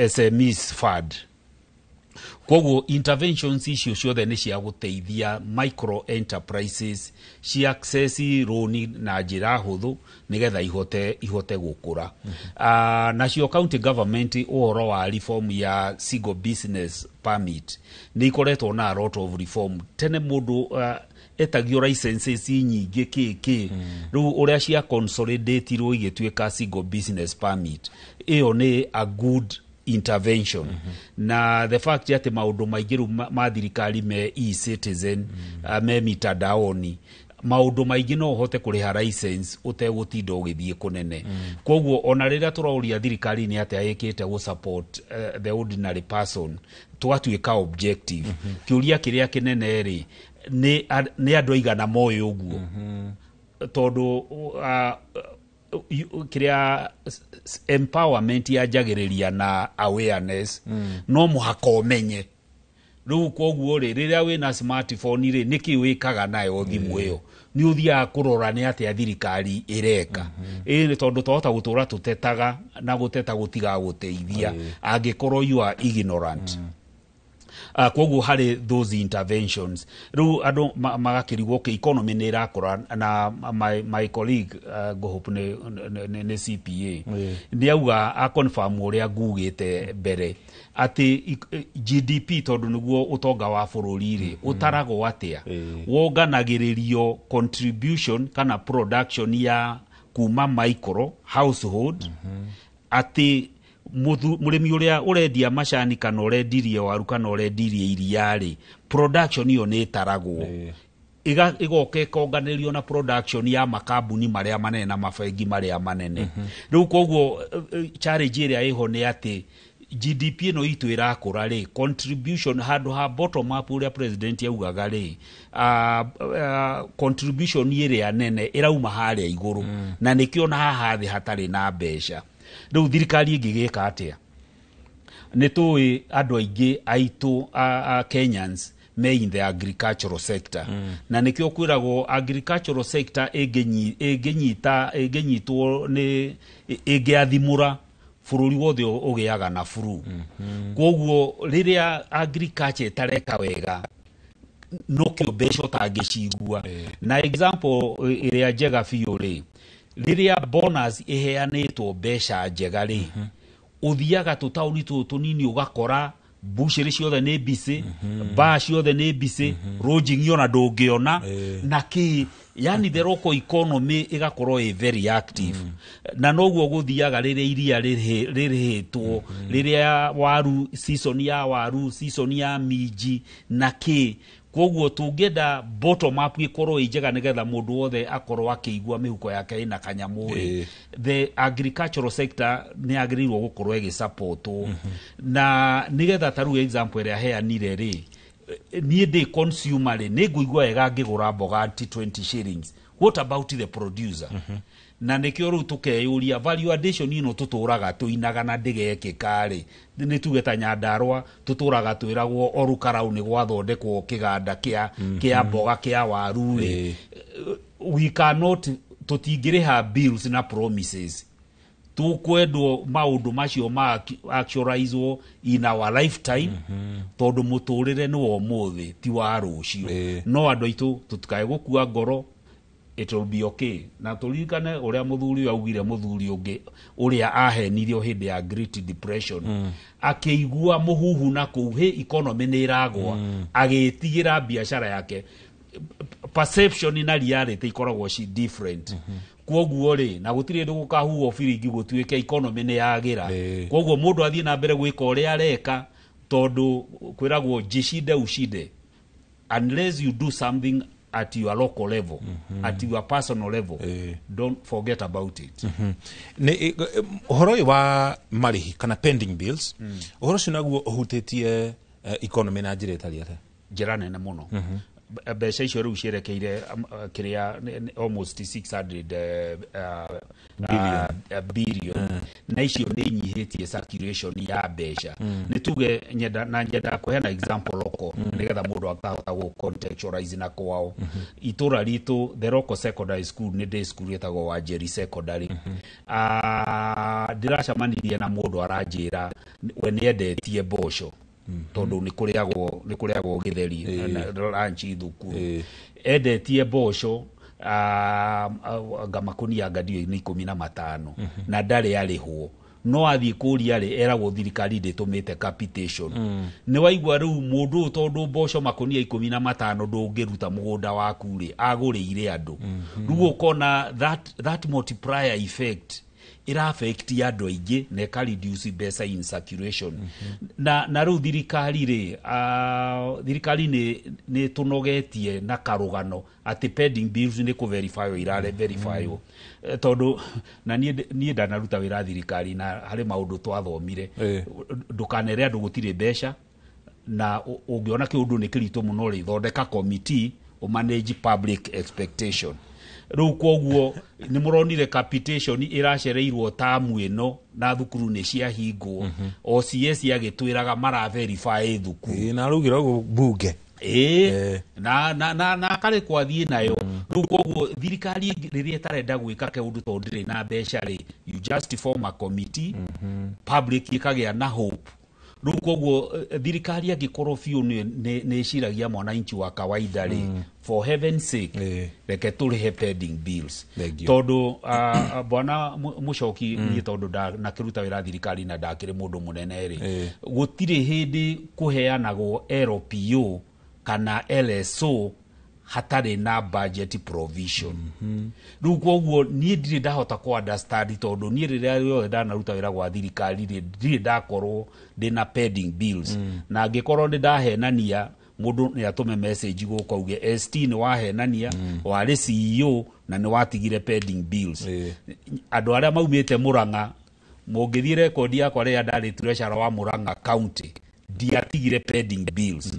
[SPEAKER 20] SMEs Fund. Koguo interventions icio ciothe nĩ cia gũteithia micro enterprises ci access roni na njĩra hũthũ nĩgetha ihote gũkũra. Nacio county government ũhoro wa reform ya single business permit nĩ ikoretwo na a lot of reform. Tene mũndũ etagio licenses nyingĩ kĩ rĩu ũrĩa cia consolidatirwo igĩtuĩka single business permit, ĩyo nĩ a good intervention. Na the fact atĩ maũndũ maingĩ rĩu ma thirikari me e-citizen, me mitandaoni, maũndũ maingĩ no ũhote kũrĩha license ũtegũtinda ũgĩthiĩ kũnene. Koguo ona rĩrĩa tũroria thirikari nĩ atĩa ĩkĩte gũ support the ordinary person, tũgatuĩka objective. Kĩũria kĩrĩa kĩnene rĩ, nĩ andũ aigana moĩ ũguo, tondũ kĩrĩa empowerment yanjagĩrĩria na awareness, no mũhaka ũmenye. Rĩu koguo rĩ, rĩrĩa wĩna smartphone rĩ, nĩkĩ wĩkaga nayo thimũ ĩyo? Nĩ ũthiaga kũrora nĩ atĩa thirikari ĩreka. Ĩĩ, tondũ twahota gũtũra tũtetaga na gũteta gũtigagũteithia angĩkorwo you are ignorant. Koguo harĩ those interventions rĩu andũ magakĩrigwo okay, economy nĩ ĩrakũra, na my colleague ngũhope nĩ CPA nĩ auga a confirm ũrĩa ngugĩte mbere atĩ GDP tondũ nĩguo ũtonga wa bũrũri rĩ ũtaragwo atĩa, wonganagĩrĩrio contribution kana production ya kuma micro household, atĩ Mũrĩmi ũrĩa ũrendia macani kana ũrendirie waru kana ũrendirie iria rĩ, production ĩyo nĩ ĩtaragwo, igoka ĩkonganĩrio na production ya makambuni marĩa manene na mabengi marĩa manene. Rĩu koguo challenge ĩrĩa ĩho nĩ atĩ GDP ĩno itũ ĩrakũra rĩ, contribution handũ ha bottom up ũrĩa president augaga rĩ, contribution ĩrĩa nene ĩrauma harĩa igũrũ, na nĩkĩo na haha thĩ hatarĩ na mbeca. Rĩu thirikari ĩngĩgĩka atĩa? Nĩ tũĩ andũ aingĩ aitũ a Kenyans me in the agricultural sector, na nĩkĩo kwĩragwo agricultural sector ĩngĩnyita ĩngĩnyitwo nĩ ĩngĩathimũra bũrũri wothe ũgĩaga na furu. Koguo rĩrĩa agriculture ĩtareka wega, nokĩo mbeca ũtangĩcigua. Na example ĩrĩa njega biũ rĩ, rĩrĩa bonus ĩheanĩtwo mbeca njega rĩ, ũthiaga tũtaũni tũtũ tũnini ũgakora mbucĩrĩ ciothe nĩ busy, bar ciothe nĩ busy, lodging ona ndũngĩona na kĩ, yani the local economy ĩgakorwo ĩ very active. Na noguo gũthiaga rĩrĩa iria rĩrĩhĩtwo, rĩrĩa waru season ya waru, season ya minji na kĩ. Koguo tũngĩenda bottom up ĩkorwo ĩ njega nĩgetha mũndũ wothe akorwo akĩigua mĩhuko yake ĩna kanyamũ rĩ, the agricultural sector nĩ yagĩrĩirwo gũkorwo ĩgĩsupportwo, na nĩgetha ta rĩu example ĩrĩa heanire rĩ, niĩ ndĩ consumer rĩ, nĩ ngũigua wega ngĩgũra mboga ti 20 shillings. What about the producer? Na nĩkĩo rĩu tũkeyũria value addition ĩno tũtũraga tũinaga na ndĩgekĩka rĩ. Nĩ tuge ta Nyandarũa tũtũraga twĩragwo Orukarau nĩ gwathondekwo kĩganda kĩa mboga, kĩa waru rĩ. We cannot, tũtingĩrĩha bills na promises. Tũkwendwo maũndũ macio ma actualizwo in our lifetime, tondũ mũtũrĩre nĩ wa ũmũthĩ ti wa rũciũ. No andũ aitũ tũtikae gũkua ngoro, it will be okay. Na tũririkane ũrĩa mũthuri ũyũ augire, mũthuri ũngĩ ũrĩa ahenirio hĩndĩ ya Great Depression, akĩigua mũhuhu na kũu hĩ economy nĩ ĩragwa, agĩtigĩra biacara yake. Perception na reality ikoragwo ci different. Kwoguo rĩ, na gũtirĩ hĩndĩ gũkahuhwo biringi gũtuĩke economy nĩ yagĩra. Kwoguo mũndũ athiĩ na mbere gwĩka ũrĩa areka, tondũ kwĩragwo jishinde ushinde. Unless you do something at your local level, at your personal level, don't forget about it.
[SPEAKER 1] Nĩ ũhoro ũyũ wa marĩhi kana pending bills, ũhoro ũcio naguo ũhutĩtie economy na njĩra ĩtariĩ atĩa?
[SPEAKER 20] Njĩra nene mũno. Mbeca icio rĩu cierekeire kĩrĩa almost 600
[SPEAKER 1] Billion.
[SPEAKER 20] Billion, na icio nĩ inyihĩtie circulation ya mbeca. Nĩ tuge nyenda na nyenda kũheana example local nĩgetha mũndũ akahota gũ contextualize na kwao. Itũra ritũ, the local secondary school, nĩ day school ĩtagwo Wanjeri Secondary. Ndĩracemanirie na mũndũ aranjĩra we nĩendetie mboco, tondũ nĩ kũrĩagwo gĩtheri na lunch thukuru. Endetie mboco anga makũnia anga ndiũĩ nĩ 15, na ndarĩ arĩhwo. No athiĩ kũria rĩ, eragwo thirikari ndĩtũmĩte capitation. Nĩ waigua rĩu mũndũ ũyũ, tondũ mboco makũnia 15 ndũngĩruta mũgũnda waku rĩ, agũrĩire andũ. Rĩu ũkona that multiplier effect ĩra affect andũ aingĩ na ĩka reduce mbeca in circulation. Na rĩu thirikari rĩ, thirikari nĩ tũnogetie na karũgano atĩ pending bills nĩ kũ-verify irare verify. Tondũ na niĩ ndanaruta wĩra thirikari na harĩ maũndũ twathomire, ndũkanere andũ gũtirĩ mbeca, na ũngĩona kĩũndũ nĩ kĩritũ mũno rĩ, thondeka committee ũmanage public expectation. Rĩu koguo nĩ mũronire capitation ĩracereirwo tamu ĩno na thukuru nĩ ciahingwo, o CS agĩtwĩraga mara verify thukuru.
[SPEAKER 1] Na araugire ũguo bunge.
[SPEAKER 20] Ĩĩ, na akarĩ kwathiĩ nayo. Rĩu koguo thirikari rĩrĩa ĩtarenda gwĩka kaũndũ tondũ ndĩrĩ na mbeca rĩ, you just form a committee, public ĩkagĩa na hope. Rĩu koguo thirikari angĩkorwo biũ nĩ ĩciragia mwananchi wa kawaida rĩ, for heaven's sake, reke tũrĩhe pending bills. Tondũ bwana Mũcoki, niĩ tondũ nakĩruta wĩra thirikari na ndakĩrĩ mũndũ mũnene rĩ, gũtirĩ hĩndĩ kũheanagwo LPO kana LSO hatarĩ na budget provision. Rĩu koguo niĩ ndirĩ ndahota kũ understand, tondũ niĩ rĩrĩa rĩothe ndanaruta wĩra gwa thirikari rĩ, ndirĩ ndakorwo ndĩna pending bills. Na angĩkorwo nĩ ndahenania, mũndũ nĩ atũme message gũkũ auge ST nĩ wahenania, warĩ CEO na nĩ watigire pending bills. Andũ arĩa maumĩte Murang'a, mũngĩthiĩ rekondi yakwa rĩrĩa ndarĩ treasurer wa Murang'a County, ndiatigire pending bills,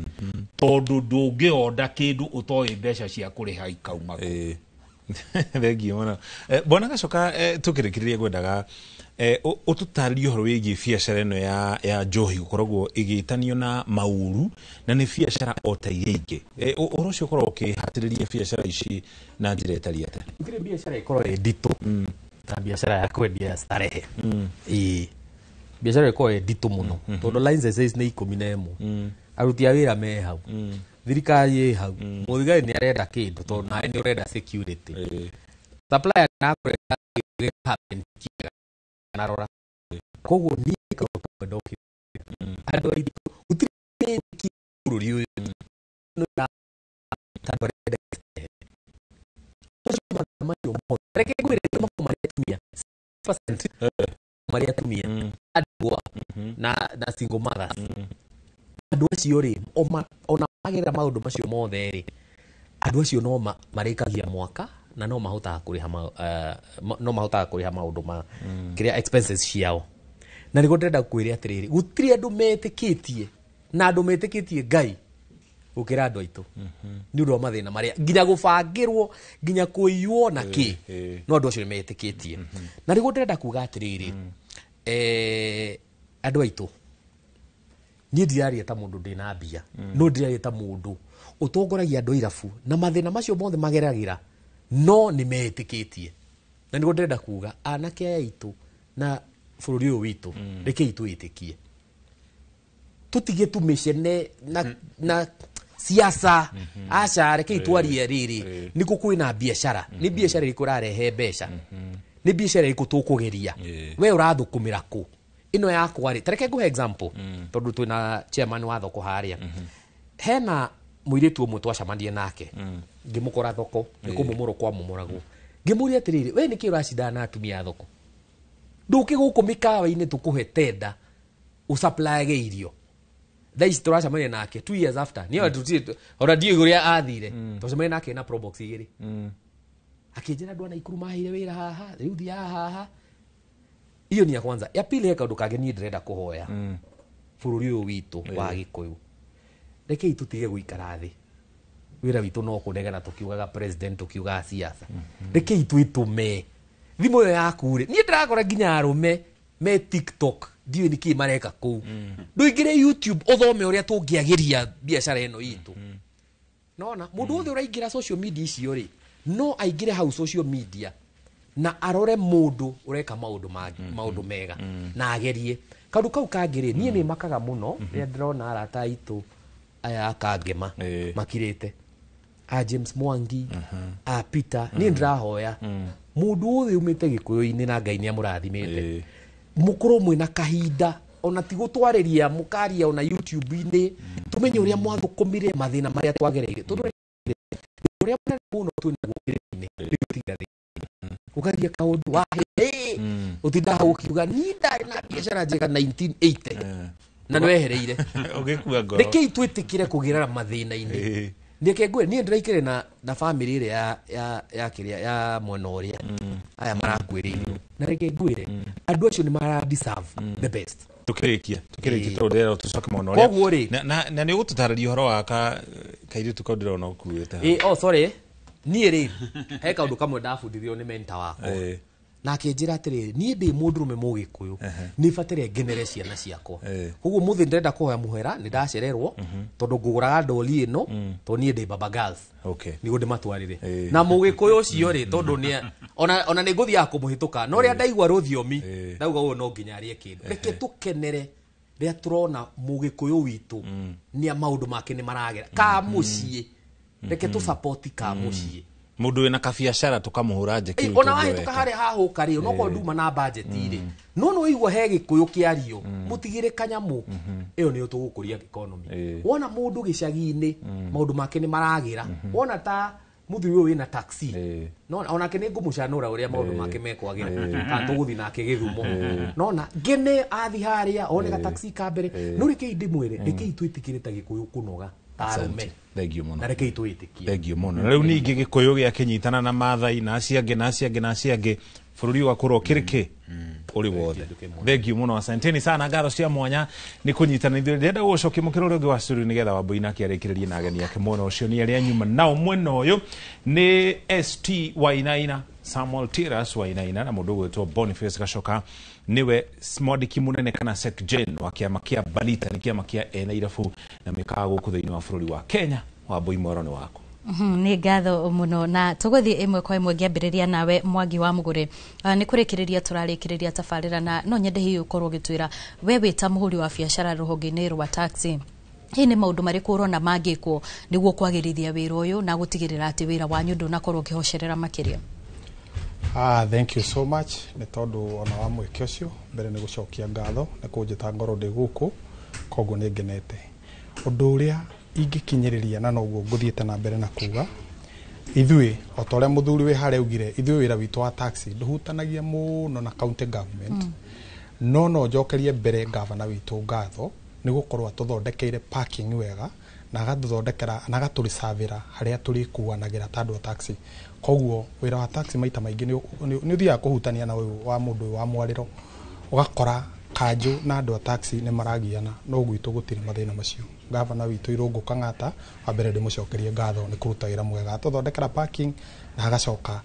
[SPEAKER 20] tondũ ndũngĩonda kĩndũ ũtoĩ mbeca cia kũrĩha ikauma kũ.
[SPEAKER 1] Thengiũ mũno. Bwana Gacoka, tũkĩrĩkĩrĩria ngwendaga ũtũtarĩrie ũhoro wĩgiĩ biacara ĩno ya njohi gũkoragwo ĩgĩtanio na maũru, na nĩ biacara o ta iria ingĩ. Ũhoro ũcio ũkoragwo ũkĩhatĩrĩria biacara ici na njĩra ĩtariĩ atĩa?
[SPEAKER 21] Gũtirĩ biacara ĩkorwo ĩ nditũ ta biacara ya kwendia starehe. Ĩĩ, biacara ĩkorwo ĩ nditũ mũno, tondũ licenses nĩ 11, aruti a wĩra me hau, thirikari ĩ hau, mũthigari nĩ arenda kĩndũ tondũ nawe nĩ ũrenda security, supplier nĩarakũrehera kĩndũ happen kĩega narora. Koguo niĩ kaũndũ kamwe ndokire, andũ aitũ gũtirĩ bũrũri ũyũ ta andũ arĩa mendete starehe. Ũcio mathaa macio mothe, reke ngwĩre, makoragwo marĩ atumia 6% marĩ atumia andũ na single mothers. Andũ acio rĩ, ona magerera maũndũ macio mothe rĩ, andũ acio no marĩkagia mwaka na no mahotaga kũrĩha no mahotaga kũrĩha maũndũ ma kĩrĩa expenses ciao. Na nĩguo ndĩrenda kwĩre atĩrĩrĩ, gũtirĩ andũ metĩkĩtie na andũ metĩkĩtie Ngai gũkĩra andũ aitũ, nĩ ũndũ wa mathĩna marĩa nginya gũbangĩrwo, nginya kũiywo na kĩ, no andũ acio nĩ metĩkĩtie. Na nĩguo ndĩrenda kuga atĩrĩrĩ, andũ aitũ, niĩ ndiraria ta mũndũ ndĩna mbia, no ndiraria ta mũndũ ũtongoragia andũ a irabu na mathĩna macio mothe mageragĩra, no nĩ metĩkĩtie. Na nĩguo ndĩrenda kuga, anake aya aitũ na bũrũri ũyũ witũ, rekei twĩtĩkie, tũtige tumĩcene na siasa. Aca, rekei twarie rĩrĩ, nĩkũ kwĩna biacara, nĩ biacara ĩrĩkũ ĩrarehe mbeca, nĩ biacara ĩrĩkũ tũkũgeria, we ũrathũkũmĩra kũ? Ĩno yakwa rĩ, ta reke ngũhe example, tondũ twĩna chairman wa thoko harĩa. Hena mũirĩtu ũmwe twacemanirie nake, ngĩmũkora thoko, nĩ kũmomorwo kwamomoragwo. Ngĩmũria atĩrĩrĩ, we nĩkĩ ũracindana na atumia a thoko? Ndũke gũkũ mĩkawa-inĩ tũkũhe tenda ũsupplyage irio. Thaa ici tũracemania nake 2 years after, niĩ tũtirĩ ona ndiũĩ ũrĩa athire, twacemania nake na probox igĩrĩ. Akĩnjĩra andũ a Naikuru maheire wĩra haha, rĩu thiaga haha. Hiyo ni ya kwanza. Ya pili, he kaũndũ kangĩ niĩ ndĩrenda kũhoya bũrũri ũyũ witũ wa Gĩkũyũ, rekei tũtige gũikara thĩ, wĩra witũ no kũnegena tũkiugaga president, tũkiugaga siasa. Rekei twĩtũme thimũ ĩyo yaku rĩ, niĩ ndĩrakora nginya arũme me TikTok, ndiũĩ nĩkĩ mareka kũu. Ndũingĩre YouTube ũthome ũrĩa tũngĩagĩria biacara ĩno itũ. Nona mũndũ wothe ũraingĩra social media icio rĩ, no aingĩre hau social media na arore mũndũ ũreka maũndũ maũndũ mega na agerie kaũndũ kau kangĩ rĩ. Niĩ nĩ makaga mũno rĩrĩa ndĩrona arata aitũ aya akangema makirĩte, a James Mwangi, a Peter. Niĩ ndĩrahoya mũndũ wothe umĩte Gĩkũyũ-inĩ na Ngai nĩ amũrathimĩte, mũkorwo mwĩna kahinda ona ti gũtwarĩria, mũkaria ona YouTube-inĩ, tũmenye ũrĩa mwathũkũmire, mathĩna marĩa twagereire, tondũ ũrĩa mũnene mũno twĩnaguo kĩrĩma-inĩ nĩ gũtiga thĩ ũkaria kaũndũ wahe ũtinda hau ũkiuga niĩ ndarĩ na biacara njega 1980 na nĩwehereire.
[SPEAKER 1] Ũgĩkua ngoro.
[SPEAKER 21] Rekei twĩtĩkĩre kũgerera mathĩna-inĩ. Reke ngwĩre, niĩ ndĩraikare na family ĩrĩa ya kĩrĩa ya mwena ũrĩa aya marakuĩrĩirwo, na reke ngwĩre, andũ acio nĩ mara deserve the best.
[SPEAKER 1] Tukĩrĩkia tondũ ndĩrerwo tũcoke mwena ũrĩa.
[SPEAKER 21] Koguo rĩ,
[SPEAKER 1] Na nĩ ũgũtũtarĩria ũhoro wa ka kairĩtu kau ndĩrona ũkuĩte haha.
[SPEAKER 21] Ĩ, oh sorry, niĩ rĩ, he kaũndũ kamwe ndabundithirio nĩ mentor wakwa, na akĩnjĩra atĩrĩrĩ, niĩ ndĩ mũndũrũme mũgĩkũyũ, nĩ bataire ngenere ciana ciakwa. Koguo mũthĩ ndĩrenda kũhoya mũhera, nĩ ndacererwo, tondũ ngũgũraga ndoli ĩno, tondũ niĩ ndĩ baba girls, nĩguo ndĩmatwarĩre na mũgĩkũyũ ũcio rĩ, tondũ nĩ ona nĩ ngũthiaga kũmũhĩtũka, no rĩrĩa ndaigua rũthiomi ndauga ũyũ no nginya arĩe kĩndũ. Reke tũkenere rĩrĩa tũrona mũgĩkũyũ witũ nĩ maũndũ make nĩ maragera ka mũciĩ. Reke tũ support ka mũciĩ.
[SPEAKER 1] Mundu wina kabiacara tukamuhura njeki.
[SPEAKER 21] Ona wahituka haria hahuka ri onokorwo nduma na budget ri no no igua he gikuyu kiario mutigire kanyamu iyo niyo tugukuria economy. Wona mundu gicagi-ini maundu make ni maragira, wona ta muthuri uyu wina taxi no onake ni ngumucanura uria maundu make mekwagira kana tuguthi nake githumo nona ngene athi haria one ga taxi ka mbere no rekei ndimwire rekei twitikire ta gikuyu kunoga tarume.
[SPEAKER 1] Thank you muno.
[SPEAKER 21] Na rekei twitikie.
[SPEAKER 1] Thank you muno. Na riu ningi gikuyu giakinyitana na Maathai na acio angĩ na acio angĩ na acio angĩ bururi ugakorwo kiriki uri wothe. Thank you muno, asanteni sana, ngatho cia mwanya ni kunyitana ithuĩ. Ndĩrenda gũcokia mũkĩra ũrĩa ũngĩ wa studio nĩgetha Wambui nake arĩkĩrĩrie na ageni ake mwena ũcio nĩ arĩa nyuma nao. Mwena ũyũ nĩ ST Wainaina, Samuel Tiras Wainaina na mũndũ ũgwĩtwo Boniface Gacoka niwe mwandĩki mũnene kana Secgen wa kĩama kĩa Balita, nĩ kĩama kĩa ene irabu na mĩkawa gũkũ thĩinĩ wa bũrũri wa Kenya. Wambui, mwero nĩ waku.
[SPEAKER 2] Nĩ ngatho mũno na tũgũthiĩ ĩmwe kwa ĩmwe ngĩambĩrĩria nawe Mwangi wa Mũgũre. Nĩ kũrĩkĩrĩria tũrarĩkĩrĩria tabarĩra na no nyende hihi ũkorwo ũgĩtwĩra we wĩ ta mũhũri wa biacara rũhonge-inĩ rwa taxi, hihi nĩ maũndũ marĩkũ ũrona mangĩkwo nĩguo kwagĩrithia wĩra ũyũ na gũtigĩrĩra atĩ wĩra wanyu ndũnakorwo ũkĩhocerera makĩria?
[SPEAKER 13] Thank you so much nĩ tondũ ona wa mweke ũcio. Mbere nĩ gũcokia ngatho nĩ kũnjĩta ngoro ndĩ gũkũ, koguo nĩ ngenete. Ũndũ ũrĩa ingĩkinyĩrĩria na noguo ngũthiĩte na mbere na kuga, ithuĩ o ta ũrĩa mũthuri wĩ harĩa augire, ithuĩ wĩra witũ wa taxi ndũhutanagia mũno na county government, no no njokerie mbere gavana witũ ngatho nĩ gũkorwo atũthondekeire parking wega na agatũthondekera na agatũricavĩra harĩa tũrĩkuanagĩra ta andũ a taxi. Koguo wĩra wa taxi maita maingĩ nĩ ũthiaga kũhutania na ũyũ wa mũndũ ũyũ wa mwarĩro, ũgakora kanjũ na andũ a taxi nĩ maragiana, no gwitũ gũtirĩ mathĩna macio. Gavana witũ Irũngũ Kang'ata wa mbere ndĩmũcokerie ngatho nĩ kũruta wĩra mwega, atũthondekera parking na agacoka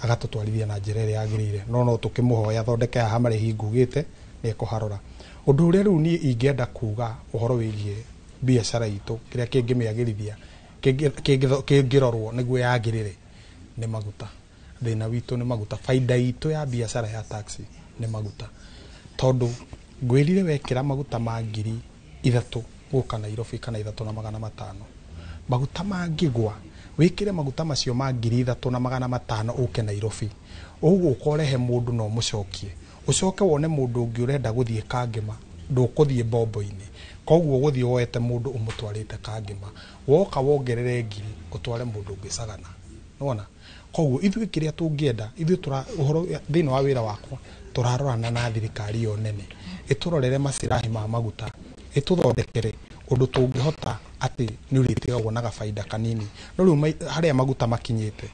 [SPEAKER 13] agatũtwarithia na njĩra ĩrĩa yagĩrĩire, no no tũkĩmũhoya athondeke haha marĩhi ngugĩte nĩ ekũharora. Ũndũ ũrĩa rĩu niĩ ingĩenda kuga ũhoro wĩgiĩ biacara itũ kĩrĩa kĩngĩmĩagĩrithia kĩngĩrorwo nĩguo yagĩrĩre nĩ maguta. Thĩna witũ nĩ maguta, baida itũ ya biacara ya taxi nĩ maguta, tondũ ngwĩrire wekĩra maguta ma 3,000 gũka Nairobi kana 3,500, maguta mangĩgwa wĩkĩre maguta macio ma 3,500 ũke Nairobi, ũgũka ũrehe mũndũ na ũmũcokie, ũcoke wone mũndũ ũngĩ ũrenda gũthiĩ Kangĩma, ndũkũthiĩ bombo-inĩ, koguo ũgũthiĩ woete mũndũ ũmũtwarĩte Kangĩma, woka wongerere 1,000 ũtware mũndũ ũngĩ Sagana. Nĩwona? Koguo ithuĩ kĩrĩa tũngĩenda, ithuĩ ũhoro thĩinĩ wa wĩra wakwa tũrarorana na thirikari ĩyo nene ĩtũrorere macirahi ma maguta, ĩtũthondekere ũndũ tũngĩhota atĩ nĩ ũrĩtigagwo na gabaida kanini. No rĩu harĩa maguta makinyĩte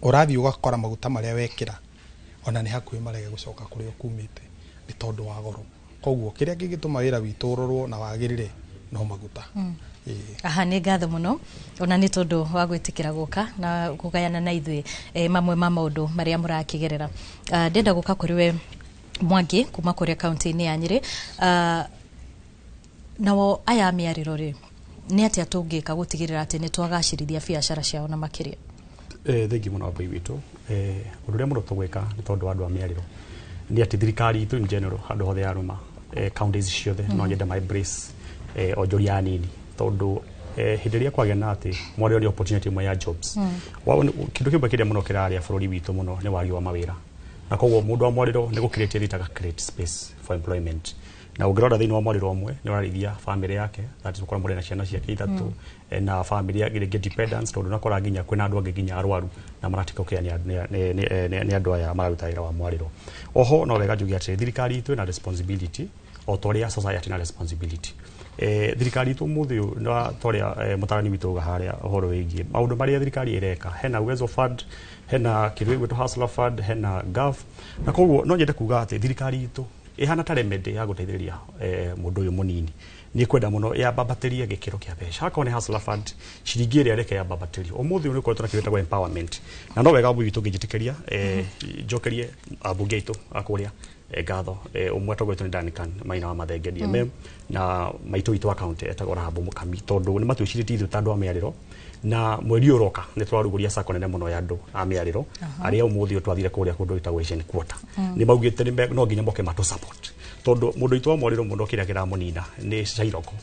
[SPEAKER 13] ũrathiĩ ũgakora maguta marĩa wekĩra ona nĩ hakuhĩ marege gũcoka kũrĩa ũkumĩte nĩ tondũ wa goro. Koguo kĩrĩa kĩngĩtũma wĩra witũ ũrorwo na wagĩrĩre no maguta.
[SPEAKER 2] Aha, nĩ ngatho mũno ona nĩ tondũ wa gwĩtĩkĩra gũka na kũgayana na ithuĩ mamwe ma maũndũ marĩa mũrakĩgerera. Ndĩrenda gũka kũrĩ we Mwangi kuma kũrĩa kaunti-inĩ ya Nyĩrĩ. Nao aya mĩarĩro rĩ, nĩ atĩa tũngĩka gũtigĩrĩra atĩ nĩ twagacĩrithia biacara ciao na makĩria?
[SPEAKER 14] Thengi mũno Wambui witũ. Ũndũ ũrĩa mũno tũgwĩka nĩ tondũ wa andũ a mĩarĩro nĩ atĩ thirikari itũ in general handũ hothe yarũma counties ciothe no nyende ma embrace onjoria anini, tondũ hĩndĩ ĩrĩa kwagĩa na atĩ mwarĩro nĩ opportunity ĩmwe ya jobs. Kĩndũ kĩmwe kĩrĩa mũno kĩrarĩa bũrũri witũ mũno nĩ wagi wa mawĩra, na koguo mũndũ wa mwarĩro nĩ gũcreate ĩrĩtaga create space for employment. Na ũngĩrora thĩinĩ wa mwarĩro ũmwe nĩ ũrarĩithia family yake, that is ũkora mũrĩ na ciana ciake 3 na family yake rĩngĩ dependents, tondũ ũrakora nginya kwĩna andũ angĩ nginya arwaru na maratika ũkĩa nĩ andũ aya mararuta wĩra wa mwarĩro. Oho no wega njuge atĩ thirikari itũ ĩna responsibility o ta ũrĩa society na responsibility. Thirikari itũ ũmũthĩ ũyũ na ta ũrĩa mũtarani witũ auga harĩa ũhoro wĩgiĩ maũndũ marĩa thirikari ĩreka, hena Uwezo Fund, hena kĩndũ gĩgwĩtwo Hustler Fund, hena GAF, na koguo no nyende kuga atĩ thirikari itũ ĩhana ta remedy ya gũteithĩrĩria mũndũ ũyũ mũnini. Nĩ kwenda mũno yambambatĩrie gĩkĩro kĩa mbeca, akorwo nĩ Hustler Fund ciringi ĩrĩa reke yambambatĩrio ũmũthĩ ũyũ nĩ ũkoretwo na kĩndũ gĩtagwo empowerment. Na no wega witũ ngĩnjĩtĩkĩria njokerie ambunge aitũ a kũrĩa ngatho. Ũmwe atongoretio nĩ Duncan Maina wa Mathenge DMM na maitũ witũ wa county etagwo Rahabu Mũkami, tondũ nĩ matwĩcirĩtie ithuĩ ta andũ a mĩarĩro na mweri ũroka nĩ tũrarugũria sacco nene mũno ya andũ a mĩarĩro arĩa ũmũthĩ ũyũ twathire kũrĩa kũndũ gwĩtagwo Asian Quarter. Nĩ maugĩte no nginya moke matũ support Tondu mundu witũ wa mwarĩro mũno kĩrĩa kĩramũnina nĩ cairoko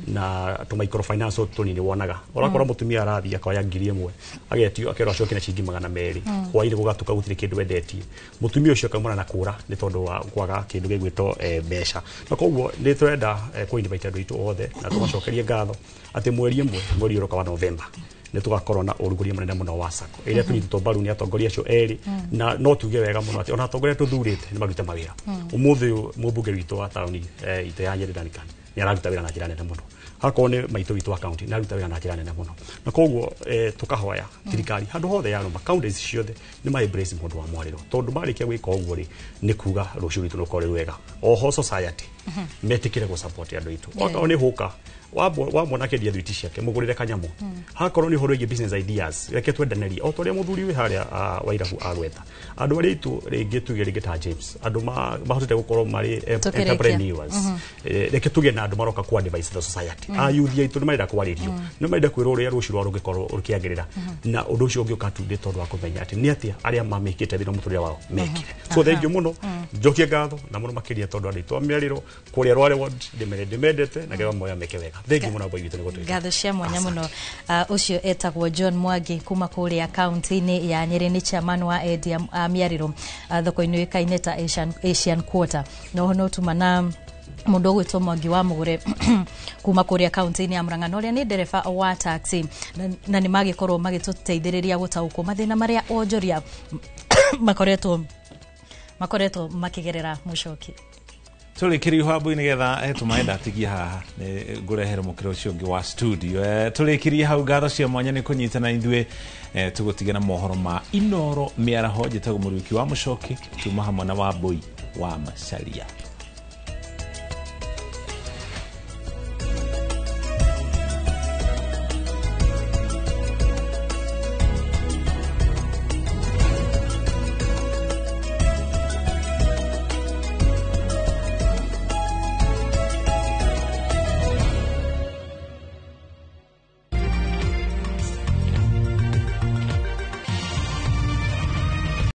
[SPEAKER 14] na tũ microfinance tũtũ tũnini wonaga ũrakora mũtumia arathiĩ akoya 1000 agetio akerwo acoke na ciringi 200 hwainĩ gũgatuka gũtirĩ kĩndũ endetie mũtumia ũcio akaumana na kũra nĩ tondũ wa kwaga kĩndũ gĩgwĩtwo mbeca. Na koguo nĩ tũrenda kũ invite andũ aitũ othe na tũmacokerie ngatho atĩ mweri ĩmwe mweri ũroka wa November nĩ tũgakorwo na ũrugũria mũnene mũno wa SACCO ĩrĩa tũnyitĩtwo mbaru nĩ atongoria acio erĩ, na no tuge wega mũno atĩ ona atongoria tũthurĩte nĩ marute mawĩra. Ũmũthĩ ũyũ mũmbunge witũ wa taũni itũ ya Nyeri Duncan nĩ araruta wĩra na njĩra nene mũno, hakorwo nĩ maitũ witũ wa county nĩ aruta wĩra na njĩra nene mũno, na koguo tũkahoya thirikari handũ hothe yarũma counties ciothe nĩ ma embrace mũndũ wa mwarĩro tondũ marĩkia gwĩka ũguo rĩ nĩ kuga rũciũ rwitũ rũkorwo rwĩ rwega. Oho society metĩkĩre gũ support andũ aitũ, okorwo nĩ hũka wamwona akĩendia thwiti ciake mũgũrĩre kanyamũ, hakorwo nĩ ũhoro wĩgiĩ business ideas reke twendanĩrie o ta ũrĩa mũthuri wĩ harĩa Wairabu agweta andũ arĩa aitũ rĩngĩ tuge rĩngĩ ta James andũ mahotete gũkorwo marĩ entrepreneurs, reke tuge na andũ maroka ku advise the society. A youth aitũ nĩ marenda kwarĩrio, nĩ marenda kwĩrwo ũrĩa rũciũ rwao rũngĩkorwo rũkĩagĩrĩra, na ũndũ ũcio ũngĩũka tu nĩ tondũ wa kũmenya atĩ nĩ atĩa arĩa mamĩkĩte thĩinĩ wa mũtũrĩre wao mekire. So thengiũ mũno njokie ngatho na mũno makĩria tondũ andũ aitũ a mĩarĩro kũrĩa Rware ward ndĩmendete na ngewa moya meke wega. Thengiũ mũno boy witũ nĩ gũtwĩta.
[SPEAKER 2] Ngatho cia mwanya mũno. Ũcio etagwo John Mwangi kuma kũrĩa kaunti-inĩ ya Nyeri, nĩ chairman wa endia a mĩarĩro thoko-inĩ yũĩkaine ta Asian Quarter. No no tuma na mũndũ ũgwĩtwo Mwangi wa Mũgũre kuma kũrĩa kaunti-inĩ ya Murang'a, na ũrĩa nĩ ndereba wa taxi, na nĩ magĩkorwo magĩtũteithĩrĩria gũtaũkwo mathĩna marĩa onjoria makoretwo makĩgerera. Mũcoki
[SPEAKER 1] tũrĩkĩrie hambu nĩgetha tũmaĩ ndatigia haha nĩ ngũrehere mũkĩra ũcio ũngĩ wa studio. Tũrĩkĩrie hau. Ngatho cia mwanya nĩ kũnyitana ithuĩ, tũgũtige na mohoro ma Inoro mĩaraho. Njĩtagwo Mũriũki wa Mũcoki, tuma hamwe na Wambũi wa Macaria.